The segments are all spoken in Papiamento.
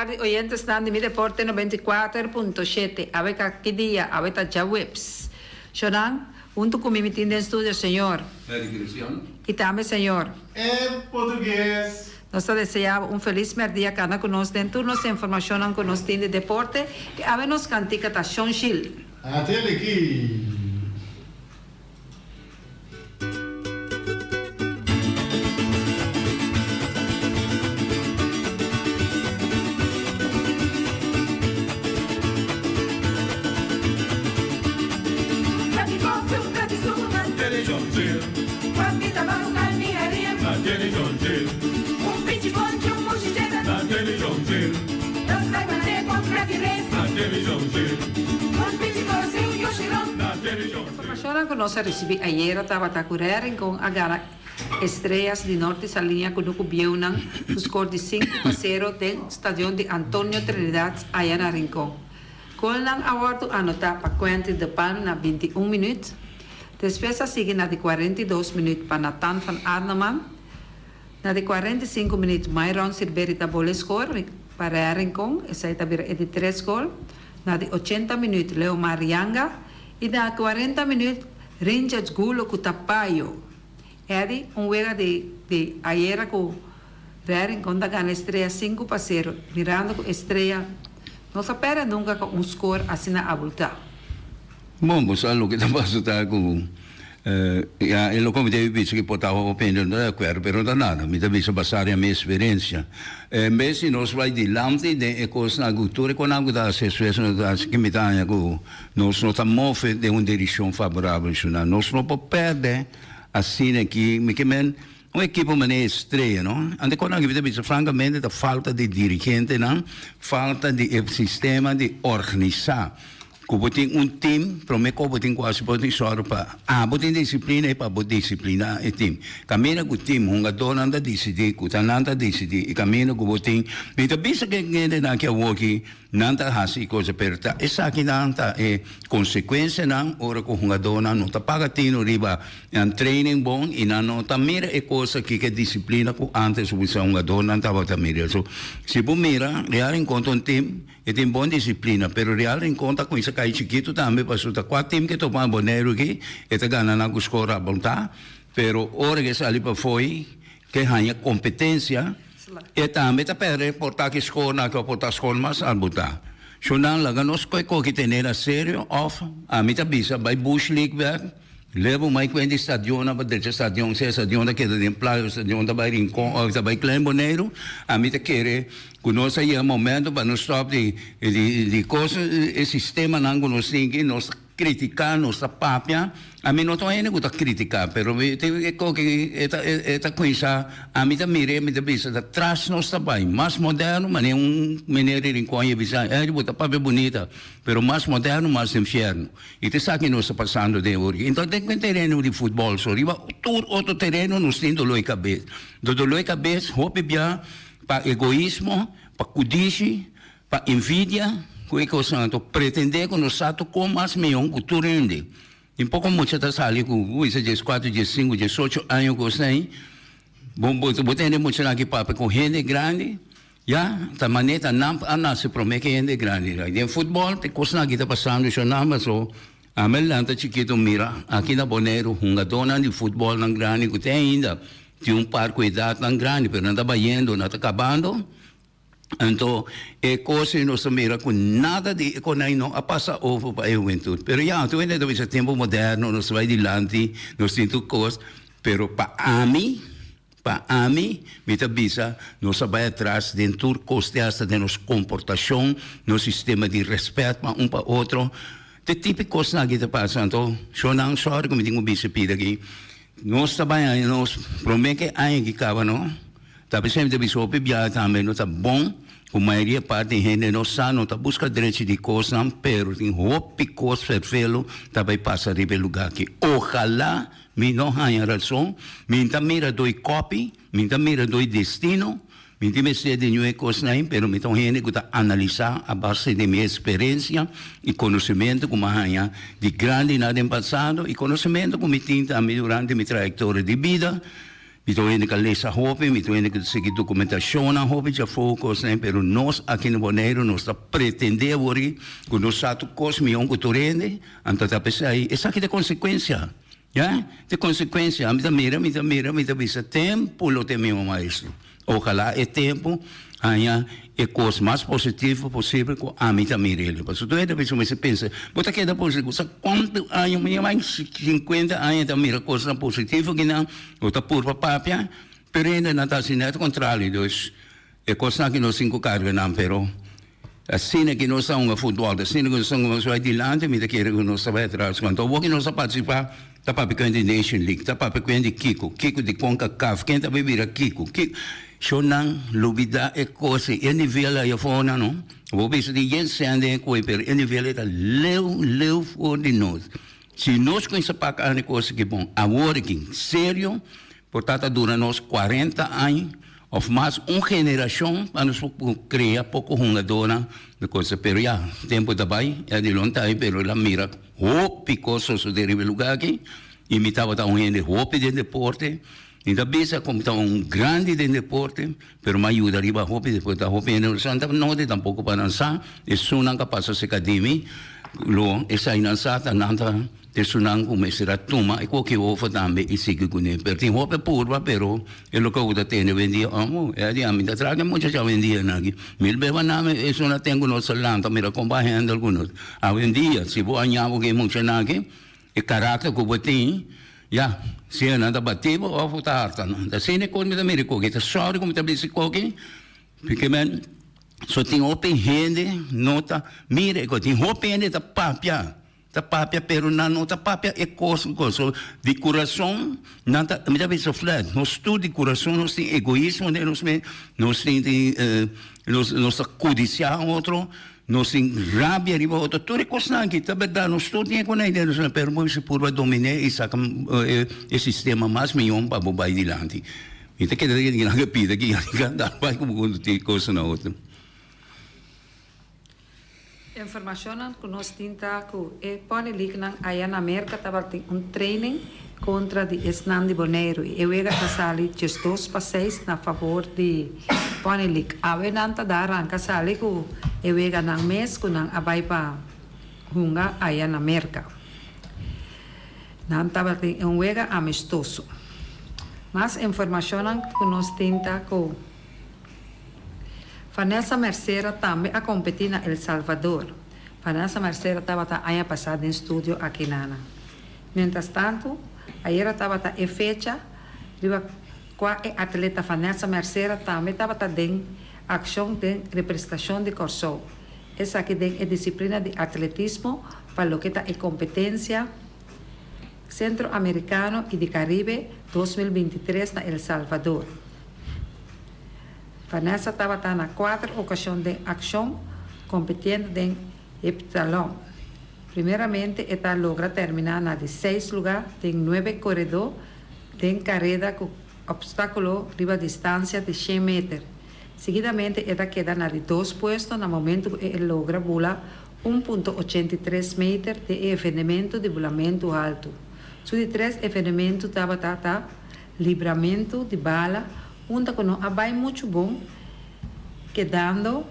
tardi oyentesnan di Mi Deporte 94.7. Awe ka ki dia? Awe ta djaweps. Shonan, huntu ku mi mi tin den studio señor. Eddie Christian. I tambe señor. En portugues. Nos ta desea bo un felis merdia kana ku nos den tur nos informashonnan ku nos tin di deporte i awe nos kantika ta Shon Shil. Atende ki. Informashonnan ku nos a risibí ayera tabata ku Real Rincon a gana Estrellas di Norte Saliña ku Nuku Bieunan ku skor di sinku pa sero den stadion di Antonio Trinidad aya na Rincon. Golnan a wòrdu anotá pa Quentin de Palm na 21 minüt, despues a sigui na di 42 minüt pa Nathan van Arneman, na di 45 minüt Myron Silveri ta bole skor pa Real Rincon, esei ta bira e di tres gol, na di 80 minüt Leomar Yanga i na 40 minüt Rinja Gulo ku Tapayo. Eddy, un wega di di ayera ku Real Rincon ta gana Estrella 5-0, mirando ku Estrella no sa pèrdè nunka ku un skor asina abultá. Bon, bo sa loke ta pasa ta ku ya e loke mi ta bisa ku por ta hopi hende no ta di akuerdo, pero no ta nada, mi ta bisa basá riba mi eksperensia. En bes di nos bai dilanti den e kosnan ku tur e konan ku ta hasi esfuerso nos ta hasi ke mi ta haña ku nos no ta move den un direkshon favorabel shuna. Nos no por pèrdè asina aki, mi ke men un ekipo manera Estrella no. Ante konan ku mi ta bisa frankamente ta falta di dirigentenan, falta di e sistema di organisá. Ku bo tin un tim, promé ku bo tin ku hasi bo tin sòru pa abo tin disiplina i pa bo disipliná e tim. Kaminda ku tim, hungadónan ta disidí ku ta nan ta disidí i kaminda ku bo tin, mi ta bisa ku e hendenan aki awoki nan ta hasi i cosa pero ta esakinan ta e konsekuensianan ora ku hungadónan no ta paga tinu riba nan training bon i nan no ta mira e kos aki ku e disiplina ku ántes bisa hungadónan tabata mira. So, si bo mira Real Rincon ta un tim. E tin bon disiplina, pero Real Rincon ta cuminsa cay chikito tambe pasobra ta cua team ke topa na Boneiru aki e ta gana nan cu score rabonta, pero ora ke sali pafoi ke haña competencia e tambe ta perde por ta ki score nan aki of por ta score mas albota. So nan laga nos coy coki tene na serio of ami ta bisa bay Bush League bek. Leba un mai kuenta di stadionnan pa drecha stadion, sea stadion ta keda den playa o stadion ta bai Rincon o ta bai Klein Boneiru, ami ta kere ku nos a yega momento pa nos stòp di di kos e sistemanan ku nos tin aki, nos ta kritiká, nos ta papia, ami no ta un hende ku ta kritiká, pero mi tin e koke e ta e ta kuminsá, ami ta mir'é mi ta bisa ta tras nos ta bai, mas moderno manera un meneer di Rincon a bisa, ey bo ta papia bunita, pero mas moderno mas infierno. I ta esaki nos ta pasando den ori. Enton den e tereno di futbòl so, riba tur otro tereno nos tin doló e kabes. Do doló e kabes hopi bia pa egoismo, pa kudishi, pa envidia ku e kosnan. Anto pretendé ku nos sa tur kon mas mihó ku tur hende. Tin poko mucha ta sali ku kuminsa dieskuater, diesinku, diesocho aña kosnan ei. Bo bo tende muchanan aki papia ku hende grandi. Ya, ta manera ta nan a nace prome ke hende grandi. Den futbol te cosnan aki ta pasando sho nan paso ami a lanta chikito mira aki na Boneiru hungadornan di futbolnan grandi cu te ainda tin un par cu edadnan grandi pero nan ta bayendo nan ta cabando anto e cos ei nos ta mira cu nada di e conai no a pasa over pa e hubentud pero ya tur hende ta bisa tempo moderno nos ta bay dilanti nos tin tur cos pero pa ami. Pa ami, mi ta bisa, nos a bai atras den tur kos te hasta den nos komportashon, nos sistema di rèspèt pa un pa otro. Te tipo kosnan aki ta pasa. Anto, shownan, sòri ku mi tin ku bisa pida aki, nos ta bai haña nos promé ku e aña aki kaba no, ta p'esei mi ta bisa hopi biaha tambe no ta bon ku mayoria parti di hende no sa, no ta buska drechi di kosnan, pero tin hopi kos fèrfelu ta bai pasa riba e lugá aki. Ohalá Mi no haña rason, mi ta mira doi kopi, mi ta mira doi destino, mi tin mester di niun e kosnan ei, pero mi ta un hende ku ta analisá a base di mi eksperensia i konosementu ku mi a haña di grandinan den pasado i konosementu ku mi tin tambe durante mi trayektoria di bida. Mi ta un hende ku a lesa hopi, mi ta un hende ku ta sigui dokumentashonnan hopi djafó kosnan, pero nos aki na Boneiru nos ta pretendé awor aki ku nos sa tur kos mihó ku tur hende, anto ta p'esei esaki ta konsekuensia, ya, ta konsekuensia. Mi ta mira, mi ta mira, mi ta bisa tempu lo ta e mihó maestro. Ojalá e tempu haña e kos mas positivo posibel ku ami ta mira el'e. Pasobra tur hende a mester pensa, bo ta keda positivo, sa kuantu aña, mi a bai sinkuenta aña ta mira kosnan positivo kinan, bo ta purba papia, pero hendenan ta hasi nèt kontrario. Dus e kosnan aki nos tin ku karga nan, pero asina ki nos ta hunga futbòl, asina ku nos ta hunga, nos bai dilanti, mi ta kere ku nos ta bai atras. Anto awor ki nos ta partisipá. Ta papia kuen di Nation League, ta papia kuen di kiko, kiko di Concacaf, ken ta bay bira kiko, kiko. Sho nan lubida e cos ey, e nivel aya for nan no. Bo bisa di yen sende e koe pero e nivel ey ta leu leu for di nos. Si nos cuminsa pak an e cos aki bon awor aki serio por ta ta dura nos cuarenta aña of mas un generacion pa nos por crea poco hungadornan de cosa pero ya tempo ta bay ya di lon ta ay pero el a mira Hopi kos sosodé riba e lugá aki i mi tabata un hende hopi den deporte. Mi ta bisa ku mi tabata un grandi den deporte, pero mi a yuda riba hopi deporte. Ta hopi hende no sa noti tampoko pa nan sa esunnan ku a pasa serka di mi lo esainan sa ta nan ta esunnan ku mester a tuma e koki over tambe i sigui kuné. Pero tin hopi purba pero E loke ku ta tende awendia, amo, e a di ami ta traha ke muchacha awendia nan aki. Mil bes pa nan esun a ten ku nos ta lanta mira kon pa handle ku nos. Awendia si bo a ña bo ke muchanan aki, e karakter ku bo tin, ya, sea nan ta bati bo òf bo ta harta nan. Ta asina e kos mi ta mira e koki. Ta sòri ku mi ta bisa e koki, pike men so tin hopi hende no ta mira e kos. Tin hopi hende ta papia. Ta papia pero nan no ta papia e kos so di kurason nan ta mi ta bisa flat nos tur di kurason nos tin egoismo den nos mes nos tin tin nos nos ta kudisiá otro nos tin rabia riba otro tur e kosnan aki ta bèrdat nos tur tin e konai den nos mes pero bo mester purba dominé i saka e sistema mas mihó pa bo bai dilanti mi ta kere nan ke pida ki nan bai ku bo tin kos na otro. Informashonnan ku nos tin ta ku e Pony Leaguenan aya na Merka tabatin un training kontra di esnan di Boneiru i e wega ta sali diesdos pa seis na fabor di Pony League. Awe nan ta da ranka sali ku e weganan mes ku nan a bai pa hunga aya na Merka. Nan tabatin un wega amistoso. Mas informashonnan ku nos tin ta ku. Vanessa Mercera tambe a kompetí na El Salvador. Vanessa Mercera tabata aña pasá den studio aki na na. Mientras tantu, ayera tabata e fecha riba kua e atleta Vanessa Mercera tambe tabata den akshon den representashon di Kòrsou. Esaki den e disiplina di atletismo pa loke ta e kompetensia Sentro Amerikano i di Karibe 2023 na El Salvador. Vanessa tabata na kuater okashon den akshon kompetiendo den heptalon. Primeramente e ta logra terminá na di seis lugá den nuebe koredó den kareda ku opstákulo riba distansia di shen meter. Seguidamente e ta keda na di dos puesto na momentu ku e logra bula un punto 83 meter den e evenementu di bulamentu haltu. Su di tres evenementu tabata ta Libramentu di bala unda ku no a bai muchu bon, kedando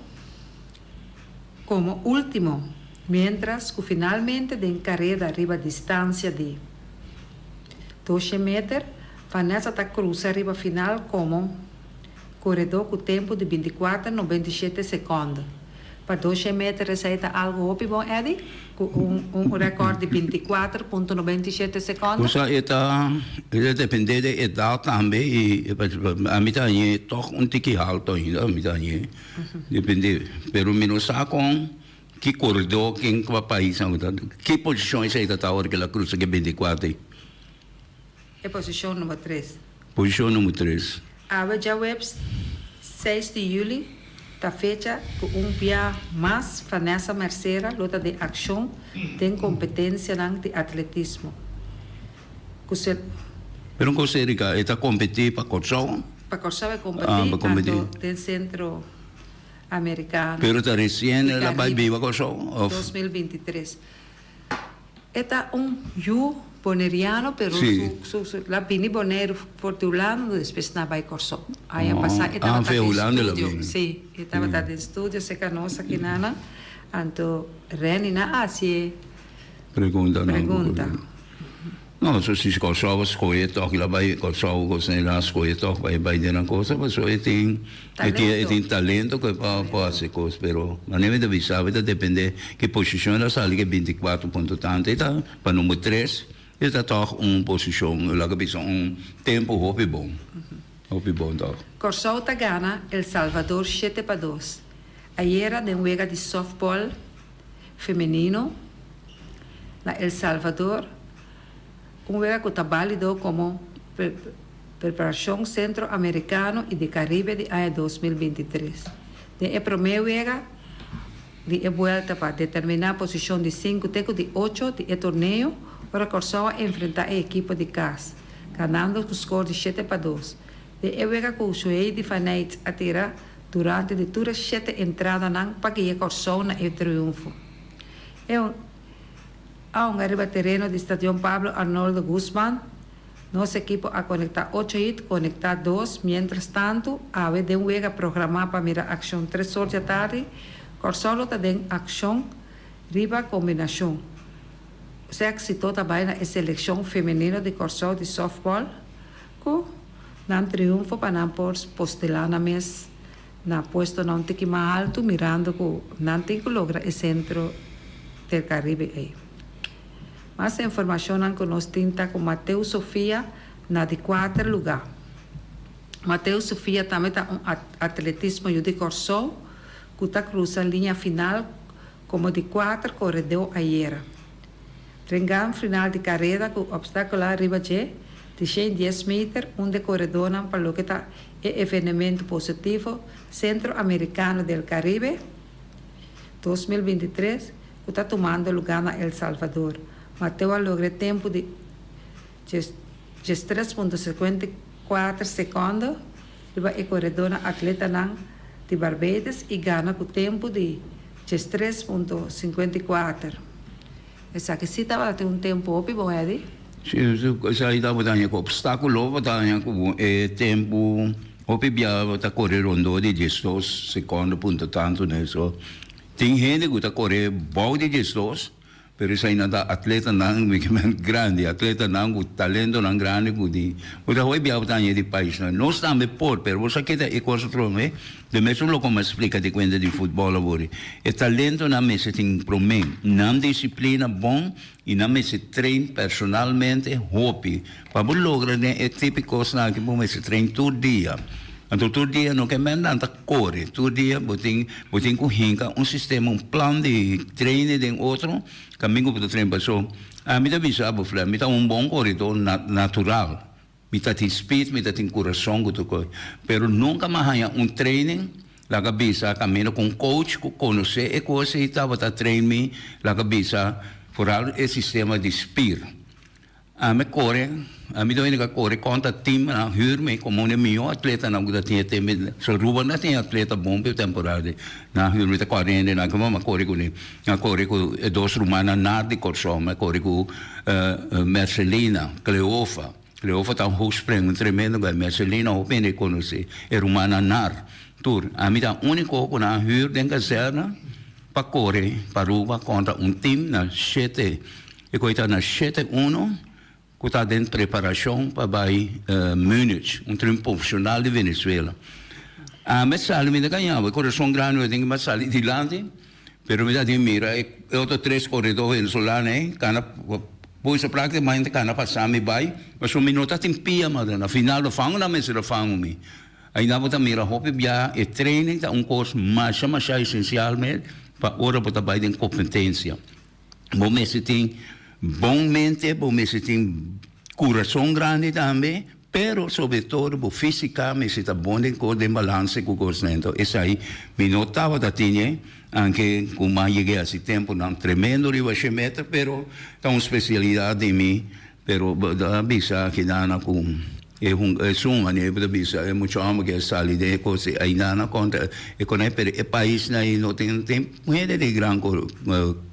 komo último, miéntras ku finalmente den kareda riba distansia di doshe meter, Vanessa ta krusa riba final komo koredó ku tempu di 24 97 sekònde. Pa doshe meter esei ta algu hopi bon, Eddy, ku un un rekòrt di 24.97 sekònde. Osea e ta e ta depende di edat tambe i ami ta hañ'é tòg un tiki haltu ainda mi ta hañ'é depende pero mi no sa kon ki koredó ken kua pais nan ta ki posishon esei ta ta ora ku el a krusa ki 24 ei. E posishon number tres. Posishon number tres. Awe djaweps seis di yuli ta fecha ku un bia mas Vanessa Mercera lo ta den akshon den kompetensianan di atletismo. Ku se. Pero un kos Erika, e ta kompetí pa Kòrsou? Pa Kòrsou e kompetí, anto den Sentro Amerikano Pero ta resien el a bai biba Kòrsou òf? 2023. E ta un yu. Boneriano pero Sí. su su su la bini Boneiru for di Hulanda despues nan a bai Kòrsou. Aña Oh, pasá e ah, tabata via den Hulanda el a studio. bini. Sí, e tabata den studio serka nos akinana. Anto Renny nan a hasi e Pregunta nan. pregunta. No, so si Kòrsou a skohe tòg el a bai Kòrsou kos nan el a skohe tòg pa e bai den nan kosa pasobra e tin e tin e tin talento ku e pa pa hasi kos pero manera mi ta bisa bo ta depende ki posishon el a sali ku e binti kuater punto tantu e ta pa number tres e ta tòg un posishon laga bisa un tempu hopi bon hopi bon tòg. Kòrsou ta gana El Salvador 7-2 ayera den wega di sòftbòl femenino na El Salvador, un wega ku ta bálido komo preparashon Sentro Amerikano i di Karibe di aña 2023. Den e promé wega di e buelta pa determiná posishon di sinku te ku di ocho di e torneo, ora Kòrsou a enfrentá e ekipo di kas, ganando ku skor di 7-2. Den e wega ku Shuheidi Faneyt a tira durante di tur e shete entradanan pa guia Kòrsou na e triunfo. E a hunga riba tereno di Stadion Pablo Arnoldo Guzman. Nos ekipo a konektá ocho hit, konektá dos. Miéntras tantu, awe den wega programá pa mira akshon tres or di atardi, Kòrsou lo ta den akshon riba kombinashon. Éksito ta bai na e selekshon femenino di Kòrsou di sòftbòl ku nan triunfo pa nan por postelá nan mes na puestonan un tiki mas altu mirando ku nan tin ku logra e Sentro del Karibe ei. Mas informashonnan ku nos tin ta ku Mateo Sofia na di kuater lugá. Mateo Sofia tambe ta un atletismo yu di Kòrsou ku ta krusa liña final komo di kuater koredó ayera. Den gran final di kareda ku opstákulo riba dje di 110 meter unda e koredónan pa loke ta e evenemento positivo Sentro Amerikano del Karibe 2023 ku ta tumando lugá na El Salvador. Mateo a logra e tempu di 13.54 sekònde riba e koredónan atletanan di Barbados i gana ku tempu di 13.54. Esaki sí tabata un tempu hopi bon, Eddie. Sí, esaki tabata haña ku opstákulo, tabata haña ku e tempu hopi bia ta kore rondó di 12 sekònde punto tantu ne. So tin hende ku ta kore bou di 12, pero esainan ta atletanan grandi, atletanan ku talentonan grandi ku di bo ta hopi bia bo ta haña di paisnan. Nos tambe por, pero bo sa keda e kos atrobe. De mesun loke mi a splika di kuenta di futbòl awor, e talentonan mester tin promé nan disiplina bon i nan mester train personalmente hopi. Pa bo logra den e tipo kosnan aki bo mester train tur dia. Anto tur dia no ke men nan ta kore, tur dia bo tin bo tin ku hinka un sistema, un plan di trainen den otro kaminda ku bo ta train. Paso ami ta bisa bo Fred, mi ta un bon koredó natural. Mi ta tin speed, mi ta tin kurason ku tur kos. Pero nunka mi a haña un training laga bisa kaminda ku un coach ku konosé e kos ei tabata train mi laga bisa foral e sistema di spier. Ami kore, ami ta wini ka kore kontra team nan hür mi komo un di e mihó atletanan ku ta tin e tempu. So Ruben ta tin atleta bon pa e temporada ei. Nan hür mi ta kore hende nan kuma mi a kore kuné. Mi a kore ku e dos rumannan Nar di Kòrsou, mi a kore ku Mercelina, Cleofa. Cleofa ta un hoogspring, un tremendo guy. Mercelina hopi hende konosé, e rumannan Nar. Tur. Ami ta úniko ku nan a hür den kazèrna pa kore pa Aruba kontra un tim na shete, e koe ta na shete uno ku ta den preparashon pa bai Munich, un tim profeshonal di Venezuela. Ami a sali, mi ta gañaba, e kurason grandi mi tin ku mi a sali dilanti, pero mi ta tin mira e otro tres koredó venezolano ei kana puse praktikamente kana pasa mi bai, pasobra mi no ta tin pia mas. Na final lo fangu nan mester a fangu mi. Ainda bo ta mira hopi bia e training ta un kos masha masha esensial mes pa ora bo ta bai den kompetensia. Bo mester tin bon mente, bo mester tin kurason grandi tambe, pero sobre todo bo físika mester ta bon den kos, den balanse ku kosnan. Enton esei mi no tabata tine, anke ku mi a yega hasi tempunan tremendo riba shen meter, pero ta un spesialidat di mi, pero bo ta bisa kidanan ku. E hun esun manera bo ta bisa e mucha homber ke sali den e kos ei nan a konta e konai pero e paisnan ei no tin tin hende di gran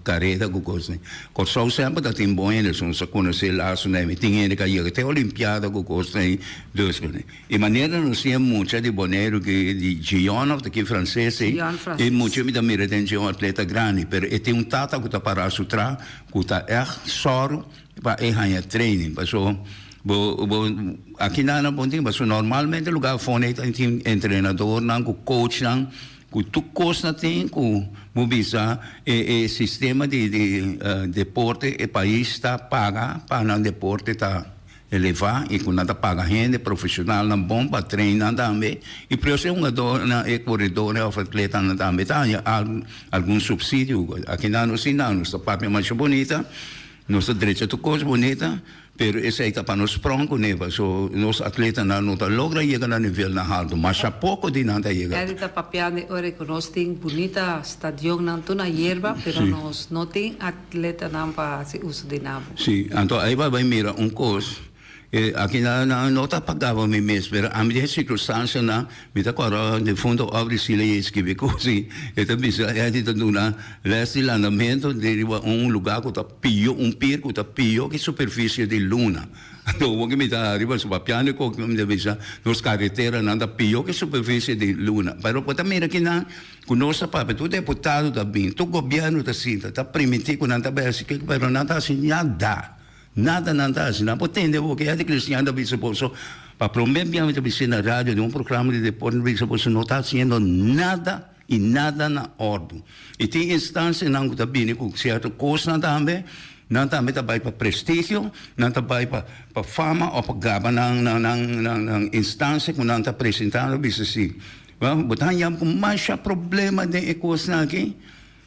kareda ku kos nei. Kòrsou semper ta tin bon hende esun sa konosé laso nei mi tin hende ku a yega te olimpiada ku kos nei dus e manera nos tin e mucha di Boneiru ki di Gion of ta ki franses ei e mucha mi ta mira den dje un atleta grandi pero e tin un tata ku ta para su tra ku ta ègt sòru pa e haña training paso bo bo aki nan nan bon tin paso normalmente lugar afó nei ta tin entrenadornan ku coachnan ku tur kos nan tin ku bo bisa e e sistema di di deporte e pais ta paga pa nan deporte ta elevá i ku nan ta paga hende profeshonalnan bon pa train nan tambe i plus e hungadornan e koredornan òf atletanan tambe ta haña algun supsidio aki nan nos tin nan nos ta papia masha bunita. Nos ta drecha tur kos bunita, pero esei ta pa nos pròn ku neba. So nos atletanan no ta logra yega na nivelnan haltu, masha poko di nan ta yega. Eddie ta papiando e ora ku nos tin bunita stadionnan tur na yerba, pero nos no tin atletanan pa hasi uso di nan. Si, anto ai bai mira un kos. E aki nan nan no ta pagaba mi mes, pero ami den circunstancianan mi ta corda difunto Aubrey Sila y escribi cos y e ta bisa Eddie ta duna les di landamento den riba un lugar cu ta pio, un pier cu ta pio ki superficie di luna. Anto awor ki mi ta ariba su papiando e cos mi ta bisa nos carreteranan ta pio ki superficie di luna. Pero bo ta mira kinan cu nos ta papia, tur deputado ta bin, tur gobierno ta sinta, ta primiti cu nan ta bay haci kico, pero nan ta haci nada. Nada nan ta haci. Nan por tende bo ke hende cristian ta bisa boso, pa prome bia mi ta bisa na radio den un programa di deporte mi ta bisa boso no ta haciendo nada y nada na ordu. Y tin instancianan cu ta bini cu cierto cosnan tambe, nan tambe ta bay pa prestigio, nan ta bay pa pa fama of pa gaba nan nan nan nan instancia cu nan ta presentando bisa si. Bo ta haña cu masha problema den e cosnan aki.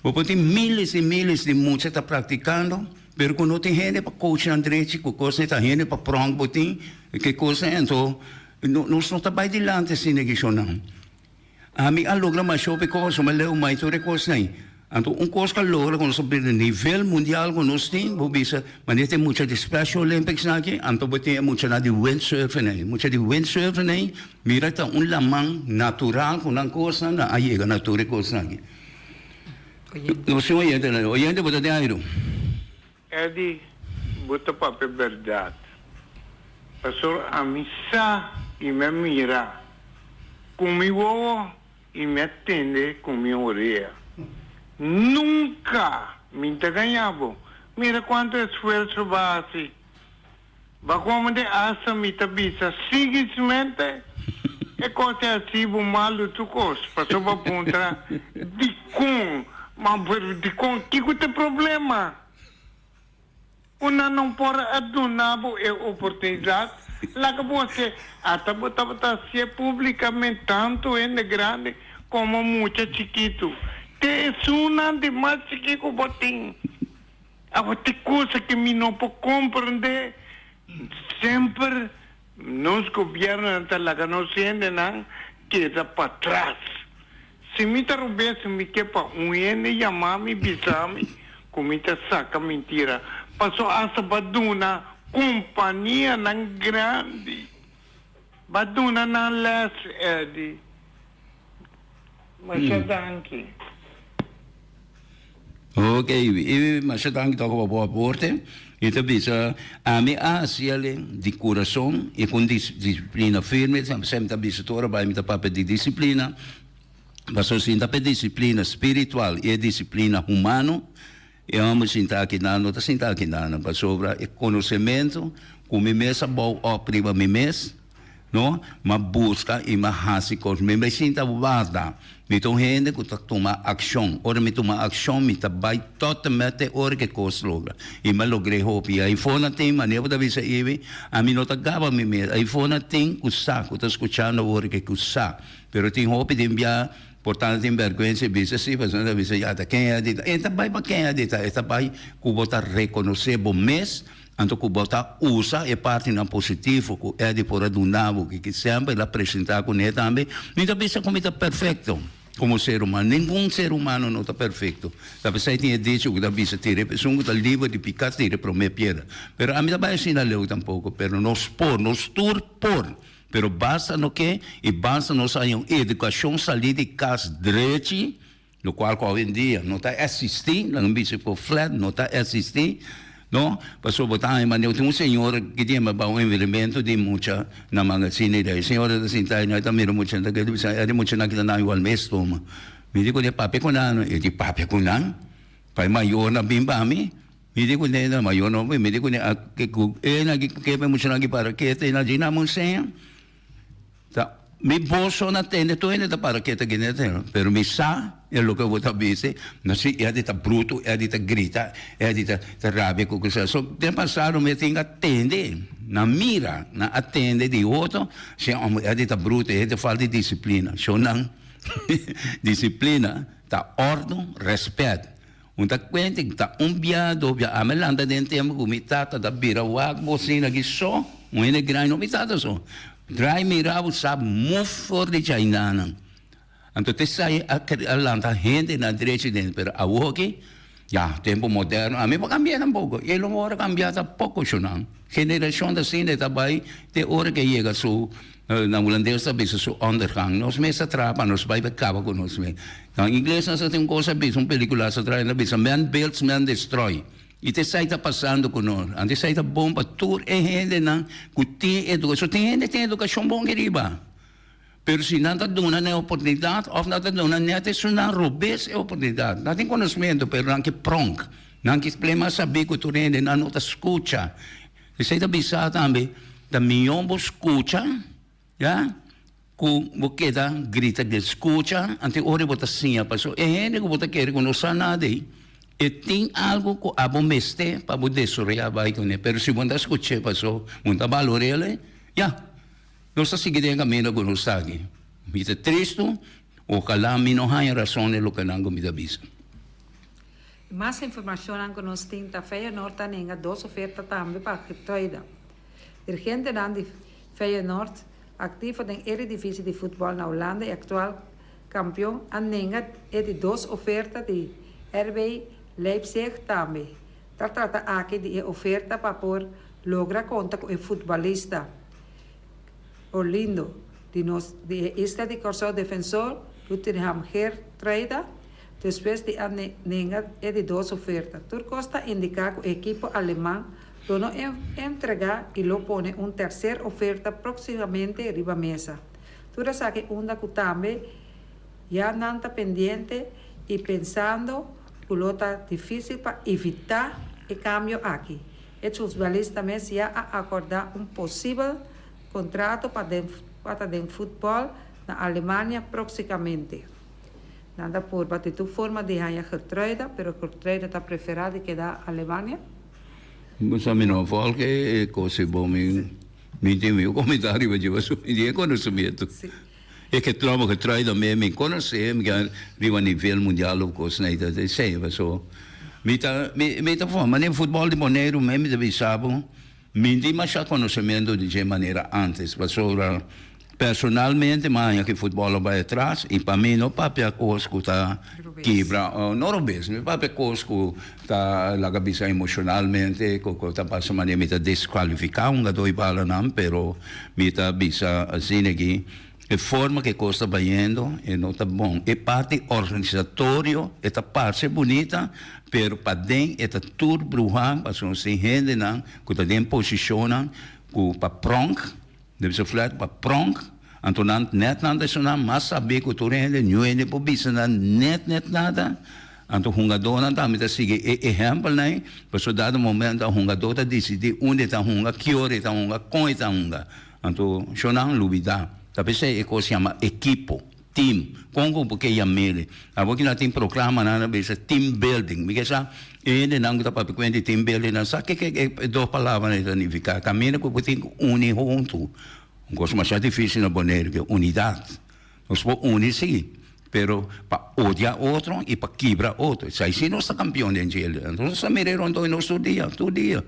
Bo por tin miles y miles di mucha ta practicando, pero cu no tin hende pa coach nan drechi, cu cos ta hende pa pronk bo tin, ke cos anto nos no ta bay dilanti asina nan. Ami a logra masha hopi cos, mi a leu mai tur e cosnan. Anto un cos cu a logra cu nos a bira nivel mundial cu nos tin, bo bisa, manera tin mucha di Special Olympics nan aki, anto bo tin e muchanan di windsurfing ei. Mucha di windsurfing ei, mira ta un laman natural cu nan cosnan nan a yega na tur e cosnan aki. Nos tin oyente na oyente bo ta den airu. Eddy bo ta papia berdad pasobra ami sa y mi a mira cu mi wowo y mi a tende cu mi orea nunca mi ta gaña bo mira cuanto esfuerzo bo a haci Ba como de asa mi ta bisa siguismente e cos ta haci bo malu tur cos pasobra bo puntra dicon ma pero dicon kico ta e problema cu nan no por a duna bo e oportunidad laga bo haci ata bo tabata hacié publicamente tanto hende grandi como mucha chikitu te esunnan di mas chiki cu bo tin. Awa te cosa que mi no por comprende, semper nos gobiernonan ta laga nos hendenan keda patras. Si mi ta robes mi ke pa un hende yama mi bisa mi cu mi ta saca mentira, paso hasta ba duna companianan grandi, ba duna nan les Eddy. Masha danki. Ok, i masha danki tok pa bo aporte. I ta bisa, ami a hasi el di kurason i ku un disiplina firme. Semper mi ta bisa tur ora bai mi ta papia di disiplina, pasobra si mi ta papia disiplina spiritual i e disiplina humano, e homber sinta akinan no ta sinta akinan, pasobra e konosementu ku mi mes a bou op riba mi mes, No, m'a buska i m'a hasi kos. Mi bai sinta warda. Mi ta un hende ku ta tuma akshon. Ora mi tuma akshon, mi ta bai tot en met te ora ku e kos logra. I m'a logr'é hopi. Aifó nan tin, manera bo ta bisa Ibi, ami no ta gaba mi mes. Aifó nan tin ku sa, ku ta skuchando awor ke ku sa. Pero tin hopi den bia, por tanto tin bèrgwensa i bisa si, pasobra nan ta bisa, ya ta ken a di ta. E ta bai pa ken a di ta. E ta bai ku bo ta rekonosé bo mes. Anto ku bo ta usa e partinan positivo ku Eddie por a duna bo, ki semper el a presentá kuné tambe, mi ta bisa ku mi ta perfekto. Komo ser humano. Ningun ser humano no ta perfekto. Ta p'esei tin e dicho ku ta bisa tira e esun ku ta liber di piká tira e promé piedra. Pero ami ta bai asina leu tampoko. Pero nos por, nos tur por. Pero basta no ke i basta nos haña un edukashon salí di kas drechi, lokual ku awendia no ta eksistí, laga mi bisa ku flat no ta eksistí. No, pasobra bo ta haña manera tin un señora ki tin ba un envelimiento di mucha na magazine i e señora ta sinta ei ta mira mucha ta keda bisa e muchanan kita nan igual mes tuma. Mi di kuné papia ku nan, e di papia ku nan? Pa e mayornan bin pa mi? Mi di kuné e mayor no bin, mi di kuné a ke ku e nan ki ke pa e muchanan ki para kete nan djina mun seña. Ta mi boso na tende tur hende ta para keta gine tera, pero mi sa e loke bo ta bisa, no si e di ta bruto, e di ta grita, e di ta ta rabia ku kusas. So den pasado mi a tin a tende, na mira, na a tende di otro, si homber e di ta bruto, e di falta di disiplina. So nan disiplina ta ordo, respet. Un ta kuenta ku ta un bia, dos bia. Ami a lanta den tempu ku mi tata ta bira wak bosina aki so. Un hende grandi, no mi tata so. Drai mira bo sa muf for di Chainanan. Anto te esei a a lanta hende na drechi den. Pero awoki, ya, tempu moderno, ami por kambia tampoko. E lo ora kambia tampoko shunan. Generashon ta asina e ta bai te ora ke yega su. Na hulandes ta bisa su ondergang. Nos mes ta traha pa nos bai pa kaba ku nos mes. Na ingles nan sa tin un kos a bisa, un pelikula sa traha, nan ta bisa man builds, man destroy. I ta esei ta pasando ku nos. Anto esei ta bon pa tur e hendenan ku tin edukashon. Tin hende tin edukashon bon aki riba, pero si nan ta duna nan e oportunidat òf nan ta duna nèt esunnan robes e oportunidat. Nan tin konosmentu pero nan ke pronk, nan ke plema sabí ku tur hende, nan no ta skucha. Esei ta bisa tambe, ta mihó bo skucha, ya, ku bo keda grita den skucha, anto ora bo ta siña. Pasobra e hende ku bo ta kere ku no sa nada ei, e tin algu ku abo mester pa bo desaroyá bai kuné. Pero si bo no ta skuch'é pasobra bo no ta balor'é, ya, nos ta sigui den e kaminda ku nos ta aki. Mi ta tristu, ojalá mi no haña rason den loke nan ku mi ta bisa. Mas informashonnan ku nos tin ta Feyenoord ta nenga dos oferta tambe pa Geertruida. Dirigentenan di Feyenoord, aktivo den Eredivisie di futbòl na Hulanda i aktual kampion, a nenga e di dos oferta di RB Leipzig tambe. Ta trata aki di e oferta pa por logra konta ku e futbolista Orlindo di nos di e isla di Kòrsou defensor Doetinchem Geertruida. Despues di a nenga e di dos oferta, tur kos ta indiká ku e ekipo aleman lo no entregá i lo pone un terser oferta próksimamente riba mesa. Tur esaki unda ku tambe ya nan ta pendiente i pensando ku lo ta difísil pa evitá e kambio aki. E futbolista mes ya a akordá un posibel kontrato pa ta den futbòl na Alemania próksimamente. Nan ta purba di tur forma di haña Gertruida, pero Gertruida ta preferá di keda Alemania. Bo sa mi no volg e cos e bon mi mi tin mi comentario riba dje pasobra mi tin e conocimiento. E ke trobo Gertruida mi mi conoce mi ke riba nivel mundial of cos nei ta esey pasobra mi ta mi ta forma den futbol di Boneiru mi ta bisa bo Mi tin masha conocemento di dje manera antes, pasobra personalmente mi a haña ki futbol a bai atras y pa mi no papia cos cu ta kibra, no robes, mi papia cos cu ta laga bisa emocionalmente cu ta pasa manera mi ta descualifica hungador y balanan, pero mi ta bisa asina aki. E forma ku e kos ta bayendo e no ta bon. E parti organisatorio e ta parse bunita, pero paden e ta tur bruhá pasobra nos tin hendenan ku ta den posishonnan ku pa pronk, debe ser flat, pa pronk, anto nan nèt nan ta esnan mas sabí ku tur hende, niun hende por bisa nan nèt nèt nada, anto hungadónan tambe ta sigui e ehèmpelnan ei, pasobra dado momento a hungadó ta disidí unda e ta hunga, ki ora e ta hunga, kon e ta hunga. Anto shonnan lubidá. Ta p'esei e kos yama ekipo, team. Kon ku bo ke yam'el? Abo ki nan tin programanan na bisa team building. Mi ke sa e hendenan ku ta papia kuenta di team building nan sa kiko e dos palabranan ei ta nifiká. Kaminda ku bo tin ku uni huntu. Un kos masha difísil na Boneiru ke unidat. Nos por uni sí, pero pa odia otro i pa kibra otro. Esei sí nos ta kampion den djel. Anto nos ta mira e rondó nos tur dia, tur dia.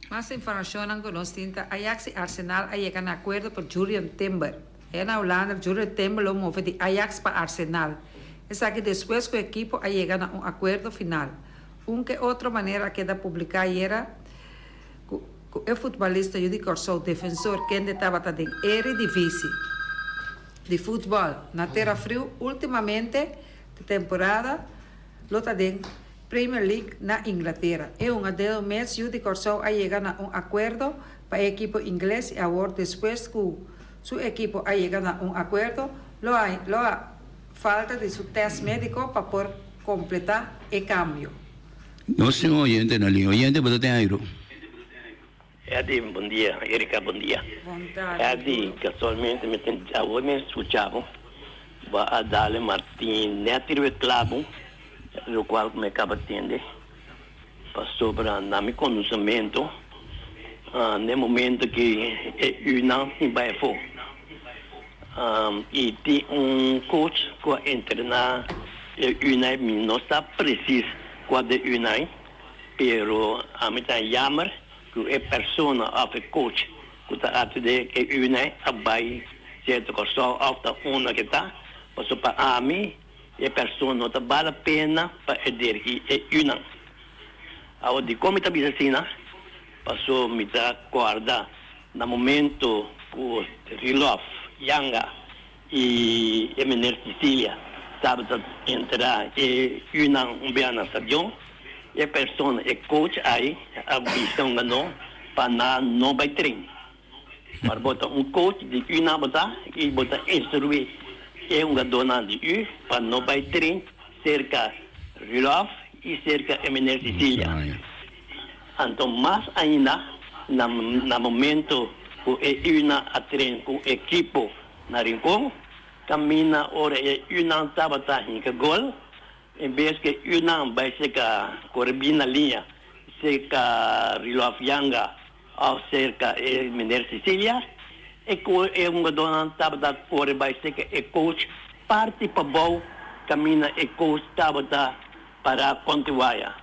Mas informashonnan ku nos tin ta Ajax i Arsenal a yega na akuerdo pa Jurrien Timber. Aya na Hulanda Jurriën Timber lo move di Ajax pa Arsenal. Esaki despues ku e ekipo a yega na un akuerdo final. Un ke otro manera a keda publiká ayera ku ku e futbolista yu di Kòrsou defensor kende tabata den Eredivisie di futbòl na tera friu últimamente di temporada lo ta den Premier League na Inglatera. E un adedo mes yu di Kòrsou a yega na un akuerdo pa e ekipo ingles i awor despues ku su ekipo a yega na un akuerdo lo a lo a falta di su tèst médiko pa por kompletá e kambio. Nos tin un oyente na liña. Oyente, bo ta ten airu? Eddy, bon dia. Erika, bon dia. Bon tardi. Eddy, casualmente mi tin awor mi scucha bo, bo a dale Martin net riba e clavo, locual cu mi caba tende, pasobra na mi conocemento, n'e momento cu e unan tin bay afo, y tin un coach cu a entrena e unan, mi no sa precies cua de unan. Pero ami ta jammer cu e persona of e coach cu ta atende e une a bay cierto Corsou of ta unda ke ta, pasobra pa ami e persona no ta bal la pena pa e dirigi e unan. Awor dicon mi ta bisa asina? Pasobra mi ta corda na momento cu Rilof Yanga y e meneer Cecilia tabata entra e unan un bia na stadion, e persona, e coach ay a bisa un gano pa nan no bay train. Maar bo ta un coach di unan bo ta y bo ta instrui e hungadornan di u pa no bay train cerca Rudolf y cerca e meneer Cecilia. Anto mas ainda na na momento cu e unan a train cu ekipo Na Rincon, caminda ora e yunan tabata hinca gol, en bes cu e yunan bay cerca Corebin na liña, cerca Rilof Yanga of cerca e meneer Cecilia, e e hungadornan tabata core bay cerca e coach parti pabou caminda e coach tabata para conti waya.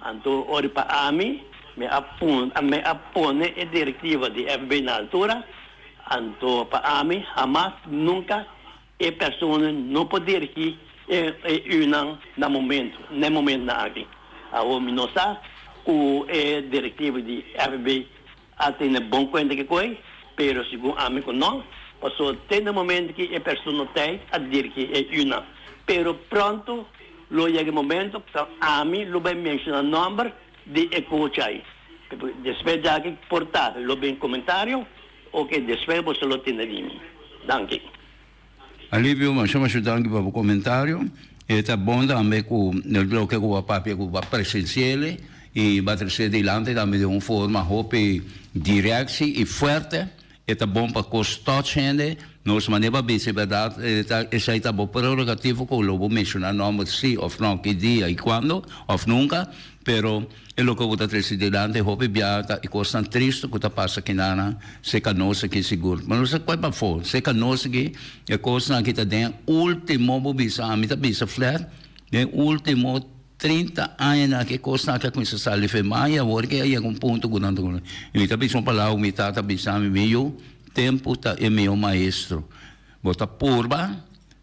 Anto ora pa ami, mi a mi a pone e directiva di FB na altura, anto pa ami hamas nunca e persona no por dirigi e e unan na momento, na e momentonan aki. Awor mi no sa cu e directiva di FB a tene bon cuenta ki koe, pero segun ami cu no, pasobra te na momento ki e persona no tey a dirigi e unan. Pero pronto Lo yega e momento cu ami lo bay menciona nomber di e coach ay. Despues di aki por ta lo bin comentario, ok despues boso lo tende di mi. Danki. Alivio, masha masha danki pa bo comentario. E ta bon tambe cu loke cu bo a papia cu bo a presenciele y bo a trece dilanti tambe den un forma hopi direct si y fuerte. E ta bon pa cos touch hende, nos manera pa bisa e berdad e ta esai ta bo prerogativo cu lo bo menciona nomber si of no, ki dia y cuando of nunca, pero e loke bo ta trece dilanti hopi bia ta e cosnan tristo cu ta pasa kinanan seca nos aki sigur. Ma no sa cual pafo, seca nos aki e cosnan aki ta den ultimo bo bisa ami ta bisa flat den ultimo 30 añanan ke kosnan aki a kuminsá sali fe mas i awor ke a yega un punto ku nan ta kuminsá. I mi ta bisa un palabra ku mi tata a bisa mi, Mi yu, tempu ta e mihó maestro. Bo ta purba,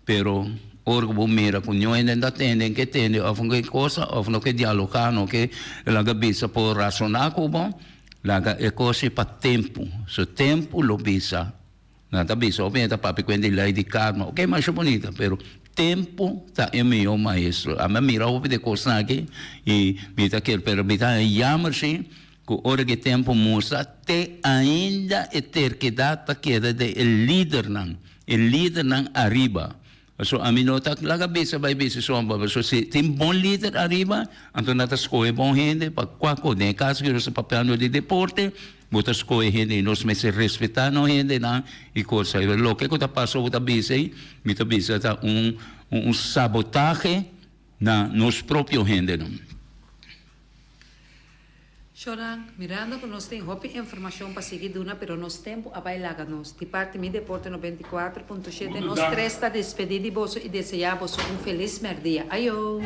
pero ora ku bo mira ku niun hende no ta tende, no ke tende òf no ke cosa òf no ke dialogá, no ke laga bisa por rasoná ku bo, laga e kos ei pa tempu. So tempu lo bisa. Nan ta bisa hopi hende ta papia kuenta di lei di karma. Ok, masha bunita, pero tempu ta e mihó maestro. Ami a mira hopi di e kosnan aki i mi ta kere, pero mi ta haña yammer si ku ora ku e tempu mustra te ainda e terkedat ta keda den e lidernan, e lidernan ariba. Pasobra ami no ta laga bisa bai bisa somba, pasobra si tin bon lider ariba, anto nan ta skohe bon hende pa kua kos. Den e kaso ku nos ta papiando di deporte, bo ta skohe hende i nos mester respetá nos hendenan i kos. Loke ku ta pasa bo ta bisa ei, mi ta bisa ta un un sabotahe na nos propio hendenan. Shonan, mirando ku nos tin hopi informashon pa sigui duna pero nos tempu a bai laga nos. Di parti Mi Deporte 94.7 nos tres ta despedí di boso i deseá boso un felis mèrdia. Ayo!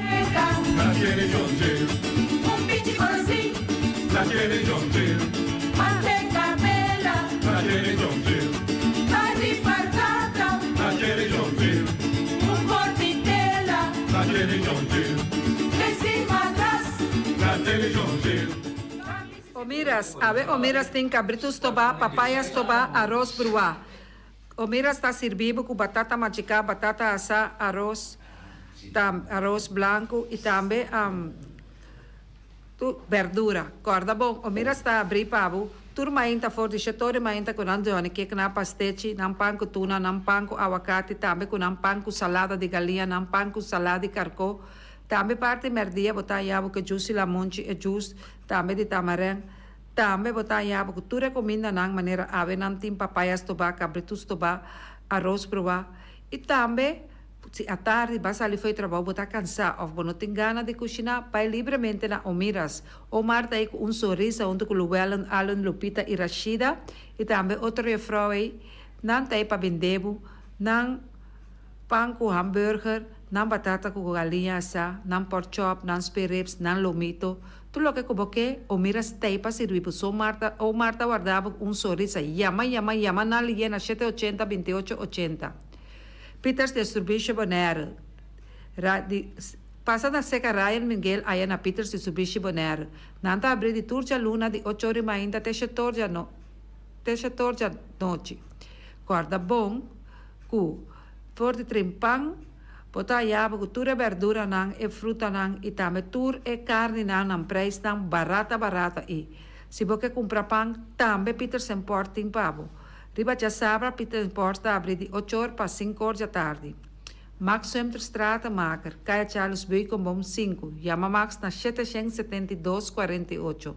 Omiras, awe Omiras tin kabritu stobá, papaya stobá, aros bruá. Omiras ta sirbi bo ku batata machiká, batata asá, aros, tam, aros blanku i tambe tur berdura. Kòrda bon, Omiras ta abrí pa bo tur mainta for di shetor di mainta ku nan djòni kek, nan pastechi, nan pan ku tuna, nan pan ku awakati, tambe ku nan pan ku salada di galiña, nan pan ku salada di karkó. Tambe parti mèrdia bo ta haña bo ku e jus di lamunchi, e jus tambe di tamaren. Tambe bo ta haña bo ku tur e kumindanan manera awe nan tin papaya stobá, kabritu stobá, aros bruá. I tambe si atardi bo a sali for di trabou bo ta kansá òf bo no tin gana di kushiná, bai libremente na Omiras. Omar ta ei ku un sonrisa huntu ku Luwellen, Allen, Lupita i Rashida i tambe otro jefrou ei. Nan ta ei pa bende bo nan Pan ku hamburger, nan batata ku galiña asá, nan pork chop, nan spare ribs, nan lomito, tur loke ku bo ke, o mira stay pa sirbi bo so Marta, o Marta warda bo ku un sonrisa, yama, yama, yama nan liye na shete ochenta, binti ocho ochenta. Pieters Distributie Bonaire, ra di, pasa na seka Ryan Miguel aya na Pieters Distributie Bonaire. Nan ta abri di tur djaluna di ocho ori mainta te shetor djano, te shetor djanochi. Kòrda bon ku for di trimpan bo ta haña bo ku tur e berduranan, e frutanan i tambe tur e karninan nan preisnan barata barata i si bo ke kumpra pan tambe Petersen Port tin pa bo. Riba djasabra Petersen Port ta abri di ocho or pa sinku or djatardi. Max Sumter Stratenmaker, Kaya Charles Beukenboom sinku, yama Max na 772 48.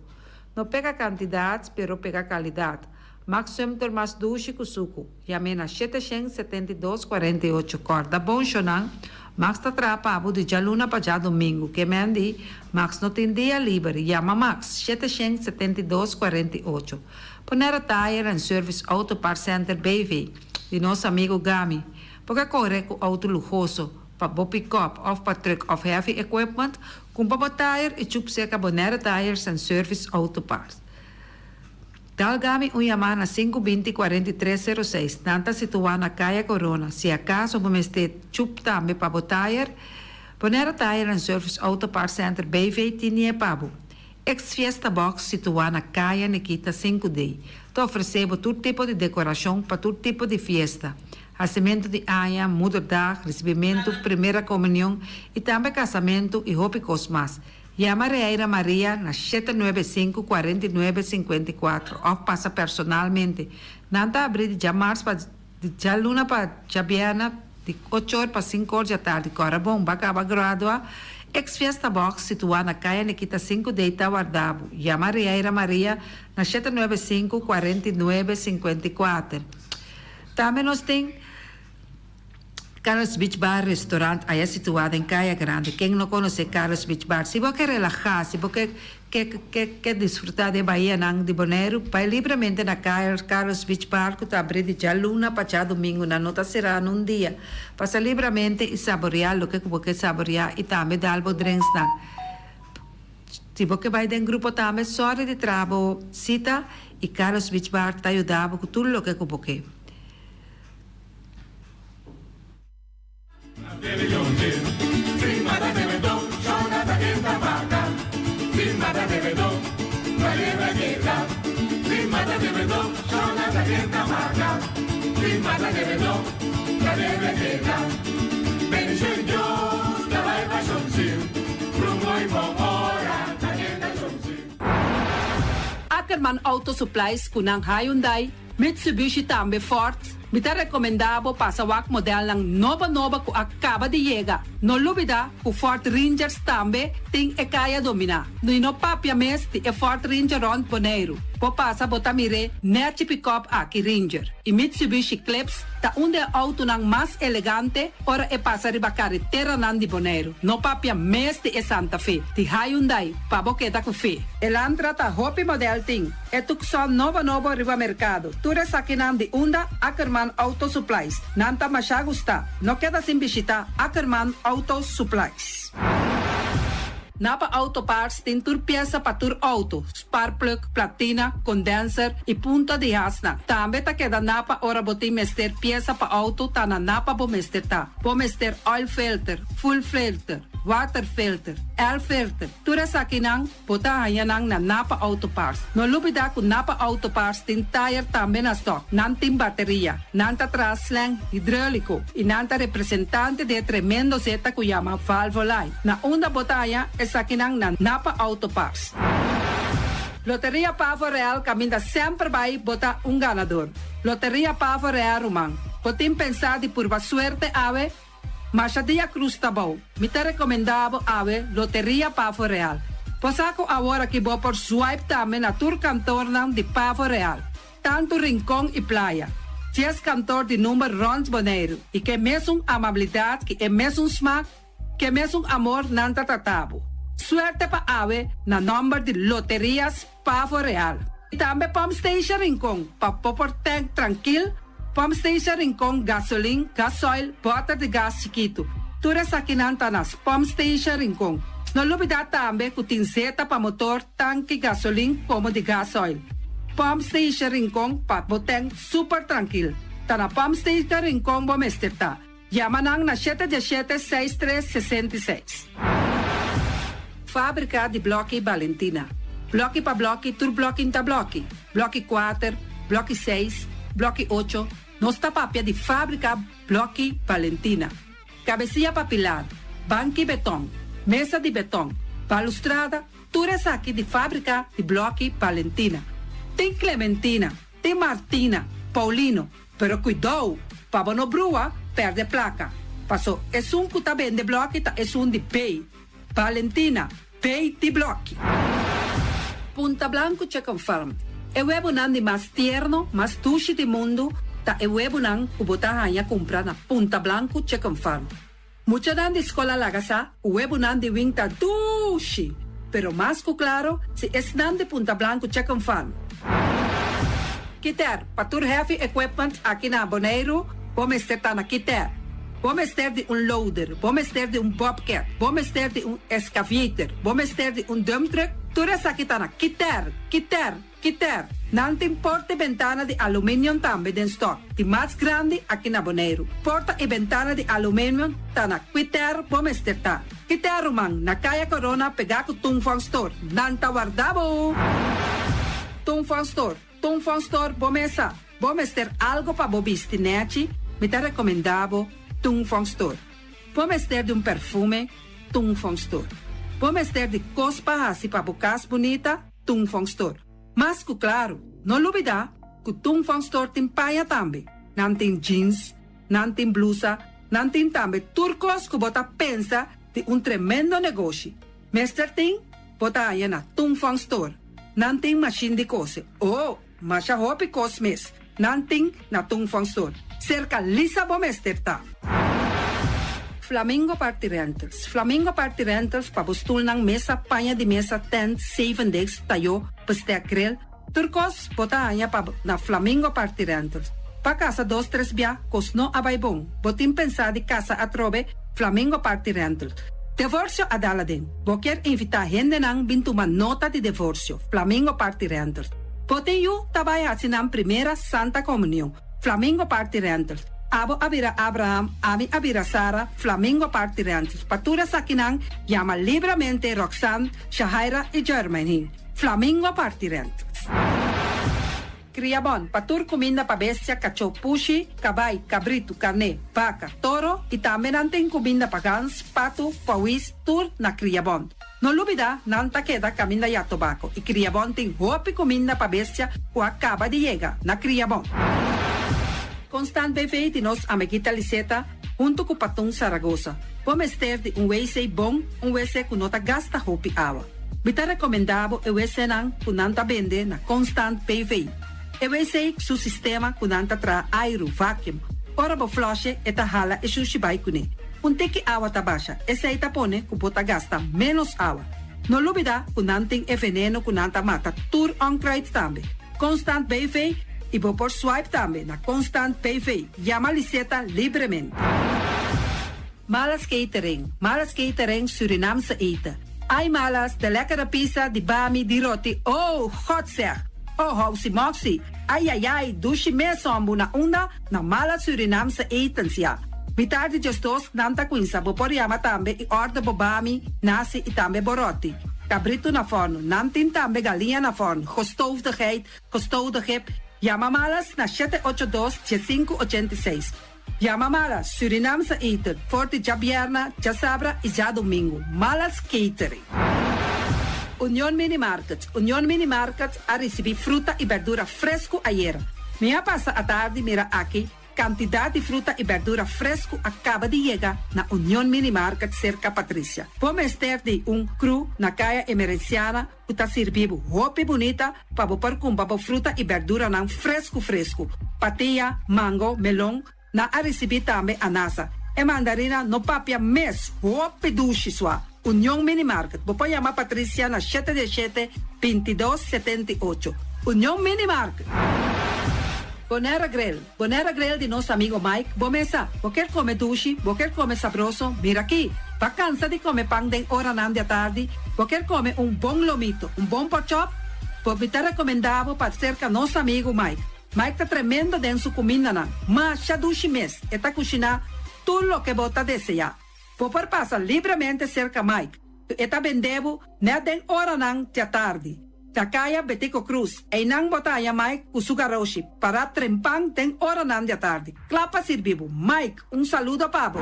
No pega kantidat pero pega kalidat. Max Sumter mas dushi ku suku. Yam'é na 772 48. Kòrda bon shonnan, Max ta traha pa bo di djaluna pa djadumingu. Ke men di, Max no tin dia liber. Yama Max, 772 48. Ponera Tire and Service Auto Parts Center BV, di nos amigu Gami. Bo ke kore ku outo luhoso, pa bo pick-up òf pa truck òf heavy equipment? Kumpra bo tire i chup serka Bonaire Tires and Service Auto Parts. Dal Gami un yamá na sinku binti 43 06. Nan ta situá na Kaya Corona. Si akaso bo mester chup tambe pa bo tayer, Bonaire Tire and Service Auto Parts Center BV tin nie pa bo. Ex Fiesta Box situá na Kaya Nikita sinku D ta ofresé bo tur tipo di dekorashon pa tur tipo di fiesta, hasimentu di aña, moederdag, risibimentu, primera komunion i tambe kasamentu i hopi kos mas. Yama Reira Maria na 795 49 54 òf pasa personalmente. Nan ta abrí di djamars pa di djaluna pa djabièrnè di ocho or pa sinku or djatardi. Kòrda bon, bo a kaba gradua Ex Fiesta Box situá na Kaya Nikita sinku D ta warda bo. Yama Reira Maria na 795 49 54. Tambe nos tin. Carlos Beach Bar Restaurant aya situá den Kaya Grande. Ken no konosé Carlos Beach Bar? Si bo ke relahá, si bo ke ke ke ke disfrutá di e bahianan di Boneiru, bai libremente na Carlos Beach Bar ku ta abrí di djaluna pa djadumingu. Nan no ta será nun dia. Pasa libramente i saboriá loke ku bo ke saboriá i tambe dal bo drinksnan. Si bo ke bai den grupo tambe, sòri di traha bo sita i Carlos Beach Bar ta yuda bo ku tur loke ku bo ke. Ackerman Auto Supplies ku nan Hyundai, Mitsubishi tambe Ford. Mi ta rekomendá bo pasa wak modelnan nobo nobo ku a kaba di yega. No lubidá ku Ford Rangers tambe tin e kaya dominá. I no papia mes di e Ford Ranger rònt Boneiru. Bo pasa bo ta mir'é nèchi pikòp aki Ranger. I Mitsubishi Eclipse ta un di e outonan mas elegante ora e pasa riba kareteranan di Boneiru. No papia mes di e Santa Fe di Hyundai pa bo keda ku fe. Elantra ta hopi modèl tin. E Tucson nobo nobo riba merkado. Tur esakinan di unda Ackerman Auto Supplies. Nan ta masha gusta. No keda sin bishita Ackerman Auto Supplies. Napa Auto Parts tin tur piesa pa tur auto, spark plug, platina, condenser y punta di hasnan. Tambe ta keda Napa ora bo tin mester piesa pa auto ta na Napa bo mester ta. Bo mester oil filter, fuel filter. Waterfilter, Airfilter, tur esakinan bo ta haña nan na Napa Auto Parts. No lubidá ku Napa Auto Parts tin tayer tambe na stòk. Nan tin bateria, nan ta traha slang hidróliko i nan ta representante di e tremendo zeta ku yama Valvoline. Na unda bo ta haña esakinan na Napa Auto Parts. Loteria Pavo Real kaminda semper bai bo ta un ganador. Loteria Pavo Real ruman, bo tin pensá di purba suerte awe? Masha dia Cruz ta bou. Mi ta recomenda bo awe Loteria Pavo Real. Bo sa cu awor aki bo por swipe tambe na tur kantornan di Pavo Real, tantu Rincon y Playa. Djes kantor di number rond Boneiru y ke mesun amabilidad ki e mesun smak, ke mesun amor nan ta trata bo. Suerte pa awe na nomber di Loterias Pavo Real. Y tambe Pump Station Rincon pa bo por tank trankil, Pump Station Rincon gasolin, gasoil, boter di gas chikitu. Tur esakinan ta na Pump Station Rincon. No lubida tambe cu tin zeta pa motor, tanki gasolin como di gasoil. Pump Station Rincon pa bo tank super trankil. Ta na Pump Station Rincon bo mester ta. Yama nan na shete diesshete seis tres 66. Fábrika di blòki Balentina. Blòki pa blòki tur blòki n'ta blòki. Blòki kuater, blòki seis, blòki ocho, nos ta papia di fábrika blòki Balentina. Kabesia pa pilar, banki betòn, mesa di betòn, balustrada, tur esaki di fábrika di blòki Balentina. Tin Clementina, tin Martina, Paulino, Pero kuidou, pa bo no brua, pèrdè plaka. Paso esun ku ta bende blòki ta esun di B. Valentina, B di blòki. Punta Blanco Chicken Farm, E webunan di mas tierno, mas dushi di mundu ta e webunan ku bo ta haña kumpra na Punta Blanco Chicken Farm. Muchanan di skol a laga sa ku webunan di wing ta dushi, pero mas ku klaro si esnan di Punta Blanco Chicken Farm. Kiter, pa tur heavy equipment aki na Boneiru, bo mester ta na Kiter. Bo mester di un loader, bo mester di un bobcat, bo mester di un excavator, bo mester di un dump truck, tur esaki ta na Kiter, Kiter. Kiter, nan tin porta i bentana di aluminium tambe den stock, di mas grandi aki na Boneiru. Porta i bentana di aluminium ta na Kwiter bo mester ta. Kiter ruman, na Kaya Corona pegá ku Tung Fong Store. Nan ta warda bo! Tung Fong Store, Tung Fong Store bo mesa. Bo mester algo pa bo bisti nechi, mi ta rekomendá bo Tung Fong Store. Bo mester di un perfume, Tung Fong Store. Bo mester di kos pa hasi pa bo kas bunita, Tung Fong Store. Mas ku klaru, no lubidá ku Tung Fong Store tin paña tambe. Nan tin jeans, nan tin blusa, nan tin tambe tur kos ku bo ta pensa di un tremendo negoshi. Mester tin, bo ta haña na Tung Fong Store. Nan tin mashin di kose. Oh, masha hopi kos mes nan tin na Tung Fong Store. Serka Lisa bo mester ta. Flamingo Party Rentals Flamingo Party Rentals pa bo stulnan, mesa, paña di mesa, tent, zevendegs, tayó, bestek, grill, tur kos bo ta haña pa na Flamingo Party Rentals. Pa kasa dos tres bia kos no a bai bon, bo tin pensá di kasa atrobe, Flamingo Party Rentals. Devorsio a dal aden. Bo kier invitá hendenan bin tuma nota di devorsio, Flamingo Party Rentals. Bo tin yu ta bai hasi nan primera Santa Komunion. Flamingo Party Rentals. Abo a bira Abraham, ami a bira Sara, Flamingo Party Rentals. Pa tur esakinan, yama libramente Roxanne, Shahaira y Jermaine. Flamingo Party Rentals. Kriabon, pa tur kuminda pa bestia, kachó, pushi, kabai, kabritu, karné, baka, toro y tambe nan tin kuminda pa gans, patu, pawis, tur na Kriabon. No lubida, nan ta keda kaminda ya tobako i Kriabon tin hopi kuminda pa bestia ku a kaba di yega na Kriabon. Constant BV di nos amiguita Liseta huntu ku Patun Saragosa. Bo mester di un wc bon, un wc ku no ta gasta hopi awa. Mi ta rekomendá bo e wcnan ku nan ta bende na Constant BV. E wc su sistema ku nan ta traha airu, vacuum. Ora bo flush'e e ta hala e shushi bai kuné. Un tiki awa ta basha, esei ta pone ku bo ta gasta ménos awa. No lubidá ku nan tin e veneno ku nan ta mata tur onkruid tambe. Constant BV i bo por swipe tambe na Constant BV. Yama Liseta libremente. Malas Catering, Malas Catering Surinaamse eten. Ai Malas, de lekkere pizza, di bami, di roti, oh, God zeg! Oh, housi moxi, ai ai ai, dushi mes hombu na unda? Na Malas Surinaamse etens, ja. Mitar di 12 nan ta kuminsá. Bo por yama tambe i order bo bami, nasi i tambe bo roti. Kabritu na fòrnu. Nan tin tambe galiña na fòrnu, gestoofde geit, gestoofde kip. Yama Malas na 782 1586. Yama Malas, Surinaamse eten, for di djabièrnè, djasabra i djadumingu. Malas Catering. Union Mini Market. Union Mini Market a risibí fruta i berdura fresku ayera. Mi a pasa atardi mira aki kantidat di fruta i berdura fresku a kaba di yega na Union Mini Market serka Patricia. Bo mester di un kru na Kaya Emerenciana ku ta sirbi bo hopi bunita pa bo por kumpra bo fruta i berduranan fresku fresku. Patia, mango, melon, nan a risibí tambe anasa. E mandarina no papia mes, hopi dushi sua. Union Mini Market, bo por yama Patricia na 7 7 22 78. Union Mini Market. Bonaire Grill. Bonaire Grill di nos amigu Mike. Bo mesa, bo ke kome dushi, bo ke kome sabroso, mira aki. B'a kansa di kome pan den oranan di atardi, bo ke kome un bon lomito, un bon pork chop, bo mi ta rekomendá bo pa serka nos amigu Mike. Mike ta tremendo den su kumindanan. Masha dushi mes, e ta kushiná tur loke bo ta deseá. Bo por pasa libremente serka Mike. E ta bende bo net den oranan di atardi. Na Kaya Betico Croes, einan bo ta haña Mike ku su garoshi, para trempan den oranan di atardi. Kla pa sirbi bo. Mike, un saludo pa bo.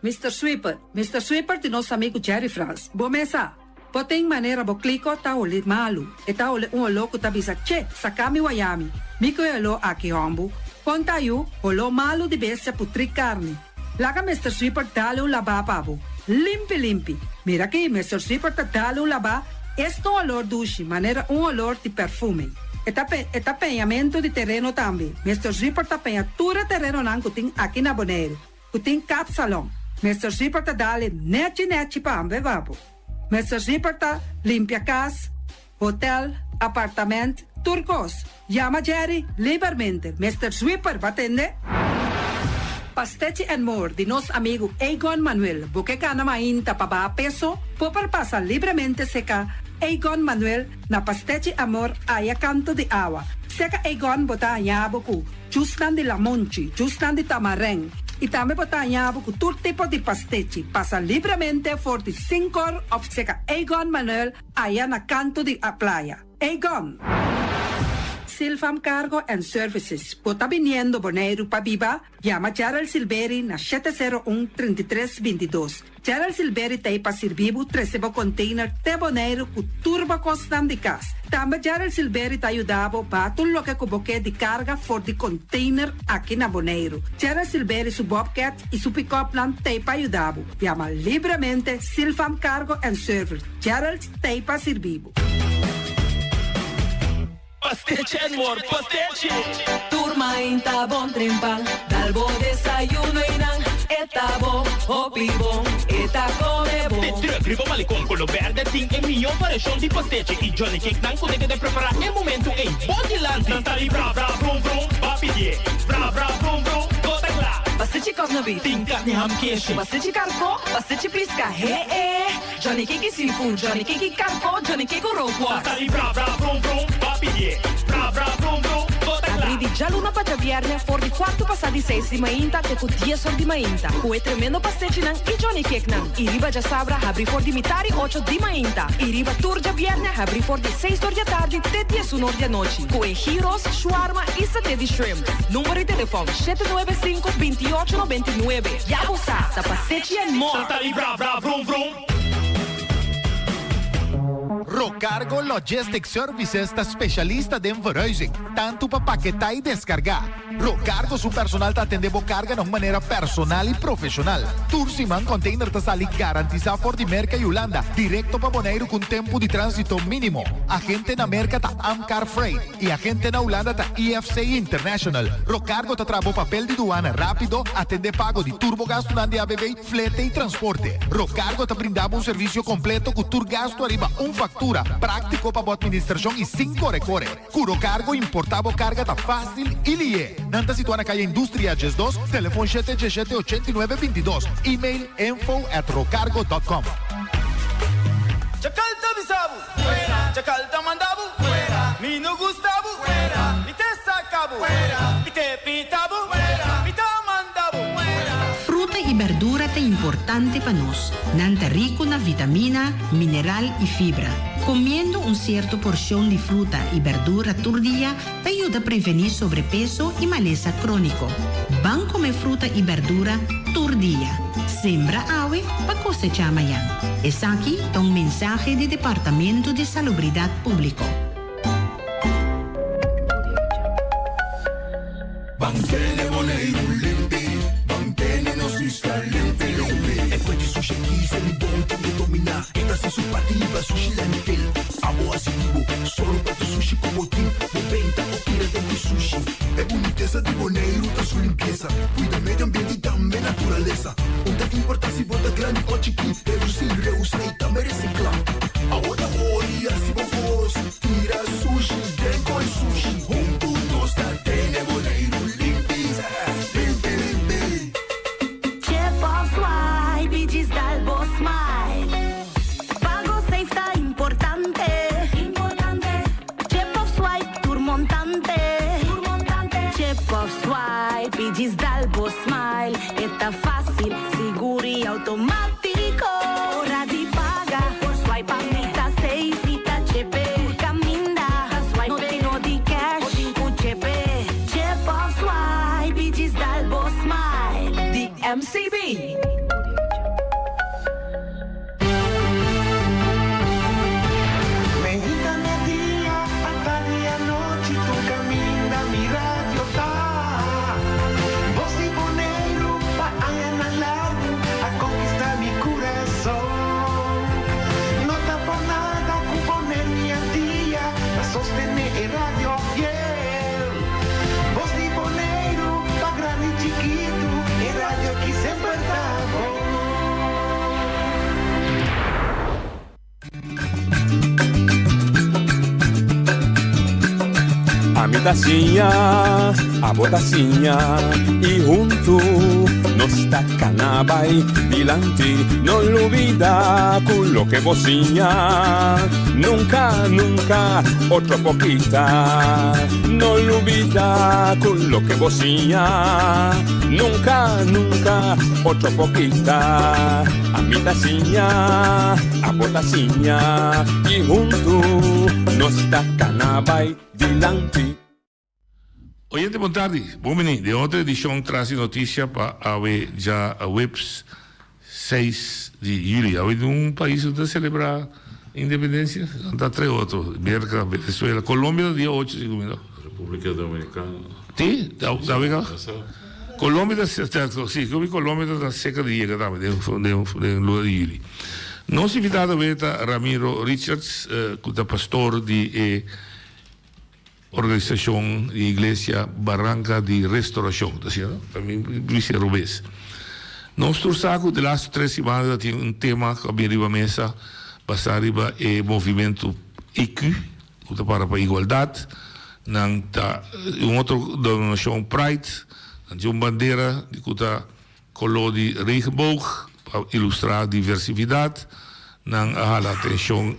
Mr. Sweeper, Mr. Sweeper di nos amigu Jerry Frans. Bo mesa, bo tin manera bo kliko ta hole malu. E ta hole un oló ku ta bisa, che, saka mi wayami. Mi ku e oló aki hòmbu. Konta yu, oló malu di bestia putrí karni. Laga Mr. Sweeper dal un labá pa bo. Limpi, limpi. Mira aki, Mr. Sweeper ta dal un labá. Esto oló dushi, manera un oló di perfume. E ta peñamentu di tereno tambe. Mr. Sweeper ta peña tur e terenonan ku tin aki na Boneiru. Ku tin kapsalon. Mr. Sweeper ta dal e nechi nechi pa bo bo. Mr. Sweeper ta limpia kas, hotel, apartamento, tur kos. Yama Jerry libremente. Mr. Sweeper, b'a tende? Pastechi and More di nos amigu Egon Manuel. Bo ke kana mainta pa baha peso, por pasa libremente serka Egon Manuel na Pastechi Amor aya kantu di awa. Serka Egon bo ta haña bo ku juicenan di lamunchi, juicenan di tamarijn. I tambe bo ta haña bo ku tur tipo di pastechi. Pasa libremente for di 5 òf serka Egon Manuel aya na kantu di playa. Egon. Silvam Cargo and Services. Bo ta biniendo Boneiru pa biba? Yama Gerald Silveri na 701-3322. Gerald Silveri t'ei pa sirbi bo trese bo container te Boneiru ku tur bo kosnan di kas. Tambe Gerald Silveri ta yuda bo baha tur loke ku bo ke di karga for di container aki na Boneiru. Gerald Silveri su Bobcat i su pick-up nan t'ei pa yuda bo. Yama libremente Silvam Cargo and Service. Gerald t'ei pa sirbi bo. Pastechi and more, pastechi. Tur mainta bon trempan, dal bo desayuno i nan, e ta bon, hopi bon, e ta kome bon. De truck riba malecon koló bèrdè tin e mihó variashon di pastechi i Johnny Cake nan ku ta prepará e momento ei. Bon dilanti. Nan ta di bra bra vrum vrum, b'a pidié. Bra bra vrum vrum, bo ta kla. Pastechi kòknabit. Tin karni ham keshi. Pastechi karkó, pastechi piska, he eh. Johnny Cake seafood, Johnny Cake karkó, Johnny Cake rookworst. Nan ta di bra bra vrum vrum, b'a pidié. Bra bra vrum vrum, bo ta kla. Habrí di djaluna pa djabièrnè for di 6:15 di mainta te ku 10 or di mainta. Ku e tremendo pastechinan i Johnny Cake nan. I riba djasabra habrí for di 7:30 di mainta. I riba tur djabièrnè habrí for di 6 or di atardi te 11 or di anochi. Ku e gyros, shawarma i saté di shrimp. Number di telefòn 795 2899. Ya bo sa, ta Pastechi and more. Nan ta di bra bra vrum vrum. Rocargo Logistics Services ta spesialista den verhuizing, tantu pa paketá i deskargá. Rocargo su personal ta atendé bo karga na un manera personal i profeshonal. Tur siman container ta sali garantisá for di Merka i Hulanda, direkto pa Boneiru ku un tempu di tránsito mínimo. Agente na Merka ta Amcar Freight i agente na Hulanda ta IFC International. Rocargo ta traha bo papel di duana rápido, atendé pago di tur bo gastunan di ABV, flete i transporte. Rocargo ta brinda bo un servisio kompleto ku tur gastu ariba un faktura, práktiko pa bo atministrashon i sin kore-kore. Ku Rocargo importá bo karga ta fásil i lihé. Nan ta situá na Kaya Industria 12, telefòn 7 7 89 22, e-mail info@rocargo.com. Chacal ta bisa bo, fuera. Chacal ta manda bo, fuera. Mi no gusta bo, fuera. Mi te saca bo, fuera. Mi te pita bo, fuera. Mi ta manda bo. i bèrdura ta importante pa nos. Nan ta riku na vitamina, mineral i fibra. Komiendo un sierto porshon di fruta i bèrdura tur dia ta yuda prevení sobrepeso i malesa króniko. Ban kome fruta i bèrdura tur dia. Sembra awe pa kosechá mañan. Esaki ta un mensahe di Departamento di Salubridat Públiko. Ban tene Boneiru limpi, ban tene nos isla limpi limpi. E kue di sushi aki se mi bon ta mi dominá. E ta hasi su parti riba sushi landfill. Abo hasi di bo, sòru pa tur sushi ku bo tin. Bo benta o tira den ku sushi. E bunitesa di Boneiru ta su limpiesa. Kuida medio ambiente i tambe naturalesa. Un ta importá si bo ta grandi o chikí. Redusí, reusá i tambe resiklá. Abo ta ora i hasi bo kos. Tira sushi den koi sushi. Huntu nos ta tene Boneiru limpi, limpi, limpi. Chip of swipe i djis dal bo smile. Pago safe ta importante. Chip of swipe tur montante. Chip of swipe i djis dal bo smile. E ta fácil, sigur i automático. Ora di paga, por swipe pa mi ta safe i ta chepe. Tur caminda, swipe no tin no di cash, bo tin cu chepe. Chip of swipe i djis dal bo smile. Di MCB. Meinta media, atardi anochi tur caminda mi radio ta. Bos di Boneiru pa añanan largu a conquista mi curason. No ta por nada cu Bonaire mi Antia ta sostene e radio fiel. Bos di Boneiru pa grandi y chikitu e radio aki semper ta bon. Ami ta siña, abo ta siña y huntu nos ta cana bay dilanti. No lubida cu loke bo siña nunca, nunca otro por kita. No lubida cu loke bo siña nunca, nunca otro por kita. Ami ta siña, abo ta siña i huntu nos ta kana bai dilanti. Oyente bon tardi, bon bini den otro edicion Tras di Noticia pa awe djaweps 6 di juli. Awe den un pais cu ta celebra independencia, nan ta tres otro, Merca, Venezuela, Colombia ta dia ocho si cu mi no. Republica Dominicana. Si, awe ka. Colombia ta si cu mi Colombia ta cerca di yega tambe den den luna di juli. Nos invitado awe ta Ramiro Richards cu ta pastor di e organisacion di iglesia Barranca di Restauracion ta asina no? Ta mi bisa robes. Nos tur sa cu de laatste tres simana ta tin un tema cu a bin riba mesa basa riba e movimento EQ Ku ta para pa igualdat. Nan ta un otro denominashon Pride. Nan tin un bandera di ku ta koló di regenboog pa ilustrá diversifidat. Nan a hala atenshon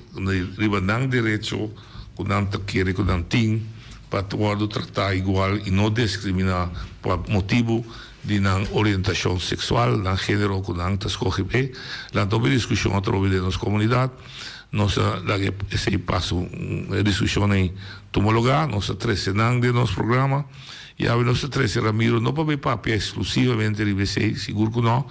riba nan derecho ku nan ta kere ku nan tin pa wòrdu tratá igual i no diskriminá pa motibu di nan orientashon seksual, nan género ku nan ta skohe p'e. Nan ta hopi diskushon atrobe den nos komunidat. Nos a laga esei paso e diskushon ei tuma lugá. Nos a trese nan den nos programa i awe nos ta trese Ramiro no pa bay papia eksklusivamente riba esei, sigur ku no,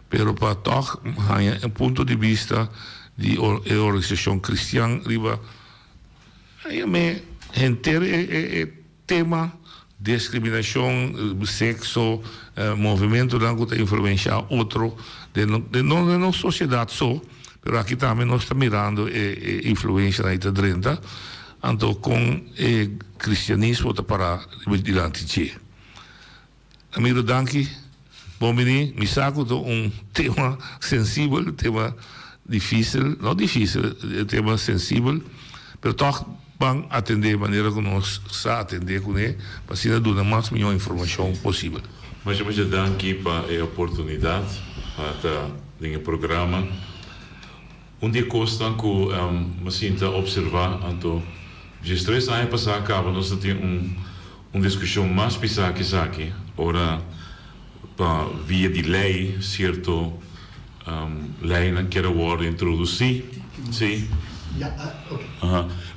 pero pa tòg haña e punto di bista di e organisashon kristian riba haña henter e Tema, Discriminacion, sexo, movimentonan cu ta influencia otro den no den nos sociedad so, pero aki tambe nos ta mirando e influencianan ey ta drenta, anto con e cristianismo ta para riba dilanti dje. Amigo danki, bon bini, mi sa cu ta un tema sensibel, tema dificil, no dificil, tema sensibel, pero toch ban atende manera cu nos sa atende cune pa asina duna mas miho informacion posibel. Masha masha danki pa e oportunidad pa ta den e programa. Un di e kosnan ku mi sinta opservá anto diestres aña pasá kaba nos ta tin un un diskushon mas pisá ku esaki ora. pa via di lei sierto leinan kier a wòrdu introdusí, sí.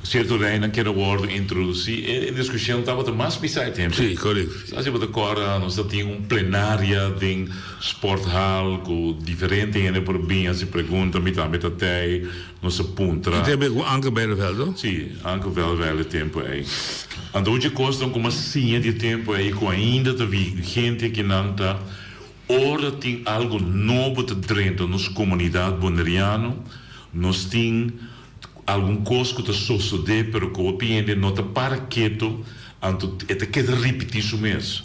Sierto leinan kier a wòrdu introdusí. E diskushon tabata mas pisá e tempu. Sí, korekto. Sa si bo ta kòrda nos ta tin un plenaria den sporthal ku diferente hende por bin hasi pregunta, mi tambe ta tei. Nos a puntra. E tempu ei ku Anke Bijleveld, no? Sí, Anke Bijleveld e tempu ei. Anto hochi kosnan ku mi a siña di e tempu ei ku ainda ta vigente akinan ta, ora tin algu nobo ta drenta nos komunidat boneriano, nos tin algun kos ku ta sosodé pero ku hopi hende no ta para ketu, anto e ta keda ripití su mes.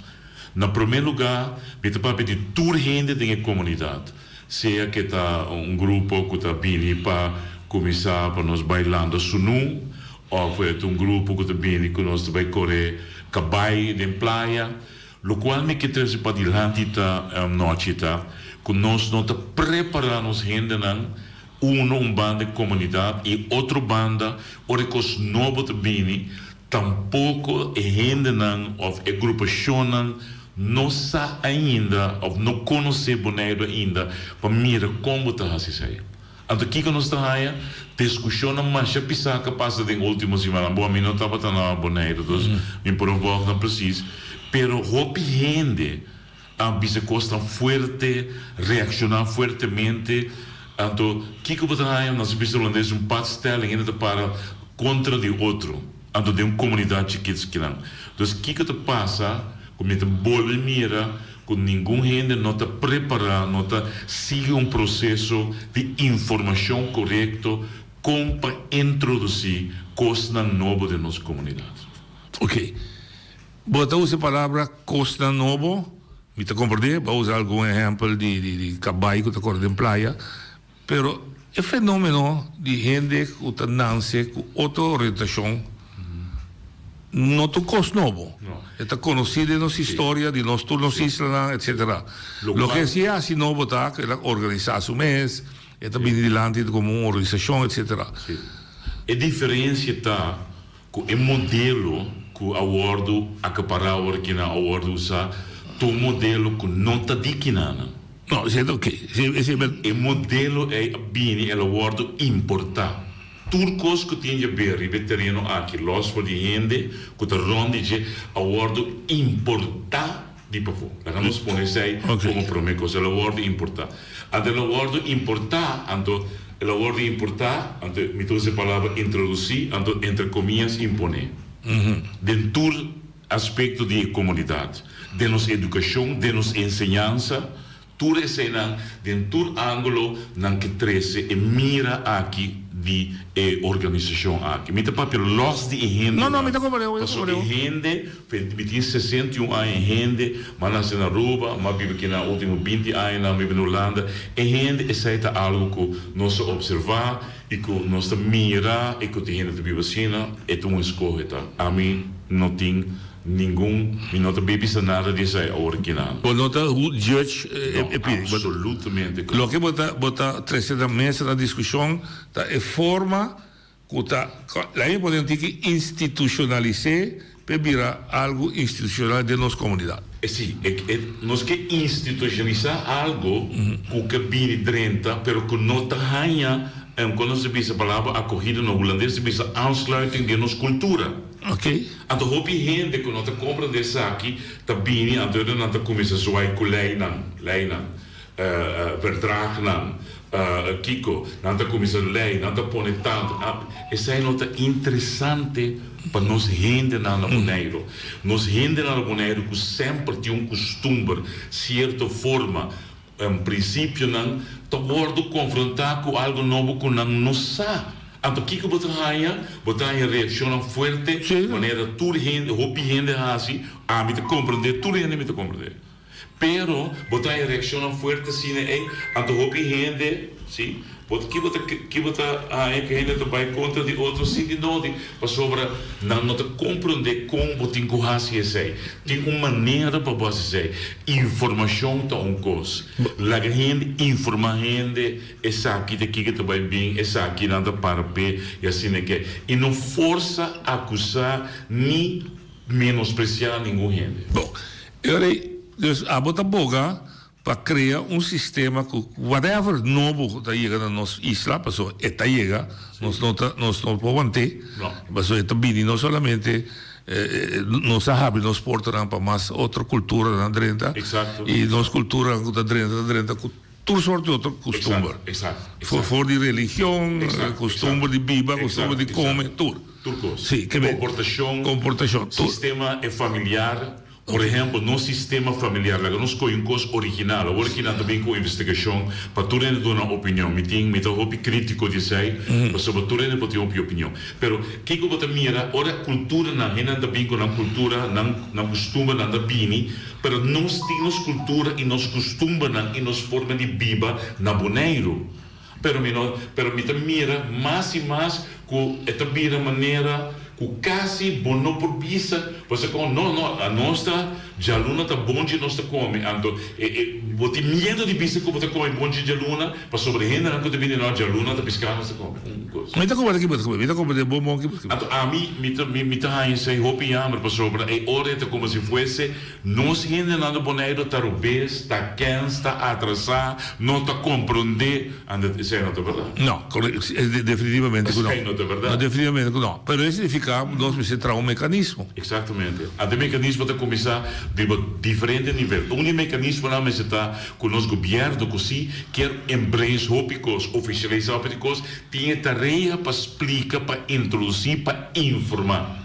Na promé lugá mi ta papia di tur hende den e komunidat. Sea ke ta un grupo ku ta bini pa kuminsá pa nos bai landa sunú òf e ta un grupo ku ta bini ku nos ta bai kore kabai den playa. Lokual mi ke trese padilanti ta nochi ta ku nos no ta prepará nos hendenan, uno un banda e komunidat i otro banda ora e kos nobo ta bini Tampoko e hendenan òf e grupashonnan no sa ainda òf no konosé Boneiru ainda pa mira kon bo ta hasi esei. Anto kiko nos ta haña? Diskushonnan masha pisá ka pasa den último simannan. Bon, mi no tabata na Boneiru, dus mi por a vòlg nan presis. Pero hopi hende a bisa kosnan fuerte, reakshoná fuertemente. Anto, kiko bo ta haña? Nos a bisa holandes un patstelling, hende ta para kontra di otro, anto den un komunidat chikit skinan. Dus kiko ta pasa ku mi ta bolbe mira ku ningun hende no ta prepará, no ta sigui un proseso di informashon korekto kon pa introdusí kosnan nobo den nos komunidat. Oké. Bo ta usa e palabra kosnan nobo, mi ta komprendé, bo a usa algun ehèmpel di di kabai ku ta kore den playa, pero e fenómeno di hende ku ta nanse ku otro orientashon no ta un kos nobo. E ta konosí den nos historia di nos tur nos islanan, etsetera. Loke si e hasi nobo ta ku el a organisá su mes, e ta bini dilanti komo un organisashon, etsetera. E diferensia ta Ku e modelo ku a wòrdu akapará ora kina a wòrdu usá ta un modelo ku no ta di kinanan. No, esei ta oke. Esei ber. E modelo ei a bini, el a wòrdu importá. Tur kos ku tin djaber riba e tereno aki, lòs for di hende ku ta rònt di dje, a wòrdu importá di pafó. Laga nos pone esei komo promé kos. El a wòrdu importá. Anto el a wòrdu importá, anto el a wòrdu importá, anto mi ta usa e palabra introdusí, anto entre komias imponé. Den tur aspekto di e komunidat, den nos edukashon, den nos enseñansa, Tur eseinan den tur ángulo nan ke trese e mira aki di e organisashon aki. Mi ta papia lòs di e hendenan. No, no, mi ta komprendé, mi ta Paso e komprendé. hende, mi tin 61 aña, e hende, m'a nase na Aruba, m'a biba aki na último binti añanan, m'a biba na Hulanda, e hende esei ta algu ku nos a opservá i ku nos ta mira i ku tin hende ta biba asina, e ta un eskohe ta. Ami no tin Ningun, mi no ta bisa nada di esai awor kinan. Bo no ta judge e pidi. No, absolutamente ku no. Loke bo ta bo ta trese na mesa na diskushon ta e forma ku ta laga mi pone un tiki institushonalis'é p'e bira algu institushonal den nos komunidat. E si, e e nos ke institushonalisá algu ku ke bini drenta pero ku no ta haña, kon nos ta bisa palabra akohida na hulandes ta bisa aansluiting den nos kultura. Ok. Anto hopi hende ku no ta komprende esaki ta bini anto ora nan ta kuminsá zwai ku leinan, leinan, verdragnan, kiko, nan ta kuminsá lei, nan ta pone tantu. Esei no ta interesante pa nos hendenan na Boneiru. Nos hendenan na Boneiru ku semper tin un kustumber, sierto forma, Prinsipionan ta wòrdu konfrontá ku algu nobo ku nan no sa. Anto kiko bo ta haña? Bo ta haña reakshonnan fuerte, manera tur hende, hopi hende hasi. Ami ta komprendé, tur hende mi ta komprendé. Pero bo ta haña reakshonnan fuerte asina ei, anto hopi hende, si, bo ta, ki bo ta, ki bo ta haña ku hende ta bai kontra di otro sin di nodi? Pasobra nan no ta komprondé kon bo tin ku hasi esei. Tin un manera pa bo hasi esei. Informashon ta un kos. Laga hende informá hende esaki ta kiko ta bai bin, esaki nan ta para p'e i asina ke. I no forsa akusá ni menospresiá ningun hende. Bon, e ora ei. Dus abo ta boga pa crea un sistema cu whatever nobo cu ta yega na nos isla, pasobra e ta yega, nos no ta, nos no por want'é, pasobra e ta bini no solamente nos a habri nos portanan pa mas otro culturanan drenta, y nos culturanan cu ta drenta ta drenta cu tur soort di otro custumber, for di religion, custumber di biba, custumber di come, tur. Tur cos. Sí, ke men. Comportacion. Comportacion, tur. Sistema e familiar. Por ehempel, nos sistema familiar, laga nos coge un cos original. Awor aki nan ta bin cu investigacion pa tur hende duna opinion. Mi tin, mi ta hopi critico di esey, pasobra tur hende por tin hopi opinion. Pero kico bo ta mira ora culturanan, hendenan ta bin cu nan cultura, nan, nan custumbernan ta bini, pero nos tin nos cultura y nos custumbernan y nos forma di biba na Boneiru. Pero mi no, pero mi ta mira mas y mas cu e ta bira manera cu casi bo no por bisa, pasobra con no, no, anos ta djaluna ta bonchi nos ta come, anto e, e, bo tin miedo di bisa cu bo ta come bonchi djaluna, pasobra e hendenan cu ta bini no, djaluna ta pisca nos ta come, un cos. Mi ta come aki bo ta come, mi ta come den bonbon aki bo ta come. Anto ami, mi ta, mi, mi ta haña esey hopi jammer, pasobra e ora e ta como si fuese Nos hendenan di Boneiru ta robes, ta kens, ta atrasá, no ta komprondé. Anda esei no ta bèrdat? No, definitivamente ku no. Esei no ta bèrdat. No, definitivamente ku no. Pero e signifiká ku nos mester traha un mekanismo. Eksaktamente. Ante e mekanismo ta kuminsá riba diferente nivel. Un di e mekanismonan mester ta ku nos gobièrnu ku si kier embrace hopi kos, ofisialisá hopi di kos, tin e tarea pa splika, pa introdusí, pa informá.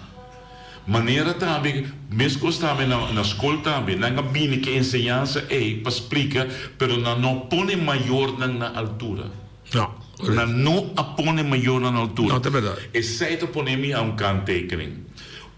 Manera tambe, meskos tambe na na skol tambe, nan a bini ku e enseñansa ei pa splika, pero nan no pone mayornan na altura. No. Nan no a pone mayornan na altura. No, ta bèrdat. Esei ta pone mi a un kanttekening.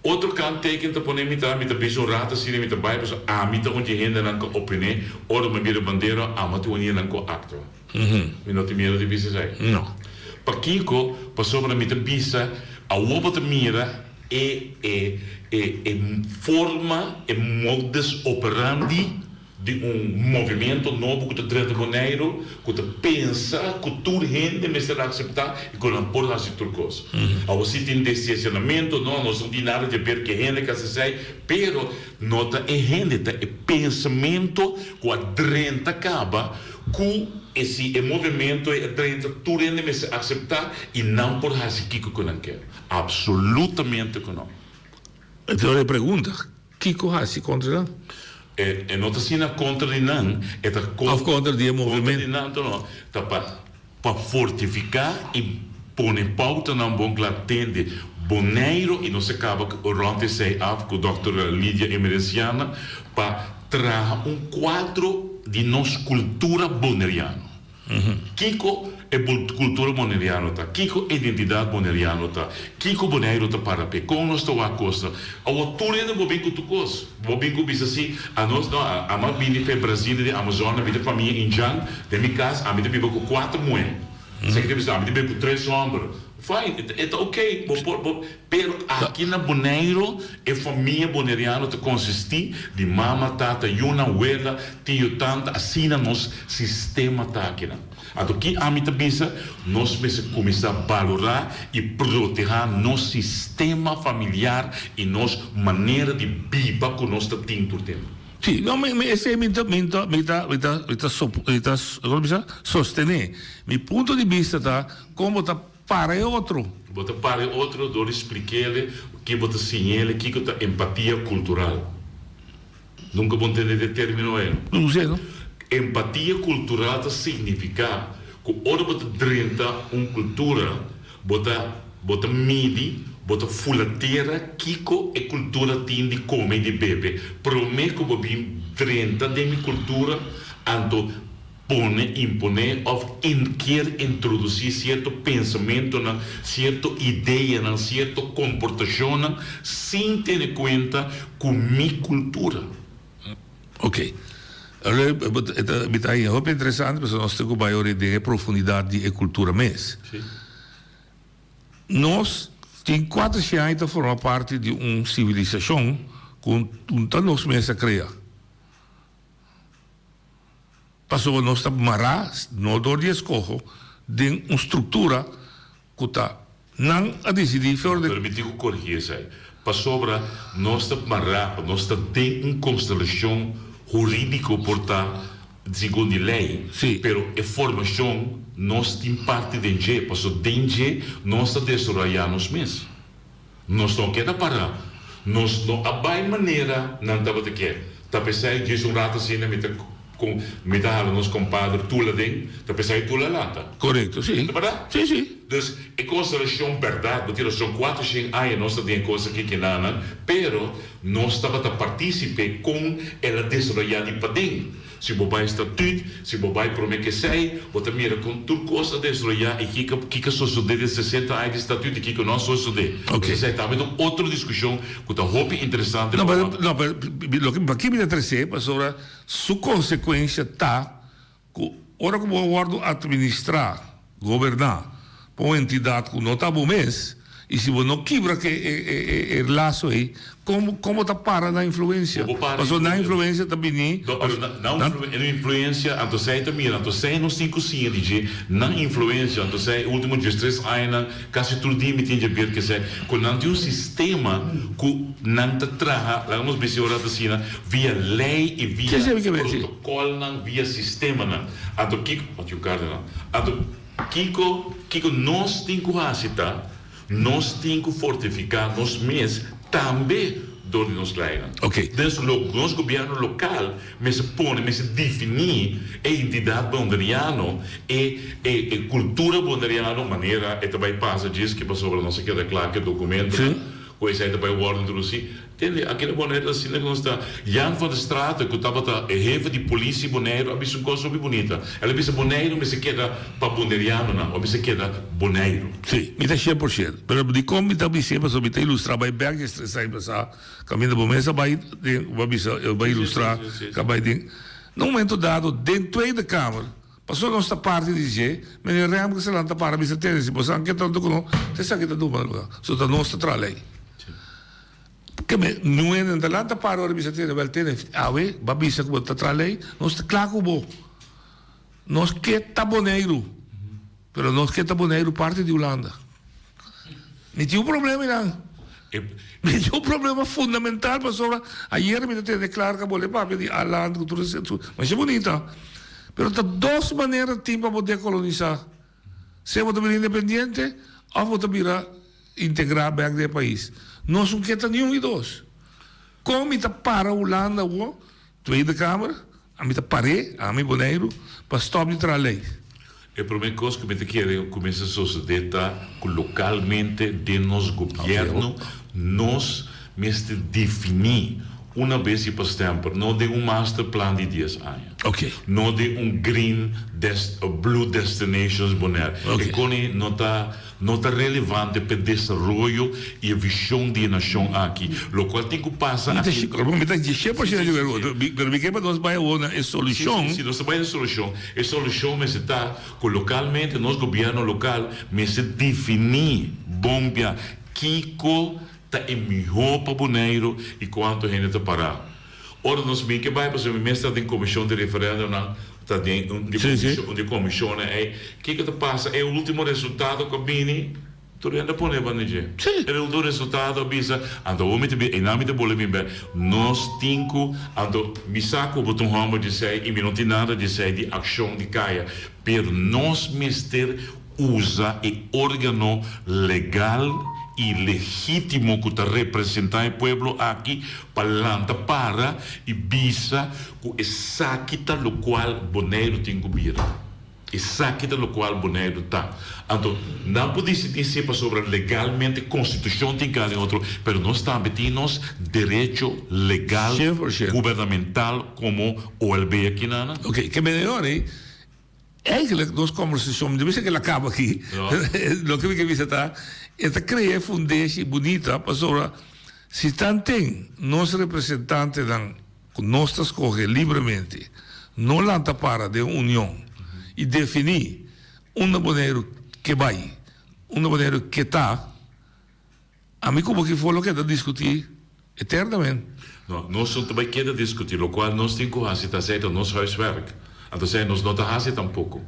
Otro kanttekening ta pone mi ta, mi ta bisa un rato asina, mi ta bai pasobra ami ta un di e hendenan ku a opiné, ora mi bira bandera, ami ta un di e hendenan ku a aktua. Mi no tin miedu di bisa esei. No. Pakiko? Pasobra mi ta bisa, awor bo ta mira e e e e forma, e modus operandi di un movimento nobo ku ta drenta Boneiru, ku ta pensa ku tur hende mester akseptá i ku nan por hasi tur kos. Awor si tin desiasionamentu, no, nos no tin nada di haber ku e hende ku hasi esei, pero no ta e hende, ta e pensamentu ku a drenta kaba Ku e si e movimento ei a drenta tur hende mester akseptá i nan por hasi kiko ku nan ker? Absolutamente ku no. Enton e pregunta, kiko hasi kontra nan? E e no ta asina kontra di nan, e ta Òf kontra di e movimento. Kontra di nan to no, ta pa pa fortifiká i pone poutanan bon kla tende Boneiru i nos a kaba rònt esei af ku dòkter Lydia Emerenciana pa Traha un kuadro di nos kultura boneriano. Kiko e kultura boneriano ta? Kiko e identidat boneriano ta? Kiko Boneiru ta para p'e? Kon nos ta wak kosnan? Awor tur hende bo bin ku tur kos. Bo bin ku bisa si, anos no, ama bini p'e Brasil di Amazona, mi ta famia indjan, den mi kas ami ta biba ku kuater muhé. Esaki ta bisa ami ta biba ku tres hòmber. Fine, e ta ok, bo por, bo, pero aki na Boneiru e famia boneriano ta konsistí di mama, tata, yunan, wela, tio, tanta, asina nos sistema ta akinan. Anto ki ami ta bisa, nos mester kuminsá balorá i protehá nos sistema familiar i nos manera di biba ku nos ta tin tur tempu. Sí, no, mi, mi, esei mi ta, mi ta, mi ta, mi ta, mi ta, mi ta, komo bisa, sostené. Mi punto di bista ta kon bo ta para e otro. Bo ta para e otro dor di splik'ele ki bo ta siñ'ele kiko ta empatia kultural. Nunka bo ntende di e término ei, no? No sé, no. Empatia kultural ta signifiká ku ora bo ta drenta un kultura, Bo ta bo ta midi, bo ta fula tera kiko e kultura tin di kome i di bebe. Promé ku bo bin drenta den mi kultura, anto pone, imponé òf in kier introdusí sierto pensamentonan, sierto ideanan, sierto komportashonnan sin tene kuenta ku mi kultura. Ok. Mi ta haña hopi interesante pasobra nos tin ku bai ora den e profundidat di e kultura mes. Nos tin kuater shen aña ta forma parti di un sivilisashon ku ta nos mes a krea. Pasobra nos ta mará, no dor di eskoho, den un struktura ku ta nan a disidí for de. Permití ku korigí esei. Pasobra nos ta mará, nos ta den un konstelashon. Hurídiko por ta segun di lei, pero e formashon nos tin parti den dje, paso den dje nos ta desaroyá nos mes. Nos no keda pará. Nos no a bai manera nan tabata ke. Ta p'esei djis un rato asina mi ta con mi ta hala nos compadre Tula den, ta p'esei Tula lanta. Correcto, si. Ta berdad? Si, si. Dus e constelacion berdad, bo tin razon, cuatrocientos aña nos ta den e cos aki kinanan, pero nos tabata participe con el a desaroya di paden. Si bo bai statuut, si bo bai prome ku esei, bo ta mira kon tur kos a desaroyá i kiko kiko a sosodé den sesenta aña di statuut i kiko no a sosodé. Oké. Esei tambe ta un otro diskushon ku ta hopi interesante No, pa pero, no, pero loke pakí mi ta tres'é, pasobra su konsekuensha ta ku ora ku bo a wòrdu atministrá, goberná, pa un entidat ku no ta bo mes, i si bo no kibra ku e laso ei, kon kon bo ta para nan influensia? Bo para Pasobra nan influensia ta bini. No, pero nan influensia, anto esei ta mira, anto esei nos tin ku siña di dje, nan influensia, anto esei e ultimo diestres añanan kasi tur dia mi tin dje ber ku esei, ku nan tin un sistema ku nan ta traha, laga nos bisa ora ta asina, via lei i via protokolnan, via sistemanan. Anto kiko, anto Kiko kiko nos tin ku hasi ta, nos tin ku fortifiká nos mes tambe dor di nos leinan. Dus lo nos gobièrnu lokal mester pone, mester definí e identidat bonderiano, e e e kultura bonderiano manera e ta bai pasa djis ke pasobra nos a keda kla ku e dokumentonan ku esei ta bai wòrdu introdusí. Tende, aki na Boneiru ta asina ku nos ta. Jan van der Straten, ku tabata e hefe di polis di Boneiru, a bisa un kos hopi bunita. El a bisa, Boneiru mester keda pa bonerianonan, o mester keda Boneiru. Sí, mi ta shen por shen. Pero dikon mi ta bis'é? Pasobra mi ta ilustrá bai bèk dje tres aña pasá, kaminda bo mes a bai den, bo a bisa, bo a ilustrá, ka bai den. Na un momento dado, den Tweede Kamer, pasobra nos ta parti di dje, meneer Remkes a lanta para bisa, Tende, si boso a ke tantu ku nos, ta esaki ta duma lugá. So ta nos ta traha lei. Ke me nuen nan ta lanta para ora bisa tene wel tene awe ba bisa ku bo ta traha lei nos ta kla ku bo nos ke ta Boneiru pero nos ke ta Boneiru parti di Hulanda mi tin un problema einan mi tin un problema fundamental pasobra ayer mi ta tende Clark a bole papia di Aland ku tur esei masha bunita pero ta dos manera tin pa bo dekolonisa Sea bo ta bira independiente of bo ta bira integra bek den e pais. Nos no ke ta niun di dos. Kon mi ta para Hulanda awo, Tweede Kamer, ami ta par'é, ami Boneiru, pa stop di traha lei. E prome kos ku mi ta kere ku mester sosodé ta ku lokalmente den nos gobièrnu nos mester definí Una bes i pa stemper, no den un masterplan di dies aña. No den un green des blue destinations Bonaire. E koni no ta no ta relevante p'e desaroyo i e vision di e nashon aki. Lokual tin ku pasa Mi ta aki. mi ta shen por shento di acuerdo, pero mi ke pa nos bai awor na e solushon. Si, si, si, nos ta bai na e solushon. E solushon mester ta ku lokalmente nos gobièrnu lokal mester definí bon bia kiko Ta e mihó pa Boneiru i kuantu hende ta pará. Ora nos bin ke bai pasobra mi mes ta den komishon di referendomnan, ta den un di komishon un di komishonnan ei. Kiko ta pasa? E ultimo resultado ku a bini, tur hende a pone banda dje. E ultimo resultado a bisa, anto awor mi ta bin, einan mi ta bole bin bek. Nos tin ku, anto mi sa ku bo ta un hòmber di esei i mi no tin nada di esei di akshon di kaya, pero nos mester Usa e organo legal i legítimo ku ta representá e pueblo aki pa lanta para i bisa ku esaki ta lokual Boneiru tin ku bira. Esaki ta lokual Boneiru ta. Anto, nan por disidí si pasobra legalmente konstitushon tin kla den otro, pero nos tambe tin nos derecho legal gubernamental komo OLB aki nan. Oke, ke mene ora ei Eigenlijk nos conversacion, mi ta bisa ke la caba aki, loke mi ke bisa ta, e ta crea e fundeshi bunita pasobra si tanten nos representantenan cu nos ta scoge libremente no lanta para den union y defini unda Boneiru ke bay, unda Boneiru ke ta, Ami ku bo ki for lo keda diskutí eternament. No, nos no ta bai keda diskutí. Lokual nos tin ku hasi ta esei ta nos huiswerk. Anto esei nos no ta hasi tampoko.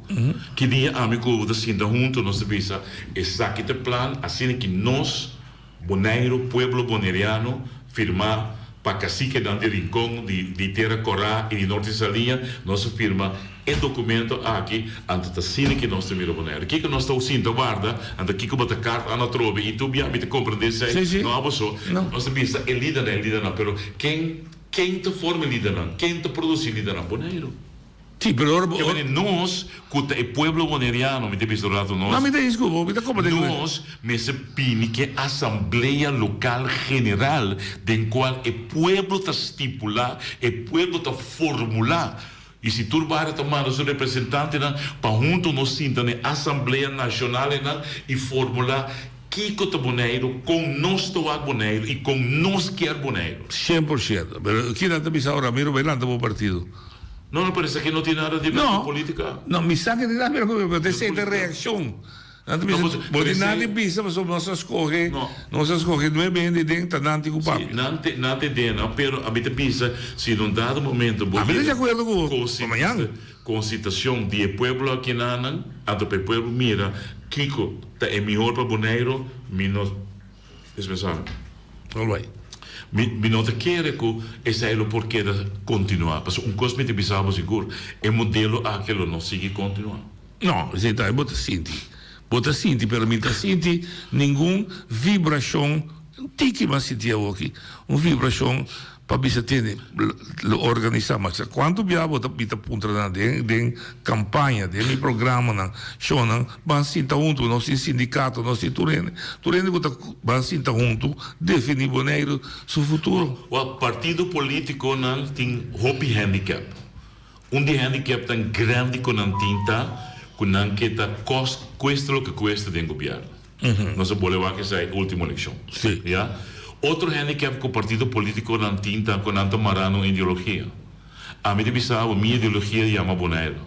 Ki dia ami ku bo ta sinta huntu nos ta bisa esaki ta e plan asina ki nos Boneiru, pueblo boneriano, firmá. Pa caciquenan di Rincon, di di Tera Corá y di Norte Saliña, nos a firma e documento aki, anto ta asina ki nos ta mira Bonaire. Kiko nos ta sinta warda, anto kiko bo ta carta an atrobe y tur bia mi ta comprende esey, no abo so, nos ta bisa e lidernan, e lidernan, pero ken ken ta forma e lidernan, ken ta produci lidernan? Bonaire. Sí, pero ora bo. Ke manera nos ku ta e pueblo boneriano, mi ta bisa un rato nos. No, mi ta disculpa, mi ta comprende ku. Nos mester bini ke asamblea lokal general den kual e pueblo ta stipulá, e pueblo ta formulá. I si tur bario ta manda su representantenan pa huntu nos sinta na e asamblea nashonal einan i formulá kiko ta Boneiru, kon nos ta wak Boneiru i kon nos kier Boneiru. 100%. Pero kinan ta bisa ora Ramiro bai lanta bo partido? No, no, pero esaki no tin nada di ver ku politica. No, mi sa ke tin nada di ver ku politica, pero esei ta reakshon. Nan ta bisa, bo tin nada di bisa pasobra nos a skohe, nos a skohe nuebe hende den ta nan tin ku papia. Si, nan te, nan te den nan, pero ami ta bisa si na un dado momento bo Ami ta di akuerdo ku bo, pa mañan. Con situacion di e pueblo akinanan, anto pa e pueblo mira kiko ta e mihor pa Boneiru, mi no. Dispensá mi. Alright. Mi, mi no ta kere ku esei lo por keda kontinuá. Pasobra un kos mi ta bisa bo sigur, e modelo aki lo no sigui kontinuá. No, esei ta, bo ta sinti. Bo ta sinti, pero mi ta sinti ningun vibrashon, un tiki mi a sinti awoki, un vibrashon Pa bisa tene lo organisa mas cuanto bia bo ta mi ta puntra nan den den campaña den mi programanan shownan ban sinta hunto nos tin sindicato nos tin tur hende tur hende cu ta ban sinta hunto defini Boneiru su futuro. Wak partido politiconan tin hopi handicap. Un di handicapnan grandi cu nan tin ta cu nan ke ta cost cueste loke cueste den gobierno. Nos a bole wak esai ultimo eleccion. Ya. Otro handicap cu partido politiconan tin ta cu nan ta mara na un ideologia. Ami ta bisa bo mi ideologia yama Boneiru.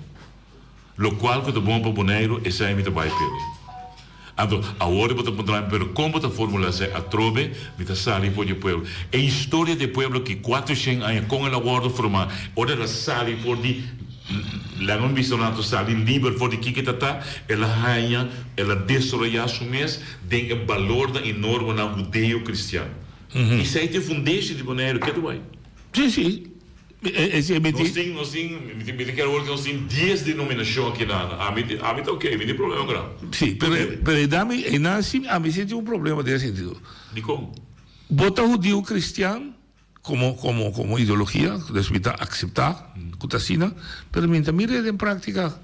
Locual cu ta bon pa Boneiru esai mi ta bai p'e. Anto, awor bo ta puntra mi, pero kon bo ta formula esei? Atrobe mi ta sali for di e pueblo. E historia di e pueblo aki, kuatroshen aña, kon el a wòrdu formá, ora el a sali for di, laga mi bisa un rato, sali liber for di kiko e ta ta, el a haña, el a desaroyá su mes den e balornan i normanan hudeo-kristian. Esei ta e fundeshi di Boneiru, ke ta bai? Sí, sí. Nos tin, nos tin, mi ta kere hoor ku nos tin dies denominashon aki na, ami, ami ta oke, mi tin problema ku nan. Sí, pero, pero e dami, e nan si, ami si tin un problema den e sentido. Dikon? Bo ta hudiu kristian komo, komo, komo ideologia, dus mi ta akseptá ku ta asina, pero mi ta mir'é den práktika.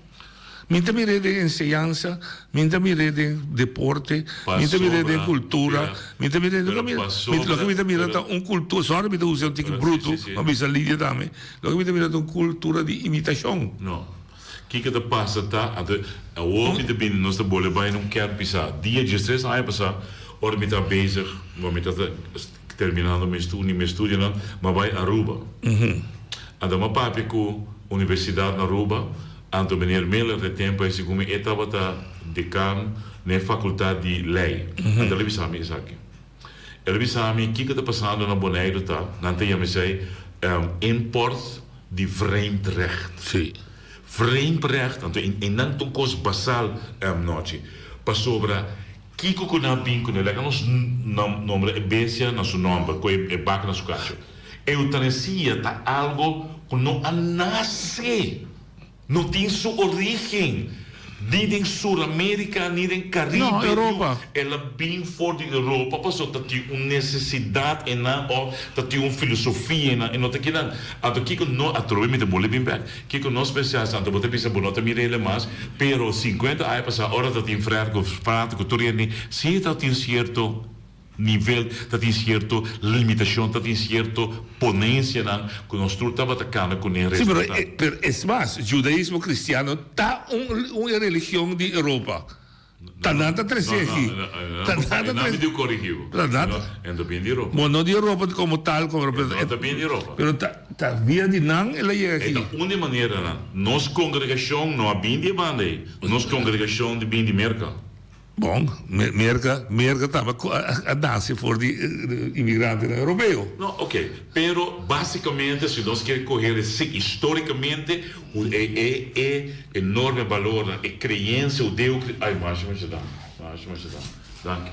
Mi ta mir'é den enseñansa, mi ta mir'é den deporte, mi ta mir'é den kultura, mi ta mir'é den loke mi ta mira ta un kultura, sorry mi ta usa un tiki brutu, ma bisa Lidia tambe, loke mi ta mira ta un kultura di imitashon. No. Kiko ta pasa ta, anto awor mi ta bini nos ta bole bai na un kèmp pisá. Dia diestres aña pasá ora mi ta bezig, bo mi ta terminando mi estudio, mi estudionan, mi a bai Aruba. Anto mi a papia ku universidat na Aruba. Anto meneer Miller den tempo ei segun mi e tabata dekan na e fakultat di lei. Anto el a bisa mi esaki. El a bisa mi kiko ta pasando na Boneiru ta, nan ta yama esei import di vreemd recht. Sí. Vreemd recht, anto einan ta un kos basal nochi. Pasobra kiko ku nan a bin kuné, laga nos nombra e bestia na su nomber, ku e baka na su kacho. Eutanasia ta algo ku no a nase. No tin su origen ni den Sur America ni den Caribe. No, Europa. El a bin for di Europa pasobra ta tin un necesidad enan of ta tin un filosofia enan. E no ta kinan. Anto kico no, atrobe mi ta bole bin bek. Kico nos mester haci? Anto bo ta bisa bo no ta mira ele mas, pero cincuenta aña pasa ora ta tin frère cu frater cu tur hende, si ta tin cierto. Nivel, ta tin sierto limitashon, ta tin sierto ponensianan ku nos tur tabata kana kuné Sí, pero, respetá. pero es mas, judaismo cristiano ta un, un religion di Europa. Ta nan ta trese aki. Ta nan ta No, trese. mi diu corrigi bo. Ta nan ta. En ta bien di Europa. Bo no di Europa como tal, como, pero, No ta bien di Europa. pero ta, ta via di nan el a yega E aki. ta un di maneranan. Nos congregacion no a bin di e banda ei. Nos congregacion di bin di Merca. Bon, Merca, Merca taba a nace for di inmigrantenan europeo. No, ok. Pero basicamente si nos kier coger esey historicamente, cu e e e enorme balornan, e creencia hudeo, ay masha masha danki, masha masha danki, danki.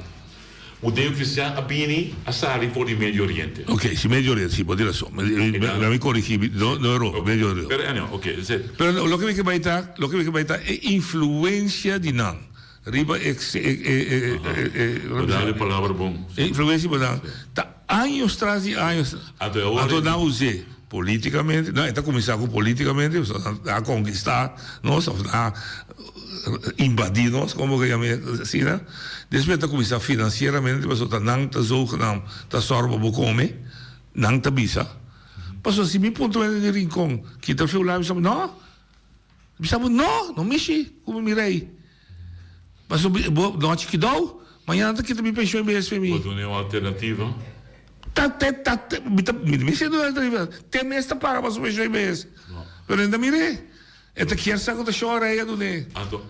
Hudeo Cristian a bini a sali for di Medio Oriente. Ok, si Medio Oriente, si, bo tin rason. Laat mi corrigi, no, no Europa, Medio Oriente. Pero anyhow, ok, esei. Pero loke mi ke bai ta, loke mi ke bai ta e influencia di nan riba e, e, e, e, Bo dal e palabra bon. E influencia di nan ta años tras di años. Anto e ora. Anto nan us'é politicamente, no, e ta cuminsa cu politicamente, pasobra nan a conquista nos, of nan a invadi nos, como bo ke yam'é asina. Despues ta cuminsa financieramente, pasobra ta nan ta zogenaamd ta sòru pa bo come, nan ta bisa. Pasobra si mi puntra un hende di Rincon, kita fiu la, mi bisa bo, no, mi bisa bo, no, no mishi cu mi rei. Pasobra bo nochi kidou, mañana ta kita mi pensioen bes mi. Bo duna un alternativa? Ta te ta te mi ta mi mester duna alternativa, te mes ta paga pa su pensioen bes. Pero e ta mir'é. E ta kier sa ku ta shon rei a dun'é. Anto,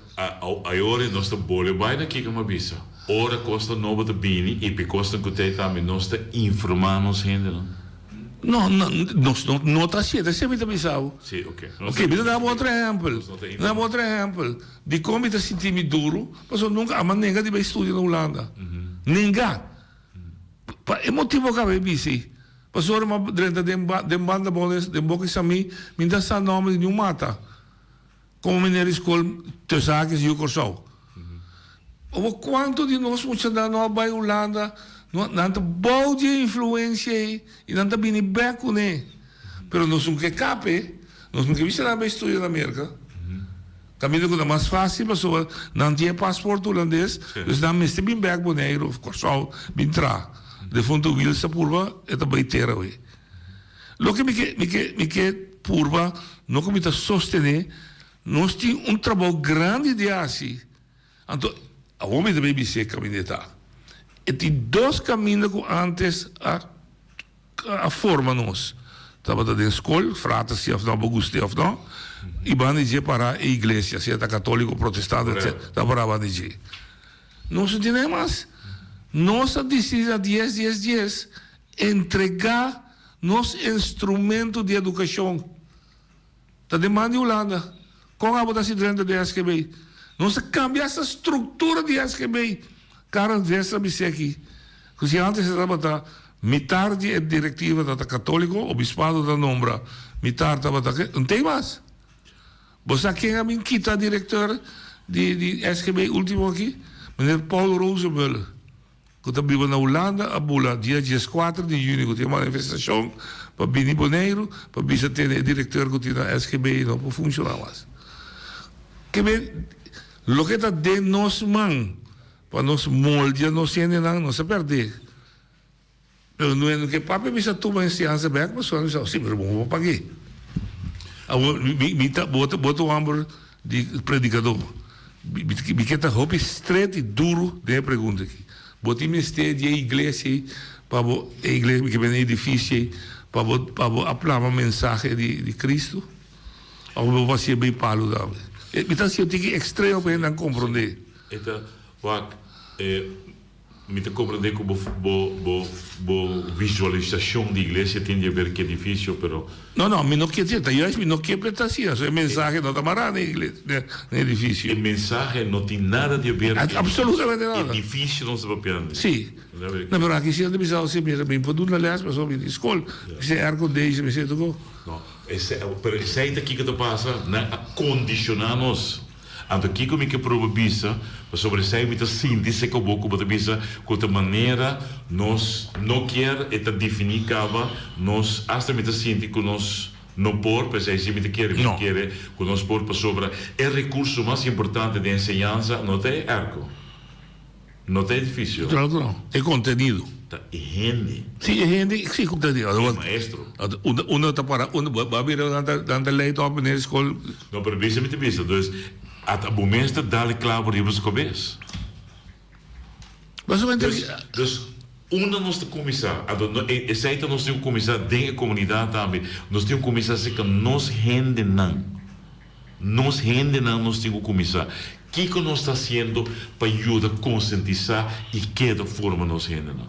ayora nos ta bole bai na kiko mi a bisa. Ora kosnan nobo ta bini i pi kosnan ku t'ei tambe nos ta informá nos hendenan. No, no, nos no no ta hasié, ta esei mi ta bisa bo. Sí, oke. Oke, mi ta daba otro ehèmpel. Mi ta daba otro ehèmpel. Dikon mi ta sinti mi duru? Pasobra nunka amo a nenga di bai studia na Hulanda. Nenga! Pa e motibu a kaba e bisa ei. Pasobra mi a drenta den den banda bon den boka di Samí, mi no ta sa nòmber di niun mata. Komo meneer di skol tussen haakjes yu Kòrsou. Obo kuantu di nos muchanan no a bai Hulanda, no nan ta bou di e influensia ei i nan ta bini bèk kuné. Pero nos no ke kape, nos no ke bisa nan bai studia na Merka. Kaminda ku ta mas fásil pasobra nan tin e pasport hulandes, dus nan mester bin bèk Boneiru òf Kòrsou bin traha. Defuntu Wiels ta purba e ta bai tera awe. Loke mi ke mi ke mi ke purba no ku mi ta sostené, nos tin un trabou grandi di hasi. Anto awor mi ta bai bis'é kaminda e ta. E tin dos kaminda ku ántes a a forma nos. Tabata den skol, frater si of no, bo gust'é of no, i banda di dje para e iglesia, sea ta katoliko, protestante, etc. Ta para banda di dje. Nos no tin nada mas. Nos a disidí na dies dies dies entregá nos instrumento di edukashon. Ta den man di Hulanda. Kon abo ta hasi drenta den SGB? Nos a kambia hasta struktura di SGB. Karen Vest a bis'é aki ku si antes e tabata mitar di e direktiva tabata katoliko, obispado ta nombra mitar tabata ke, no tin mas. Bo sa ken a bin kita direkteur di di SGB ultimo aki? Meneer Paul Rosenmöller. Ku ta biba na Hulanda a bula dia dieskuater di yüni ku tin manifestashon pa bini Boneiru pa bisa tene e direkteur ku tin na SGB no por funshoná mas. Ke men loke ta den nos man pa nos moldia nos hendenan nos a pèrdè. Pero no e ke papia bisa tuma enseñansa bèk pasobra nan bisa si pero bo no por pag'é. Awor mi mi ta bo ta bo ta un hòmber di predikadó. Mi ke ta hopi stret i duru den e pregunta aki. Bo tin mester di e iglesia ei pa bo, e iglesia mi ke mende e edifisio ei pa bo pa bo a plama mensahe di di Cristo? Of bo hasié bei palu tambe? Mi ta hasié un tiki ekstremo pa hendenan komprondé. E ta wak e. Mi ta comprende cu bo bo bo bo visualisacion di iglesia tin di haber cu edificio, pero. No, no, mi no kier ta juist mi no kier pa e ta asina, so e mensahe no ta mará na e iglesia, na e edificio. E mensahe no tin nada di haber cu Absolutamente nada. Edificio nos ta papiando. Si. No, pero aki si nan ta bisa si mira mi por duna les pasobra mi tin scol, mi si aircondition, mi si tur. No, esei, pero esei ta kico ta pasa, nan a condiciona nos. Anto kiko mi ke proba bisa pasobra esei mi ta sinti seka bo ku bo ta bisa ku ta manera nos no kier e ta defini kaba nos asta mi ta sinti ku nos no por p'esei si mi ta kere mi ta kere ku nos por pasobra e rekurso mas importante den enseñansa no ta e erko. No ta edifisio. Claro ku no. E kontenido. Ta e hende. Si, e hende, si kontenido. E maestro. Unda, unda ta para, unda, bo a bira nan ta, nan ta lei tòg meneer di skol. No, pero bisa mi ta bisa, dus ata bo mes ta dal e klabo riba su kabes. Basicamente. Dus, dus unda nos ta kuminsá? Anto no, e, esei ta nos tin ku kuminsá den e komunidat tambe. Nos tin ku kuminsá serka nos hendenan. Nos hendenan nos tin ku kuminsá. Kiko nos ta hasiendo pa yuda konsientisá i keda forma nos hendenan?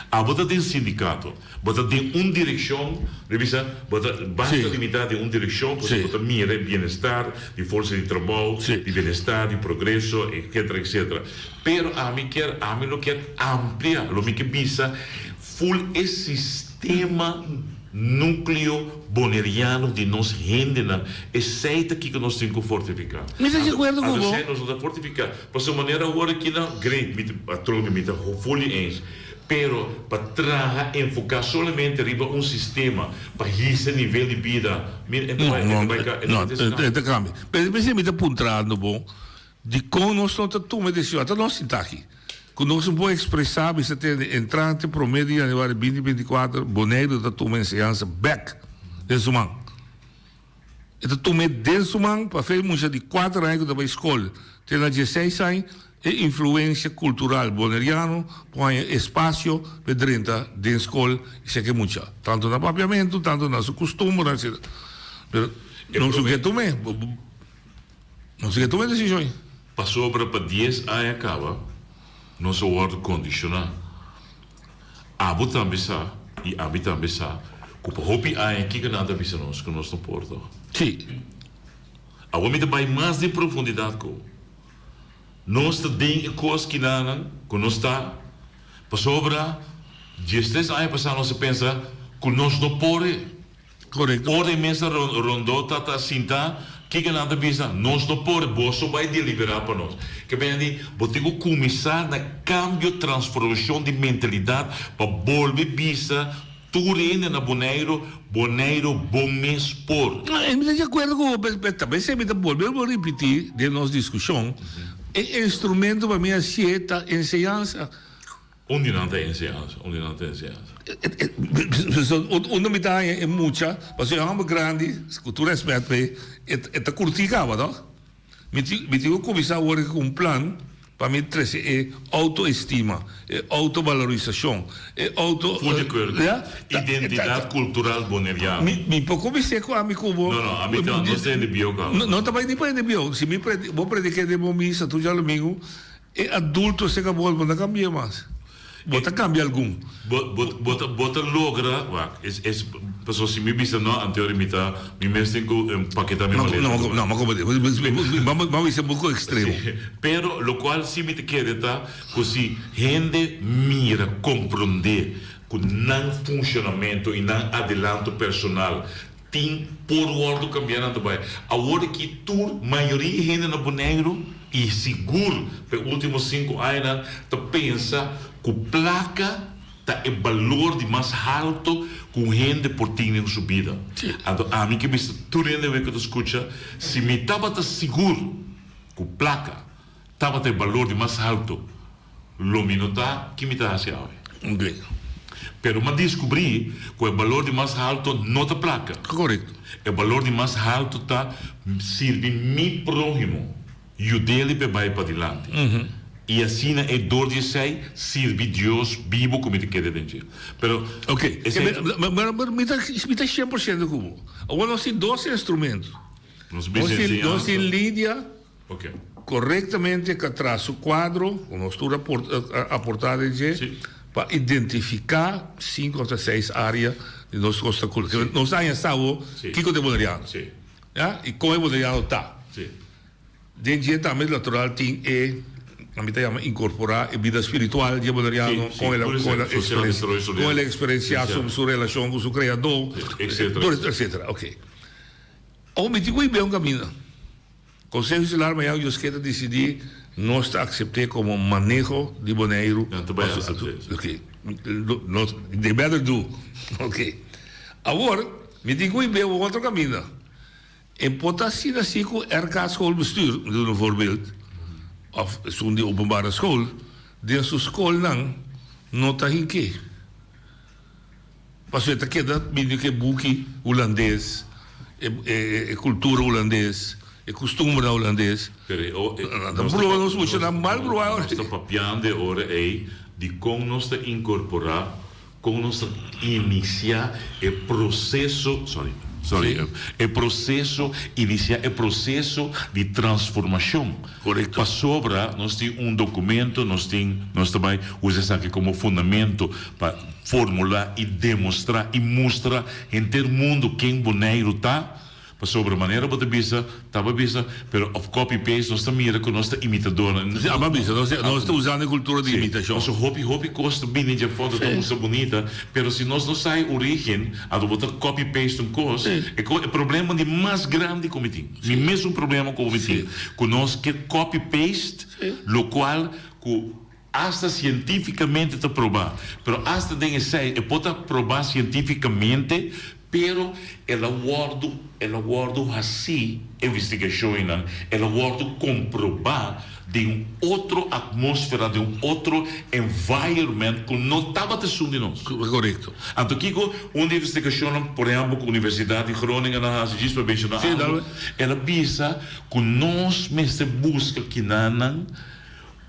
Abo ta den sindikato, bo ta den un direkshon, mi bisa, bo ta basta limitá den un direkshon pasobra bo ta mira e bienestar di forsa di trabou, di bienestar, di progreso, etcetera, etcetera. Pero ami kier, ami lo kier amplia, lo mi ke bisa ful e sistema nukleo boneriano di nos hendenan. Esei ta kiko nos tin ku fortifiká. Mi ta di akuerdo ku bo. Anto esei nos no ta fortifiká. Pasobra manera awor aki nan, great, mi ta, atrobe mi ta fully eens. Pero pa traha enfoká solamente riba un sistema pa hisa nivel di bida, mira, e ta bai, e ta bai ka, e ta bai No, e ta kambia. Pero p'esei mi ta puntrando bo, dikon nos no ta tuma e desishon? Ata nos sinta aki, ku nos no por ekspresá, bisa tende, entrante promé di yanüari binti 24, Boneiru ta tuma enseñansa bèk den su man. E ta tum'é den su man pa fe mucha di kuater aña ku ta bai skol te na dieseis aña e influensia kultural boneriano por haña espasio pa e drenta den skol i seka e mucha, tantu na papiamentu, tantu na su kustumbernan, etsetera. Pero nos no ke tum'é, nos no ke tuma e desishon ei. Pasobra pa dies aña kaba nos a wòrdu kondishoná. Abo tambe sa i ami tambe sa ku pa hopi aña kiko nan ta bisa nos ku nos no por tòg? Sí. Awor mi ta bai mas den profundidat ku nos ta den e kos kinanan ku nos ta pasobra diestres aña pasá nos a pensa ku nos no por e. Korekto. Ora e mesa rondó ta ta sintá, kiko nan ta bisa? Nos no por, boso bai deliberá pa nos. Ke bini di, bo tin ku kuminsá na kambio, transformashon di mentalidat pa bolbe bisa tur hende na Boneiru, Boneiru bo mes por. Mi ta di akuerdo ku bo, pero ta bes mi ta bolbe bo ripití den nos diskushon, e instrumento pa mi hasié ta enseñansa. Un di nan ta enseñansa, un di nan ta enseñansa. Unda mi ta haña e mucha, pasobra e hòmber grandi, ku tur rèspèt p'e, e ta kurtí kaba, tòg? Mi tin mi tin ku kuminsá awor ku un plan pa mi trese e outoestima, e outovalorisashon, e outo. Full di akuerdo. Ya? Identidat kultural boneriano. Mi mi por kumins'é ku ami ku bo. No, no, ami ta, nos ta hende bieu kaba. No, no ta bai ni pa hende bieu. Si mi predi, bo prediká den bo misa tur djadumingu, E adulto seka bo bo ta cambia mas. Bo ta cambia algun. Bo bo bo ta bo ta logra wak es es pasobra si mi bisa no anteori mi ta mi mes tin ku empaketa mi maleta. No no no como bam bisa un poco extremo. Si pero locual si mi ta kere ta ku si hende mira compronde ku nan funcionamento y nan adelanto personal Tin por wordo cambia nan ta bay. Awor aki tur mayoria hende na Boneiru y sigur pa e ultimo cinco añanan ta pensa cu placa ta e balor di mas halto cu un hende por tin den su bida. Anto ami ke bisa tur hende awe cu ta scucha, si mi tabata sigur cu placa tabata e balor di mas halto, Lo mi no ta ki mi ta hasi awe. Pero m'a descubrí cu e balor di mas halto no ta placa. Correcto. E balor di mas halto ta sirbi mi prohimo, yud'el p'e bai padilanti. Y asina e dor di esey sirbi Dios bibo cu mi ta kere den dje. Pero Ok. esey. Pero mi ta mi ta cien por ciento cu bo. Awor nos tin dos instrumento. Nos bisa enseñansa. Nos tin lidia. Ok. Korektamente ka traha su kuadro, ku nos tur a aportá den dje, pa identifiká sinku òf ta seis área di nos kosta kultural. Nos a haña sa awor kiko ta e boneriano, ya, i kon e boneriano ta. Den dje tambe natural tin e, ami ta yama inkorporá e bida spiritual di e boneriano, kon el kon el a eksperensiá su relashon ku su kreadó, etsetera. Ok. Awor mi tin ku hib'é un kaminda. Konseho Insular mañana Josquet a disidí nos ta aksept'é komo maneho di Boneiru. Nan ta bai aksept'é. Ok. Nos, they better do. Ok. Awor, mi tin ku hib'é un otro kaminda. E por ta asina si ku RK Schoolbestuur, mi ta duna un voorbeeld, òf esun di openbare school, den su skolnan no ta hink'é. Pasobra e ta keda bini ku e buki hulandes, e kultura hulandes, e kustumbernan hulandes. Pero e o, Nan ta bruha nos muchanan mal bruha. Nos ta papiando e ora ei di kon nos ta inkorporá, kon nos ta inisiá e proseso, sorry. Sorry, e proceso, inicia e proceso di transformacion. Correcto. Pasobra nos tin un documento, nos tin, nos ta bay usa esaki como fundamento pa formula y demostra y mustra henter mundo ken Boneiru ta. Pasobra manera bo ta bisa, taba bisa, pero of copy paste nos ta mira cu nos ta imitadornan. Sí, aba bisa, nos nos ta usando e cultura di Sí, imitacion. pasobra hopi hopi cos ta bini dje foto ta mustra bunita, pero si nos no sa e origen, anto bo ta copy paste un cos, e co e problema di mas grandi cu mi tin, mi mesun problema cu mi tin, cu nos ke copy paste locual cu Hasta cientificamente ta proba. Pero hasta den esey e por ta proba cientificamente, pero el a wordo, el a wordo haci investigacionnan, el a wordo comproba den un otro atmosfera, den un otro environment cu no tabata esun di nos. Corecto. Anto kico un di investigacionnan, por ehempel cu Universidad di Groningen a haci, djis pa menciona algo, el a bisa cu nos mester busca kinanan,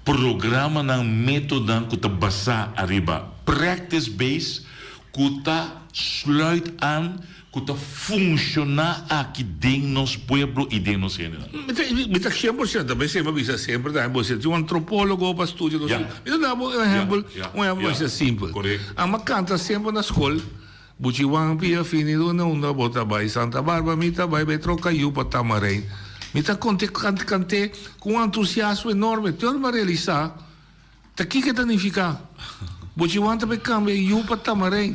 Programanan metodan ku ta basá ariba practice based ku ta sluit aan ku ta funshoná aki den nos pueblo i den nos hendenan. Mi ta mi ta shen por shento mi semper bisa semper tambe bo si un antropólogo pa studia nos Ya. mi ta duna bo un ehempel Ya, un ehempel ya. masha simpel Correct. Amo a kanta semper na skol Buchi Wan pia fini duna unda bo ta bai Santa Barba mi ta bai bai troka yu pa Tamarijn Mi ta konte kant kant'é ku un antusiasmo enorme te ora mi a realisá ta kiko e ta nifiká Buchi Wan ta bai kambia yu pa Tamarijn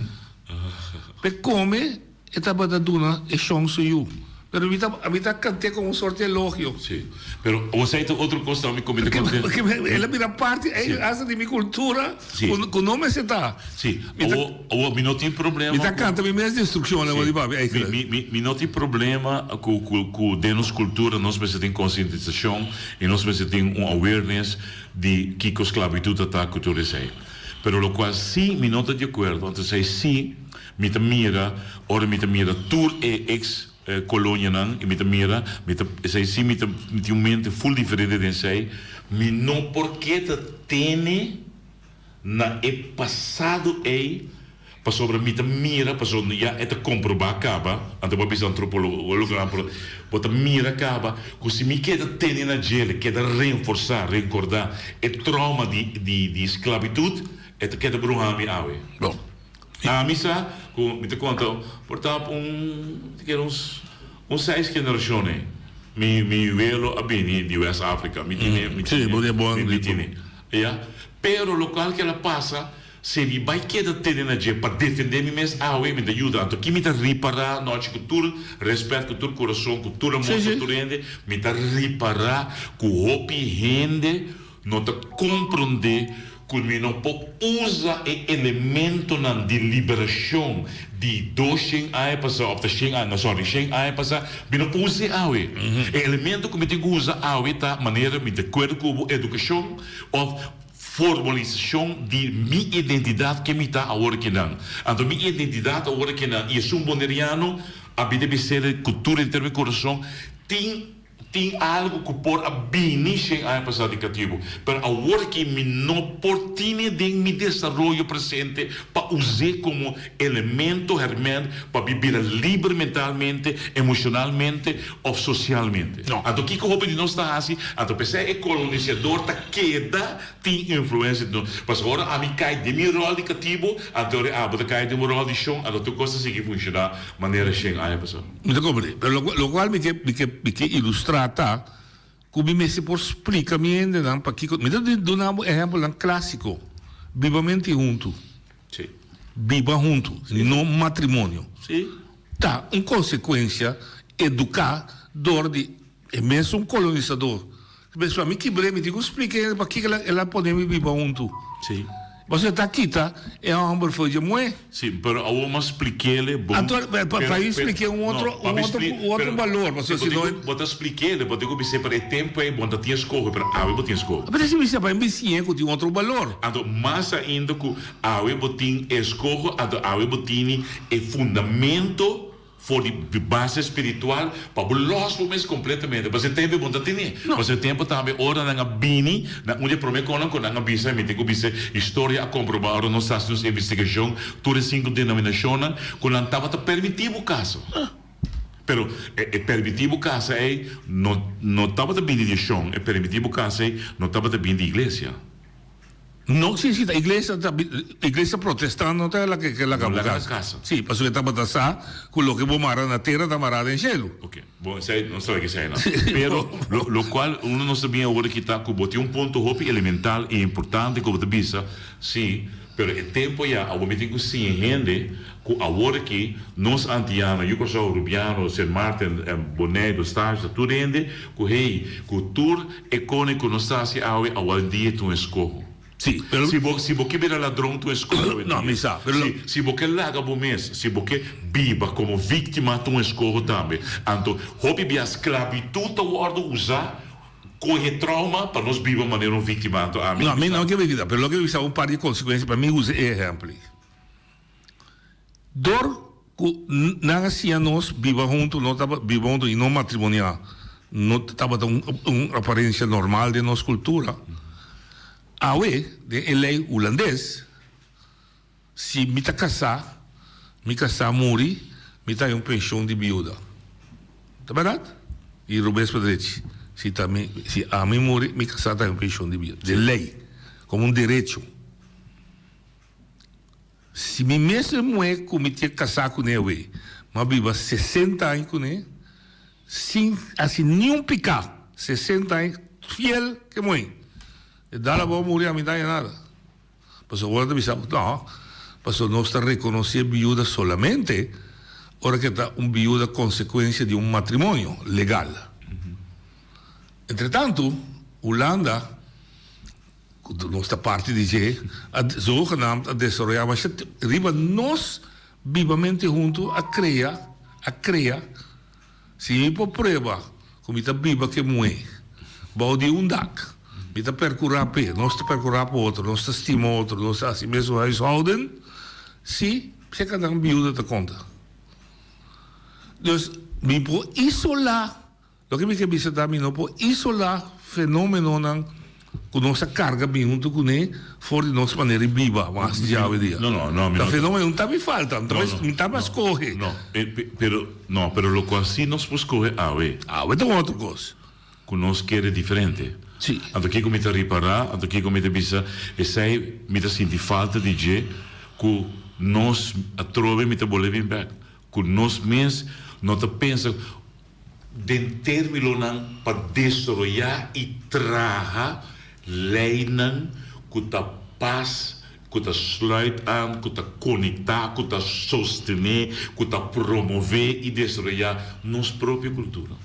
p'e kome e tabata duna e shon su yu Pero mi ta mi ta kant'é komo un sorti elogio. Sí, pero osei ta otro kos tambe ku mi ta Porque konte. porque el a bira parti Sí. hasta di mi kultura Sí. ku ku no mester ta. Sí, Mi ta awo awo mi no tin problema mi ta ku kanta mi mes instrukshonnan Sí, di papia mi eigenlijk. mi mi mi no tin problema ku ku ku den nos kultura nos mester tin konsientisashon i nos mester tin un awareness di kiko sklabitut ta ta ku tur esei. Pero lokual sí mi no ta di akuerdo, anto esei sí mi ta mira ora mi ta mira tur e eks kolonianan i mi ta mira mi ta esei sí mi ta mi tin un mente ful diferente den esei, mi no por keda tene na e pasado ei pasobra mi ta mira pasobra ya e ta komprobá kaba, anto bo a bisa antropologonan bo ta mira kaba ku si mi keda tene na djele keda renforsá renkordá e trauma di di di sklabitut e ta keda bruhá mi awe. Bon. Ami sa ku mi ta konta por ta un mi ta kere uns un seis generashon ei mi mi welo a bini di West Africa mi tene mi Sí, tene bo tin bon mi mi tene ya pero lokual kila pasa si mi bai keda tene na dje pa defende mi mes awe mi ta yuda anto ki mi ta ripara nochi ku tur respet ku tur kurason ku tur amor Sí, pa sí. tur hende mi ta ripara ku hopi hende No ta komprondé ku mi no por usa e elementonan di liberashon di doshen aña pasá òf ta shen aña, no sòri, shen aña pasá, mi no por us'é awe. E elemento ku mi tin ku usa awe ta manera mi ta kuerdo ku bo edukashon òf formalisashon di mi identidat ke mi ta awor akinan. Anto mi identidat awor akinan i esun boneriano a bida bis'é ku tur henter mi kurason tin. Tin algu ku por a bini shen aña pasá di katibu, pero awor aki mi no por tine den mi desaroyo presente pa us'é komo elemento hèrmènt pa mi bira liber mentalmente, emoshonalmente òf sosialmente. Anto kiko hopi di nos ta hasi? Anto p'esei e kolonisador ta keda tin influensia di nos. Pasobra ora ami kai den mi ròl di katibu, anto ora abo ta kai den bo ròl di shon, anto tur kos ta sigui funshoná manera shen aña pasá. Mi ta comprende. Pero loke lokual mi ke mi ke mi ke ilustrá ta ku mi mester por splika mi hendenan pakiko. Mi ta duna bo ehèmpelnan klásiko. Bibamenti huntu. Sí. Biba huntu, no matrimonio. Sí. Ta un konsekuensia eduká dor di e mesun kolonisador. Pasobra mi kibr'é, mi tin ku splika hende pakiko el a pone mi biba huntu. Sí. Pasobra e ta kita e hòmber for dje muhé. Sí, pero awor mi a splik'é bon. Anto, pa mi splik'é un otro, un otro, un otro balor, pasobra si no. Bo ta splik'é, bo tin ku bis'é, pero e tempu ei bo no ta tin eskoho, pero awe bo tin eskoho. Pero si mi bisa pa mi bisiña ku tin otro balor. Anto, mas ainda ku awe bo tin eskoho, anto awe bo tini e fundamento. For di base spiritual pa bo los bo mes completamente. Pasobra e tempo bo no ta tene. Pasobra e tempo tambe ora nan a bini na un di e prome conan cu nan a bisa, mi tin cu bisa historia a comproba ora nos ta haci nos investigacion tur e cinco denominacionnan cu nan tabata permiti bo casa. Pero e e permití bo kasa ei no no tabata bini di shon, e permití bo kasa ei no tabata bini di iglesia. No, si, si, ta iglesia ta iglesia protestant no ta laga ke laga bo kasa. Si, pasobra e tabata sa ku loke bo mara na tera ta mará den shelu. Ok, bon esei nos ta wak esei no. Pero lo lokual uno nos ta bin awor aki ta ku bo tin un punto hopi elemental i importante ku bo ta bisa, si, pero e tempu ya awor mi tin ku siña hende ku awor aki nos antiano, yu Kòrsou, Rubiano, Sint Maarten, Boneiru, Statia, tur hende ku hey, ku tur E kone ku nos ta hasi awe awendia ta un eskoho. Sí, pero. Si bo, si bo ke bira ladron ta un eskoho awendia. No, mi sa, pero. Si, si bo ke laga bo mes, si bo ke biba komo víktima ta un eskoho tambe. Anto, hopi bia sklabitut ta wòrdu usá kohe trauma pa nos biba manera un víktima. Anto ami No, ta mi bisa. no ke bisa, pero loke mi bisa un par di konsekuensia pa mi usa e ehèmpel ei. Dor ku nan a siña nos biba huntu, no tabata biba huntu i no matrimoniá, no tabata un un aparensia normal den nos kultura. Awe, den e lei hulandes, si mi ta kasá, mi kasá muri, mi ta haña un penshon di biuda. Ta bèrdat? I robes pa drechi. Si ta mi, si ami muri, mi kasá ta haña un penshon di biuda. Den lei, komo un derecho. Si mi mes e muhé ku mi tin kasá kuné awe, m'a biba sesenta aña kuné, sin hasi niun piká, sesenta aña fiel ku e muhé, e dal abou muri ami daña nada. Pasobra ora ta bisa bo, no, pasobra nos ta rekonosé biuda solamente ora ku e ta un biuda konsekuensia di un matrimonio legal. Entretantu, Hulanda. Ku nos ta parti di dje, a zogenaamd a desaroyá masha riba nos bibamente huntu a krea, a krea, si mi por prueba ku mi ta biba ku e muhé bou di un dak, mi ta perkurá p'e, nos ta perkurá pa otro, nos ta stima otro, nos ta hasi mesun huishouden, si, seka nan biuda ta konta. Dus mi por isolá. Loke mi ke bisa ta mi no por isolá fenómenonan ku nos a karga bin huntu kuné for di nos manera di biba mas djawe dia. No, no, no, mi Ta no. fenómeno no ta mi falta, mi ta No, no, mi ta no, skohe. no, pero, no, pero lokual sí nos por skohe awe. Awe ta un otro kos. Ku nos kere diferente. Sí. Anto kiko mi ta ripará, anto kiko mi ta bisa, esei mi ta sinti falta di dje ku nos atrobe mi ta bolbe bin bèk. Ku nos mes no ta pensa den términonan pa desaroyá i traha leinan ku ta pas, ku ta sluit aan, ku ta konektá, ku ta sostené, ku ta promové i desaroyá nos propio kultura.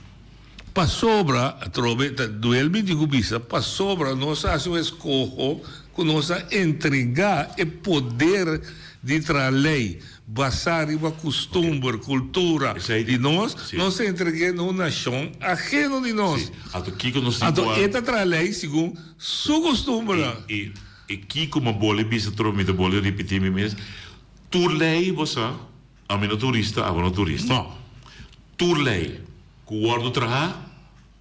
Pasobra, atrobe ta duel mi di ku bisa, pasobra nos a hasi un eskoho ku nos a entregá e poder di traha lei basá riba kustumber, kultura di nos, nos a entreg'é na un nashon aheno di nos. Anto kiko nos tin Anto ku a. e ta traha lei segun su kustumbernan. I i kiko mi a bole bisa atrobe, mi ta bole ripití mi mes, tur lei bo sa, ami no turista, abo no turista. No. Tur lei ku wòrdu trahá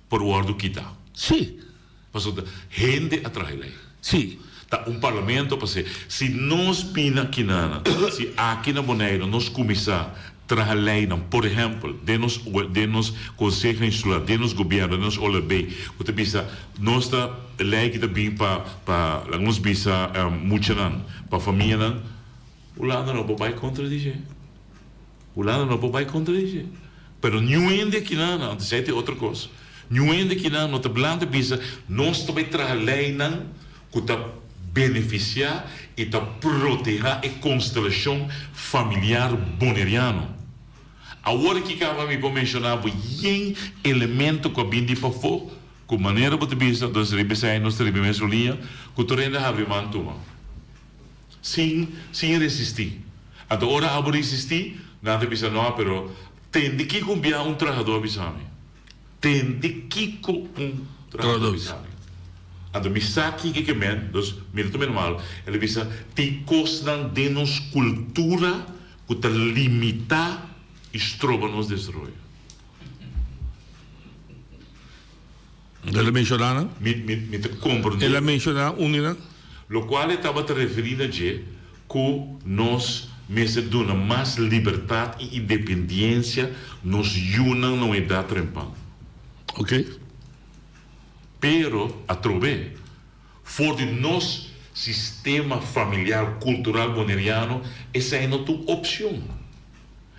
por wòrdu kitá. Sí. Pasobra hende a traha e lei. Sí. Ta un parlamento pa se. Si nos bini akinana, si aki na Boneiru nos kuminsá traha leinan, por ehèmpel, den nos den nos Konseho Insular, den nos gobièrnu, den nos OLB, ku ta bisa nos ta lei ki ta bin pa pa laga nos bisa muchanan, pa famianan, Hulanda no por bai kontra di dje. Hulanda no por bai kontra di dje. Pero niun hende akinan, anto esei ta e otro kos, niun hende akinan no ta blanta bisa nos ta bai traha leinan ku ta benefisiá i ta protehá e konstelashon familiar boneriano. Awor aki kaba mi por menshoná bo yen elemento ku a bin di pafó ku manera bo ta bisa, dus riba esei nos ta riba e mesun liña, ku tur hende a habri man tuma. Sin sin resistí. Anto ora abo resistí, nan ta bisa, No, pero tende kiko un bia un trahadó a bisa mi. Tende kiko un trahadó a bisa mi. Anto mi sa kiko ke men, dus mi ta tuma normal. El a bisa, Tin kosnan den nos kultura ku ta limitá i stroba nos desaroyo. El a menshoná nan? Mi, mi, mi ta komprendé. El a menshoná un di nan? Lokual e tabata referí na dje ku nos. mester duna mas libertat i independiensia nos yunan na un edat trempan. Ok. Pero, atrobe, for di nos sistema familiar kultural boneriano esei no ta un opshon.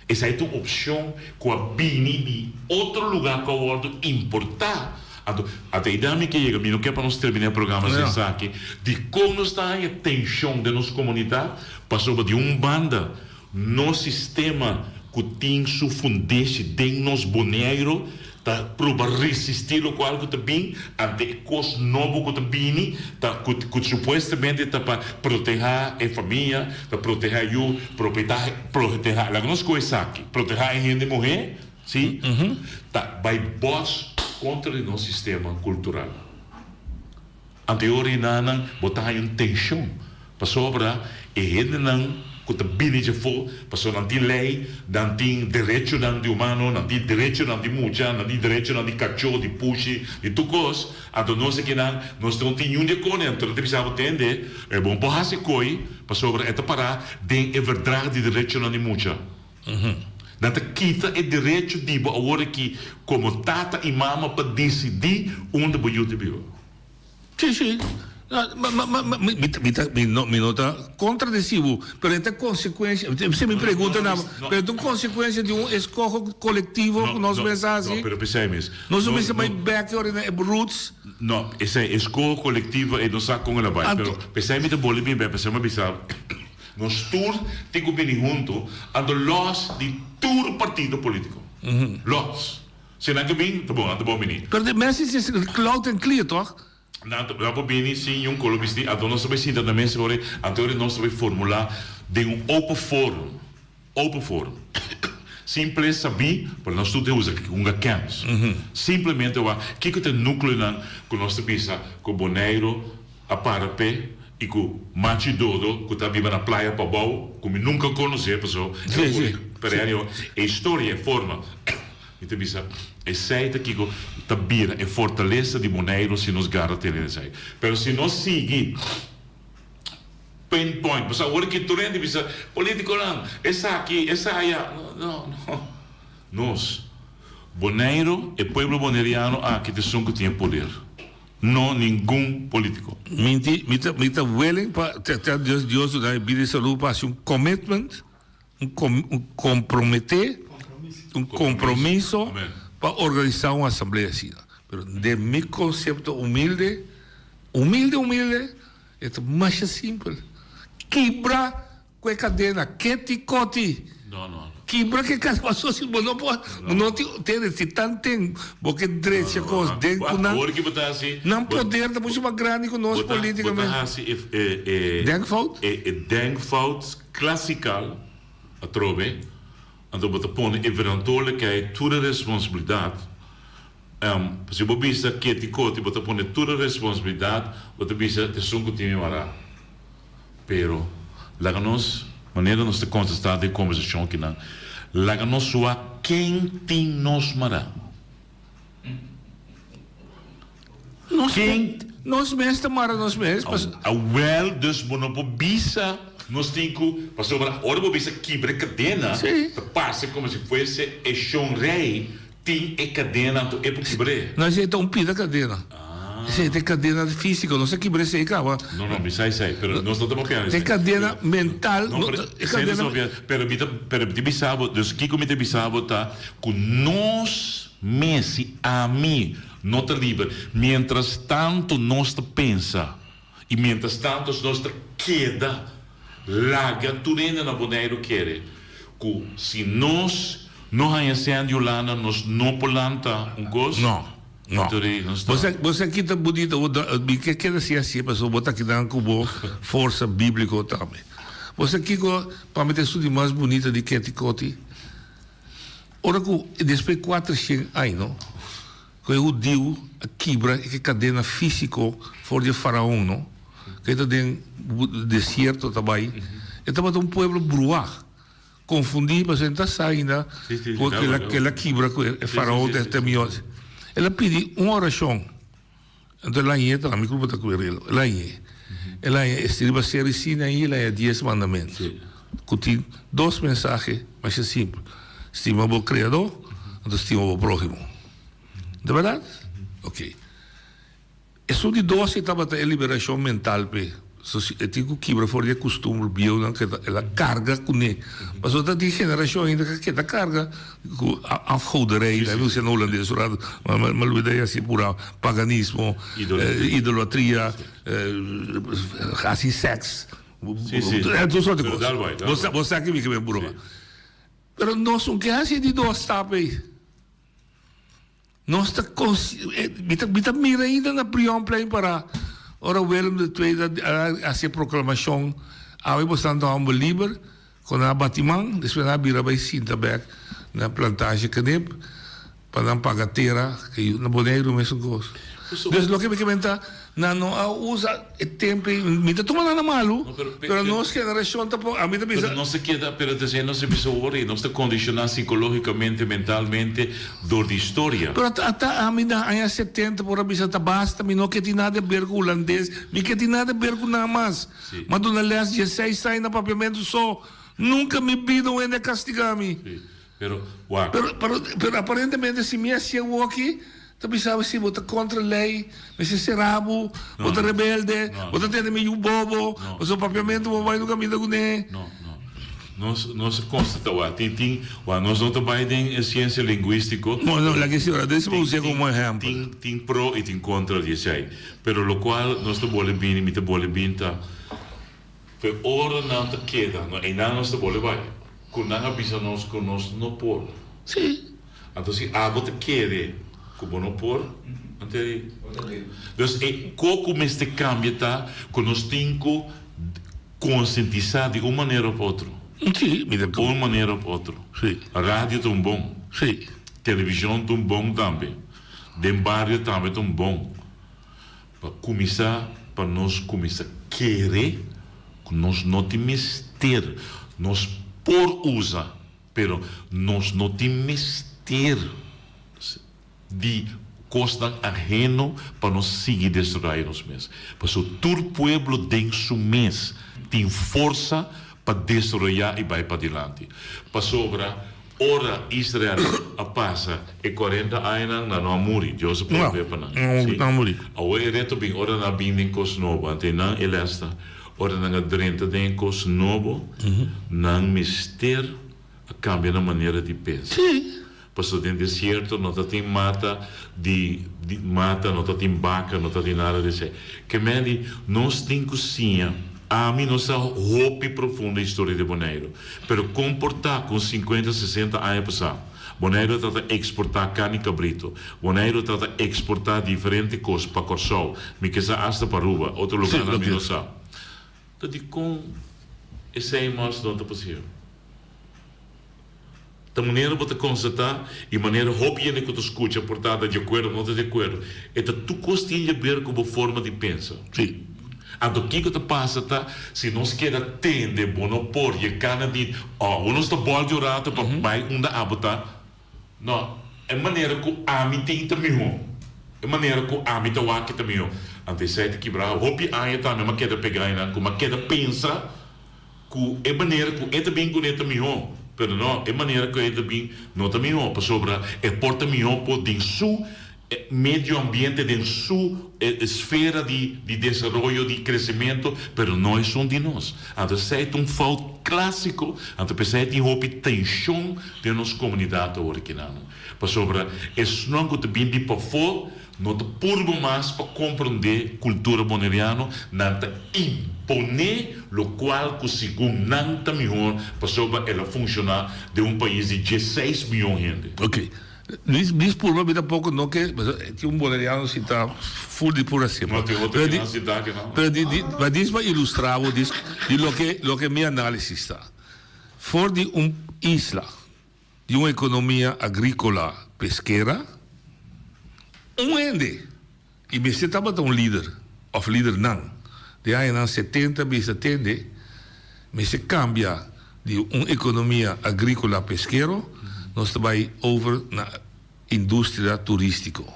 Esei ta un opshon ku a bini di otro lugá ku a wòrdu importá. Anto, ata ei mi ke yega, mi no ke pa nos terminá e programa sin esaki, dikon nos ta haña tenshon den nos komunidat? Pasobra di un banda nos sistema ku tin su fundeshi den nos Boneiru ta proba resistí lokual ku ta bin, ante e kos nobo ku ta bini ta ku ku supuestamente ta pa protehá e famia, ta protehá yu, propetá protehá laga nos kohe esaki, protehá e hende muhé, sí, ta bai bòs kontra di nos sistema kultural. Anto e ora enanan bo ta haña un tenshon, pasobra e hendenan ku ta bini djafó, pasobra nan tin lei, nan tin derechonan di humano, nan tin derechonan di mucha, nan tin derechonan di kachó, di pushi, di tur kos. Anto nos akinan, nos no tin niun di e kone. Anto nan ta bisa bo, Tende, e bo no por hasi koi, pasobra e ta pará den e verdrag di derechonan di mucha. Nan ta kita e derecho di bo awor aki komo tata i mama pa disidí unda bo yu ta biba. Sí, sí. Ma, ma, ma, ma, mi, mi, ta, mi, no, mi no ta contradeci bo, pero e ta consecuencia, si mi pregunta na bo, pero e ta un consecuencia di un escoho colectivo cu nos mester haci. No, pero p'esei mes. Nos no mester bai bek ora na e roots. No, esei escoho colectivo e no sa con el a bai, pero p'esei mi ta boli bin bek, p'esei mi a bisa nos tur tin cu bini hunto, anto los di tur partido politico. Los. Si nan ke bin, ta bon, nan ta bon bini. Pero de message is loud and clear, toch? Nan ta nan por bini sin niun kolo bisti, anto nos ta bai sinta na mesa ora, anto ora nos ta bai formula den un open forum, open forum. Simple sabí, pero nos tur ta usa hunga kèns. Simplemente wak kiko ta e nukleonan ku nos ta bisa ku Boneiru a para p'e i ku Machi Dodo ku ta biba na Playa Pabou, ku mi nunka konosé paso e por pero anyway e historia, e forma. Mi ta bisa, esei ta kiko ta bira e fortalesa di Boneiru si nos gara tene esei. Pero si nos sigui pinpoint, pasobra awor aki tur hende bisa, politiconan, esaki, esaya. No, no, no. Nos, Boneiru, e pueblo boneriano aki ta esun ku tin e poder, no ningun politico. Mi ta, mi ta willing pa, te, te Dios, Dios duna mi bida i salud pa hasi un commitment. un comprometé, un compromiso pa organisa un asamblea asina. Pero den mi concepto humilde, humilde, humilde, e ta masha simpel. Kibra cu e cadena, keti koti. Kibra cu e cadena, pasobra si bo no por, bo no tin, tende, si tanten bo ke drecha cos den cu nan, nan poder ta mucho mas grandi cu nos politicamente. Denkfout? E denkfout Klasikal, atrobe, anto bo ta pone e verantwoordelijkheid, tur e responsabilidat, si bo bisa keti koti bo ta pone tur e responsabilidat, bo ta bisa t'esun ku tin mi mará. Pero, laga nos, manera nos ta kontestá den kombersashon akinan, laga nos wak ken tin nos mará. Nos Ken? Nos mes ta mara nos mes. Awel, dus bo no por bisa nos tin ku, pasobra ora bo bisa kibra e kadena, ta parse komo si fuese e shon rei tin e kadena anto e por kibr'é. No, esei ta un pida kadena. Esei ta e kadena físiko, nos a kibra esei kaba. No, no, mi sa esei, pero nos no ta papia esei. Ta e kadena mental. No, pero esei nos ta papia, pero mi ta, pero mi ta bisa bo, dus kiko mi ta bisa bo ta ku nos mes, si ami no ta liber, mientras tanto nos ta pensa y mientras tanto nos ta keda laga tur hende na Boneiru kere cu si nos no haya sèn di Hulanda nos no por lanta un cos. No, no. Bo sa, bo sa kita bunita, mi ke keda si asi pasobra bo ta kinan cu bo forsa biblico tambe. Bo sa kico pa mi ta esun di mas bunita di Keti Koti? Ora ku despues di kuatershen aña ku e hudiu a kibra e kadena físiko for di e faraon no, ku e ta den desierto ta bai, e tabata un pueblo bruá, konfundí pasobra e no ta sa ainda ku el a kibra ku e faraon ta mihó. El a pidi un orashon. Anto el a hañ'é ta, mi kulpa ta ku e relo. El a hañ'é. El a hañ'é riba Seri Sinaí, el a haña dies mandamentu. ku tin dos mensahe masha simpel, stima bo Kreadó anto stima bo próhimo. Ta bèrdat? Oke. Esun di dos ei tabata e liberashon mental p'e. E tin ku kibra for di e kustumber bieunan ku el a karga kuné. Pasobra ta tin generashon ainda ku a keda karga ku afgoderij, nan usa na hulandes un rato, ma lubida e hasi pura paganismo, idolatria, hasi sèks, tur sorti kos. Bo sa ki mi ke broma. Pero nos no ke hasi e di dos stap ei. Nos ta mi ta mi ta mira ainda na Brionplein para ora Willem de Tweede a hasi e proklamashon awe bo stan ta hòmber liber ku nan a bati man despues nan a bira bai sinta bèk na plantasje Knip pa nan paga tera na Boneiru mesun kos. Dus loke mi ke menta Nan no a usa e tempo ei. Mi ta tuma nan na malu, pero nos generashon ta por, ami ta bisa. Pero nos ta keda, pero ta esei nos ta bisa awor ei, nos ta kondishoná sikológikamente, mentalmente dor di historia. Pero ata ami na aña setenta por a bisa ta basta, mi no ke tin nada di aber ku hulandes, mi ke tin nada di aber ku nan mas. Mi a duna lès dieseis aña na papiamentu so, nunka mi bida un hende a kastigá mi. Pero, wak. Pero, pero, pero aparentemente si mi hacié woki, ta bisa bo si bo ta contra ley, mester cera bo, bo ta rebelde, bo ta tene mi yu bobo, pasobra papiamento bo bai no caminda cune. No, no. Nos, nos a constata wak, tin, tin, wak, nos no ta bai den e ciencia linguistico. No, no, laga e ora, desi bo us'é como ehempel. Tin, tin pro y tin contra di esey. Pero locual nos ta bole bini, mi ta bole bin ta, Pe ora nan ta keda, no einan nos ta bole bai, ku nan a bisa nos ku nos no por. Sí. Anto si abo ta kere ku bo no por, anto e. Dus e ko ku mester kambia ta ku nos tin ku konsientisá di un manera òf otro. Sí, mi ta. Un manera òf otro. Sí. Radio ta un bon. Sí. Televishon ta un bon tambe. Den bario tambe ta un bon. Pa kuminsá, pa nos kuminsá kere ku nos no tin mester, nos por usa, pero nos no tin mester di kosnan aheno pa nos sigui destraya nos mes. Pasobra tur pueblo den su mes tin forsa pa desaroyá i bai padilanti. Pasobra ora Israel a pasa e kuarenta añanan, nan no a muri. Dios a provee pa nan. Sí. Awor e reto bin ora nan a bin den kos nobo. Ante nan e lès ta, ora nan a drenta den e kos nobo, nan mester a kambia nan manera di pensa. Pasobra den desierto no ta tin mata di mata, no ta tin baka, no ta tin nada di esei. Ke men di, nos tin ku siña. Ami no sa hopi profundo e historia di Boneiru, pero kon por ta ku un sinkuenta, sesenta aña pasá, Boneiru ta ta eksportá karni kabrito, Boneiru ta ta eksportá diferente kos pa Kòrsou, mi ke sa asta pa Aruba, otro lugánan mi no sa. Ta dikon esei mas no ta posibel? Ta manera bo ta konstatá i manera hopi hende ku ta skucha por ta ta di akuerdo òf no ta di akuerdo. E ta tur kos tin di aber ku bo forma di pensa. Sí. Anto kiko ta pasa ta si nos keda tende bo no por yega na di oh bo nos ta bòl di un rato pa bai unda abo ta. No, e manera ku ami tin ta mihó. E manera ku ami ta wak ta mihó. Anto esei ta kibrá hopi aña tambe mi a keda pegá einan ku mi a keda pensa. Ku e manera ku e ta bin kuné ta mihó, pero no, e manera ku e ta bin no ta mihó, pasobra e por ta mihó por den su medio ambiente, den su esfera di di desaroyo, di kresementu, pero no esun di nos. Anto esei ta un fout klásiko, anto p'esei tin hopi tenshon den nos komunidat awor aki nan, pasobra esnan ku ta bin di pafó No ta purba mas pa komprondé kultura boneriano, nan ta imponé lokual ku segun nan ta mihor pasobra el a funshoná den un pais di dieseis mion hende. Ok. Luis, Luis purba mi tampoco no ke, pasobra tin un boneriano sintá ful di pura sema. No, tin otro kinan sintá kinan. Pero di, di, ma dis pa ilustrá bo dis di loke, loke mi análisis ta. For di un isla. Di un ekonomia agríkola peskera, un hende i mester tabata un lider òf lidernan den añanan setenta bisa tende mester kambia di un ekonomia agríkola peskero nos ta bai over na industria turístiko.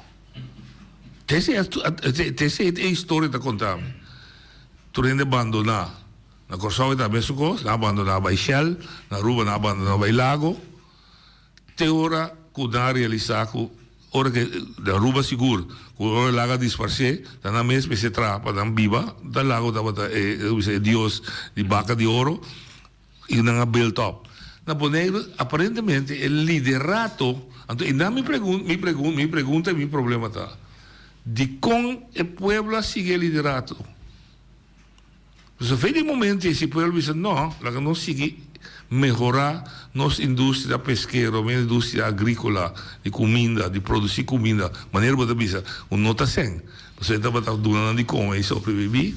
Te esei e historia ta konta mi. Tur hende bandoná. Na Kòrsou e ta mesun kos, nan a bandoná bai Shell, na Aruba nan a bandoná bai Lago. Te ora ku nan a realisá ku ora ke na Aruba sigur ku ora Lago a disparsé ta nan mes mester traha pa nan biba, ta Lago tabata e e dios di baka di oro i nan a build up. Na Boneiru aparentemente e liderato, anto einan mi pregun mi pregun mi pregunta i mi problema ta, dikon e pueblo a sigui e liderato? Pasobra fe di momento esi pueblo bisa no, laga nos sigui mehora nos industria peskero, nos industria agricola di cuminda, di produci cuminda, manera bo ta bisa cu no ta sen, pasobra e tabata duna nan di come y sobrevivi,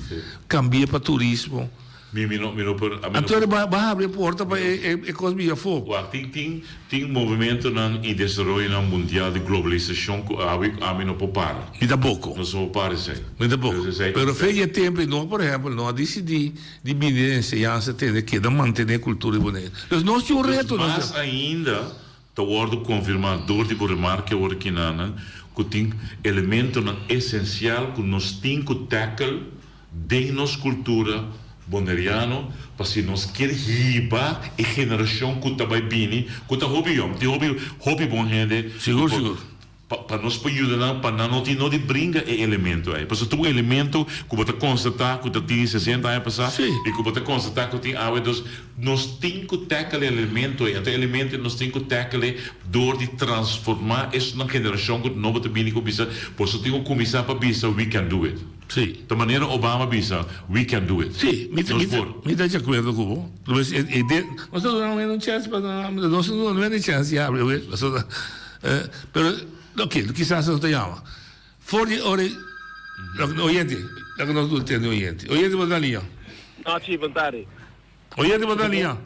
cambia pa turismo. Mi mi no mi no por a mi no Anto por. ba ba habri e porta pa e e cos bira afo. Wak tin tin tin movimentonan y desaroyonan mundial di globalisacion cu awe cu ami no por para. Mi tampoco. Nos no por para esey. Mi tampoco. Entonces esey Pero fe di e tempo y no por ehempel no a dicidi di bini den enseñansa tene keda mantene cultura di Bonaire. Dus nos tin un Dus reto nos mas ainda ta wordo confirma door di bo remarke awor kinanan cu tin elementonan esencial cu nos tin cu tackle Den nos kultura boneriano, pa si nos kier hiba e generashon ku ta bai bini, ku ta hopi yòn, tin hopi hopi bon hende, Sigur, sigur. pa pa nos por yuda nan pa nan no tin no di bringa e elemento ei. Pasobra ta un elemento ku bo ta konstatá ku ta tin sesenta aña pasá i ku bo ta konstatá ku tin awe. Dus nos tin ku tackle e elemento ei. Anto e elemento ei nos tin ku tackle e dor di transformá esnan generashon ku nobo ta bini ku bisa, boso tin ku kuminsá pa bisa we can do it. Sí. Ta manera Obama bisa, we can do it. Sí, mi ta, Nos mi ta, por. mi ta di akuerdo ku bo. Pues e, e de, nos ta duna un chèns pa nos ta duna un chèns di habri awe. Pasobra, eh, pero, oké, kisas nos ta yama. For di ora e, oyente, laga nos duna tende oyente. Oyente bo ta na liña. Nochi, bon tardi. Oyente bo ta na liña.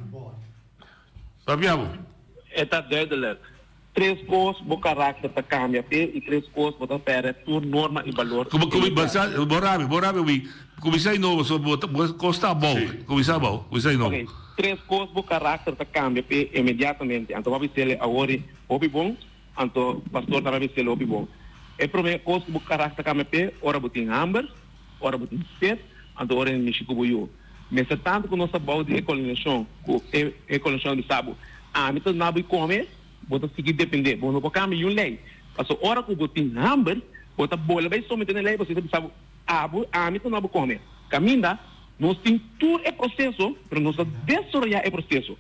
Papia bo. E ta duidelijk. Tres kos bo karakter ta kambia p'e i tres kos bo ta pèrdè tur norma i balor. Kuma kuma bo sa bo rabia bo rabia wi kuminsá di nobo so bo bo kos ta abou kuminsá abou kuminsá di nobo. Ok tres kos bo karakter ta kambia p'e inmediatamente anto bo a bis'el awor i hopi bon anto pastor tambe a bis'el hopi bon e prome kos ku bo karakter ta kambia p'e ora bo tin hamber ora bo tin set anto ora e mishi ku bo yu. Mester tantu ku nos ta bou di e kolonisashon ku e e kolonisashon a bisa bo, ami ta duna bo i kome, bo ta sigui dependé, bo no por kambia yun lei. Pasobra ora ku bo tin hamber, bo ta bola bai someté na e lei pasobra e ta bisa bo, abo, ami ta duna bo kome. Kaminda, nos tin tur e proseso, pero nos ta desaroyá e proseso.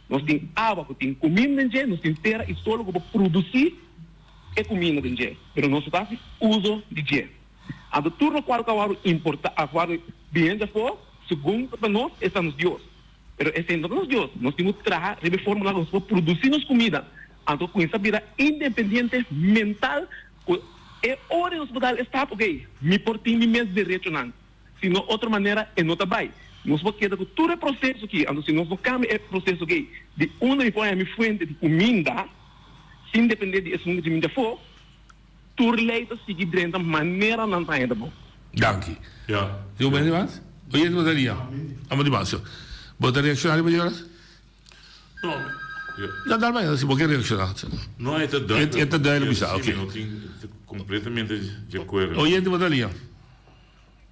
Nos tin awa ku tin kuminda den dje, nos tin tera i solo ku por produsí e kuminda den dje, pero nos no ta hasi uso di dje. Anto tur lokual ku a wòrdu importá, a wòrdu bini di afó, segun ta pa nos, e ta nos Dios. Pero esei no ta nos Dios. Nos tin ku traha riba e fórmula ku nos por produsí nos kumida. Anto kuminsá bira independiente mental ku e ora nos por dal e stap, okey, mi por tin mi mes derechonan. Si no otro manera e no ta bai. Nos por keda ku tur e proseso aki. Anto si nos no kambia e proseso aki, di unda mi por haña mi fuente di kuminda sin dependé di esun ku ta bini di afó? Tur ley ta sigui drenta manera nan ta haña ta bon. Danki. Ja. Tin un bende mas? Oyente bo ta lia. Amo di mas. Bo ta reacciona riba Jonas? No. Ja. No, dal bai, si bo ke reacciona. No, e ta duidelijk. E ta duidelijk bisa, Sí, oké. mi no tin completamente di acuerdo. Oyente bo ta lia.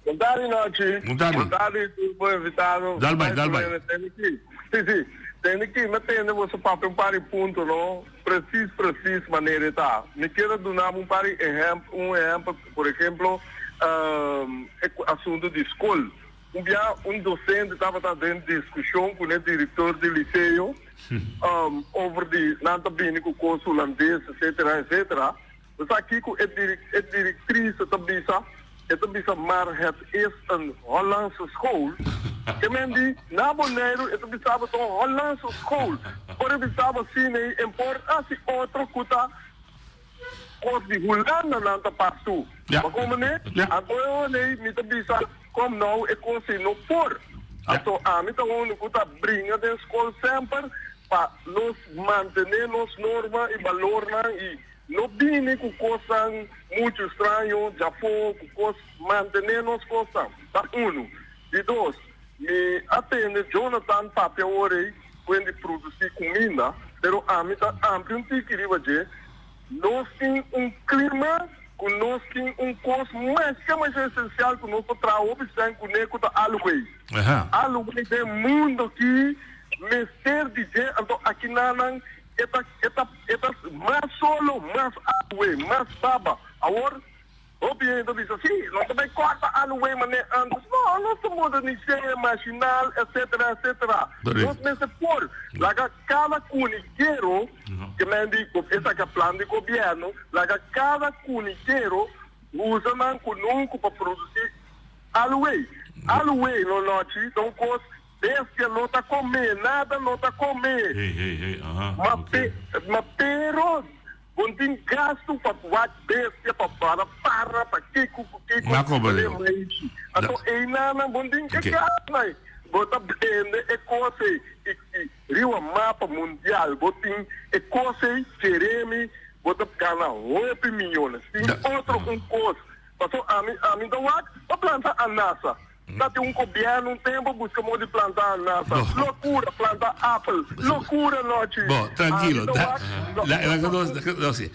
Bon tardi Nochi. Bon tardi. Bon tardi tur bo invitado. Dal bai, dal bai. Tende ki. Si, si. Tende ki, mi a tende boso papia un par di punto, no? Precies, precies manera e ta. Mi kier a duna bo un par di ehèmpel, un ehèmpel, por ehemplo, e asunto di skol. Un bia un docente tabata den discusion cu ne director di liceo, over di nan ta bini cu cos hulandes, etcetera, etcetera. Bo sa kiko e e directrice ta bisa? E ta bisa, Maar het is een Hollandse school. Ke men di, na Boneiru e ta bisa bo ta un Hollandse school. Ora e bisa bo asina ei, en por hasi otro ku ta kos di Hulanda nan ta pas tu. Bo komprende? Anto e ora ei mi ta bisa, kom nou e kos ei no por. Anto ami ta unu ku ta bringa den skol semper pa nos mantene nos norma i balornan i No bini ku kosnan muchu straño djafó ku kos mantené nos kosnan. Ta unu. Di dos, mi a tende Jonathan papia ora ei kuen di produsí kuminda, pero ami ta amplia un tiki riba dje. Nos tin un klima. ku nos tin un kos masha masha esensial ku nos por traha hopi sèn kuné ku ta Alway. Alway den mundo ki mester di dje anto akinanan e ta e ta e ta mas solo mas Alway mas baba. Awor Hopi hende ta bisa, Sí, nos ta bai kòrta aluwei manera ántes. No, nos ta modernis'é, mashinal, etcétera, etcétera. Nos mester por laga kada kunikero, ke men di esaki a plan di gobièrnu, laga kada kunikero usa nan kunuku pa produsí aluwei. Aluwei no nochi ta un kos bestia no ta kome, nada no ta kome. Ma ma pero. Bon tin gastu pa wak bestia, pa para para, pa kiko ku kiko, Na koba den leo. maishi. Anto einanan bon tin e Oké. gastu ei. Bo ta bende e kos ei i i riba mapa mundial bo tin e kos ei, keremi, bo ta gana hopi miyones. Tin otro un kos, paso ami ami ta wak pa planta anasa. Ta tin un gobierno un tempo busca modo di planta anasa. Locura, planta apel. Locura nochi. Bo, tranquilo. Ah, Da, la, la, no, no, si.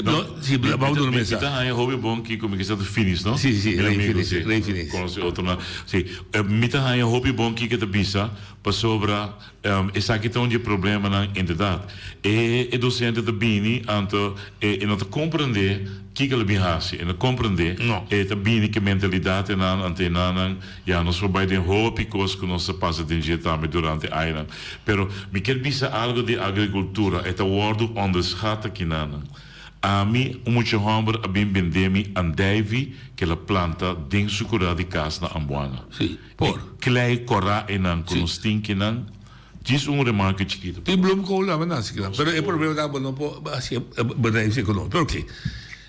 No, si, vamos a Mi ta haña hopi bon kiko mi kisa ta finis, no? Si, si, Mi rei amigo, finis, si. rei finis. Conoce otronan. Si, mi ta haña hopi bon kiko ta bisa pasobra esaki ta un di e problemanan inderdaad. E e docente ta bini anto e e no ta comprende Kiko lo bin hasi? E no komprendé. E ta bini ku e mentalidat einan, anto einanan, ya, nos por bai den hopi kos ku nos a pasa den dje tambe durante añanan. Pero mi kier bisa algu di agrikultura, e ta wòrdu onderschat akinanan. Ami, un mucha hòmber a bin bendé mi andijvi ku el a planta den su kurá di kas na Ambuana. E klei kòrá einan ku nos tin kinan, Djis un remarke chikito. Tin bloemkool tambe nan si kinan, pero e problema ta bo no por haci e bedrijf economico. Pero oke,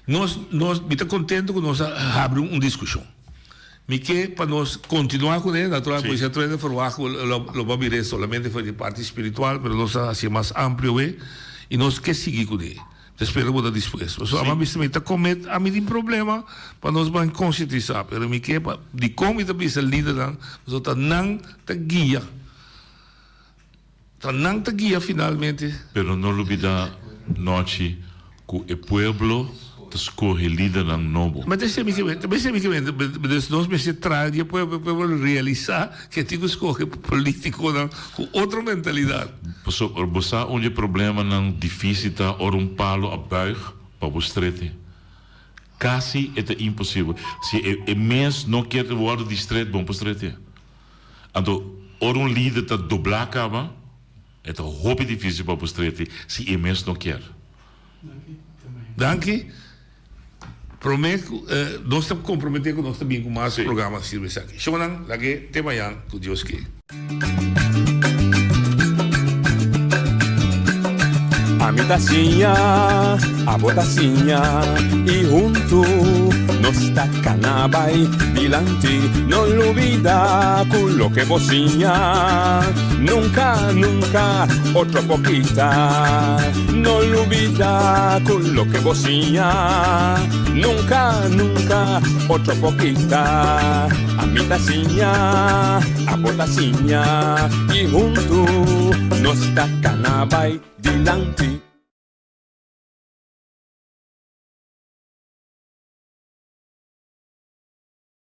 nos, nos, mi ta contento cu nos a habri un discusion. Mi ke pa nos continua cune, natural cu esei truende verwacht cu lo, lo bo a bira solamente for di parti spiritual, pero nos a haci mas amplio we y nos ke sigui cune. Ta spera bo ta dispuesto. Pasobra ami a bisa mi ta comet, ami tin problema pa nos ban concientisa, pero mi ke pa, dicon mi ta bisa lidernan, pasobra ta nan ta guia. Ta nan ta guia finalmente. Pero no lubida nochi cu e pueblo ta scoge lidernan nobo. Ma ta esei mi ke men, ta esei mi ke men, dus nos mester traha di e pueblo, e pueblo realisa ke tin cu scoge politiconan cu otro mentalidad. Pasobra bo sa un di e problemanan dificil ta ora un palo a buig pa bo strete. Casi e ta imposibel. Si e mes no kier wordo di stret, bo no por strete. Anto, ora un lider ta doblá kaba, e ta hopi difísil pa bo streti si e mes no kier. Danki. Promé ku nos ta komprometé ku nos ta bin ku mas programa sirbi esaki. Shownan, lag'é te mañan ku Dios ke. Ami ta siña, abo ta siña y huntu nos ta cana bay dilanti. No lubida cu loke bo siña nunca, nunca otro por kita. No lubida cu loke bo siña nunca, nunca otro por kita. Ami ta siña, abo ta siña y huntu nos ta cana bay dilanti.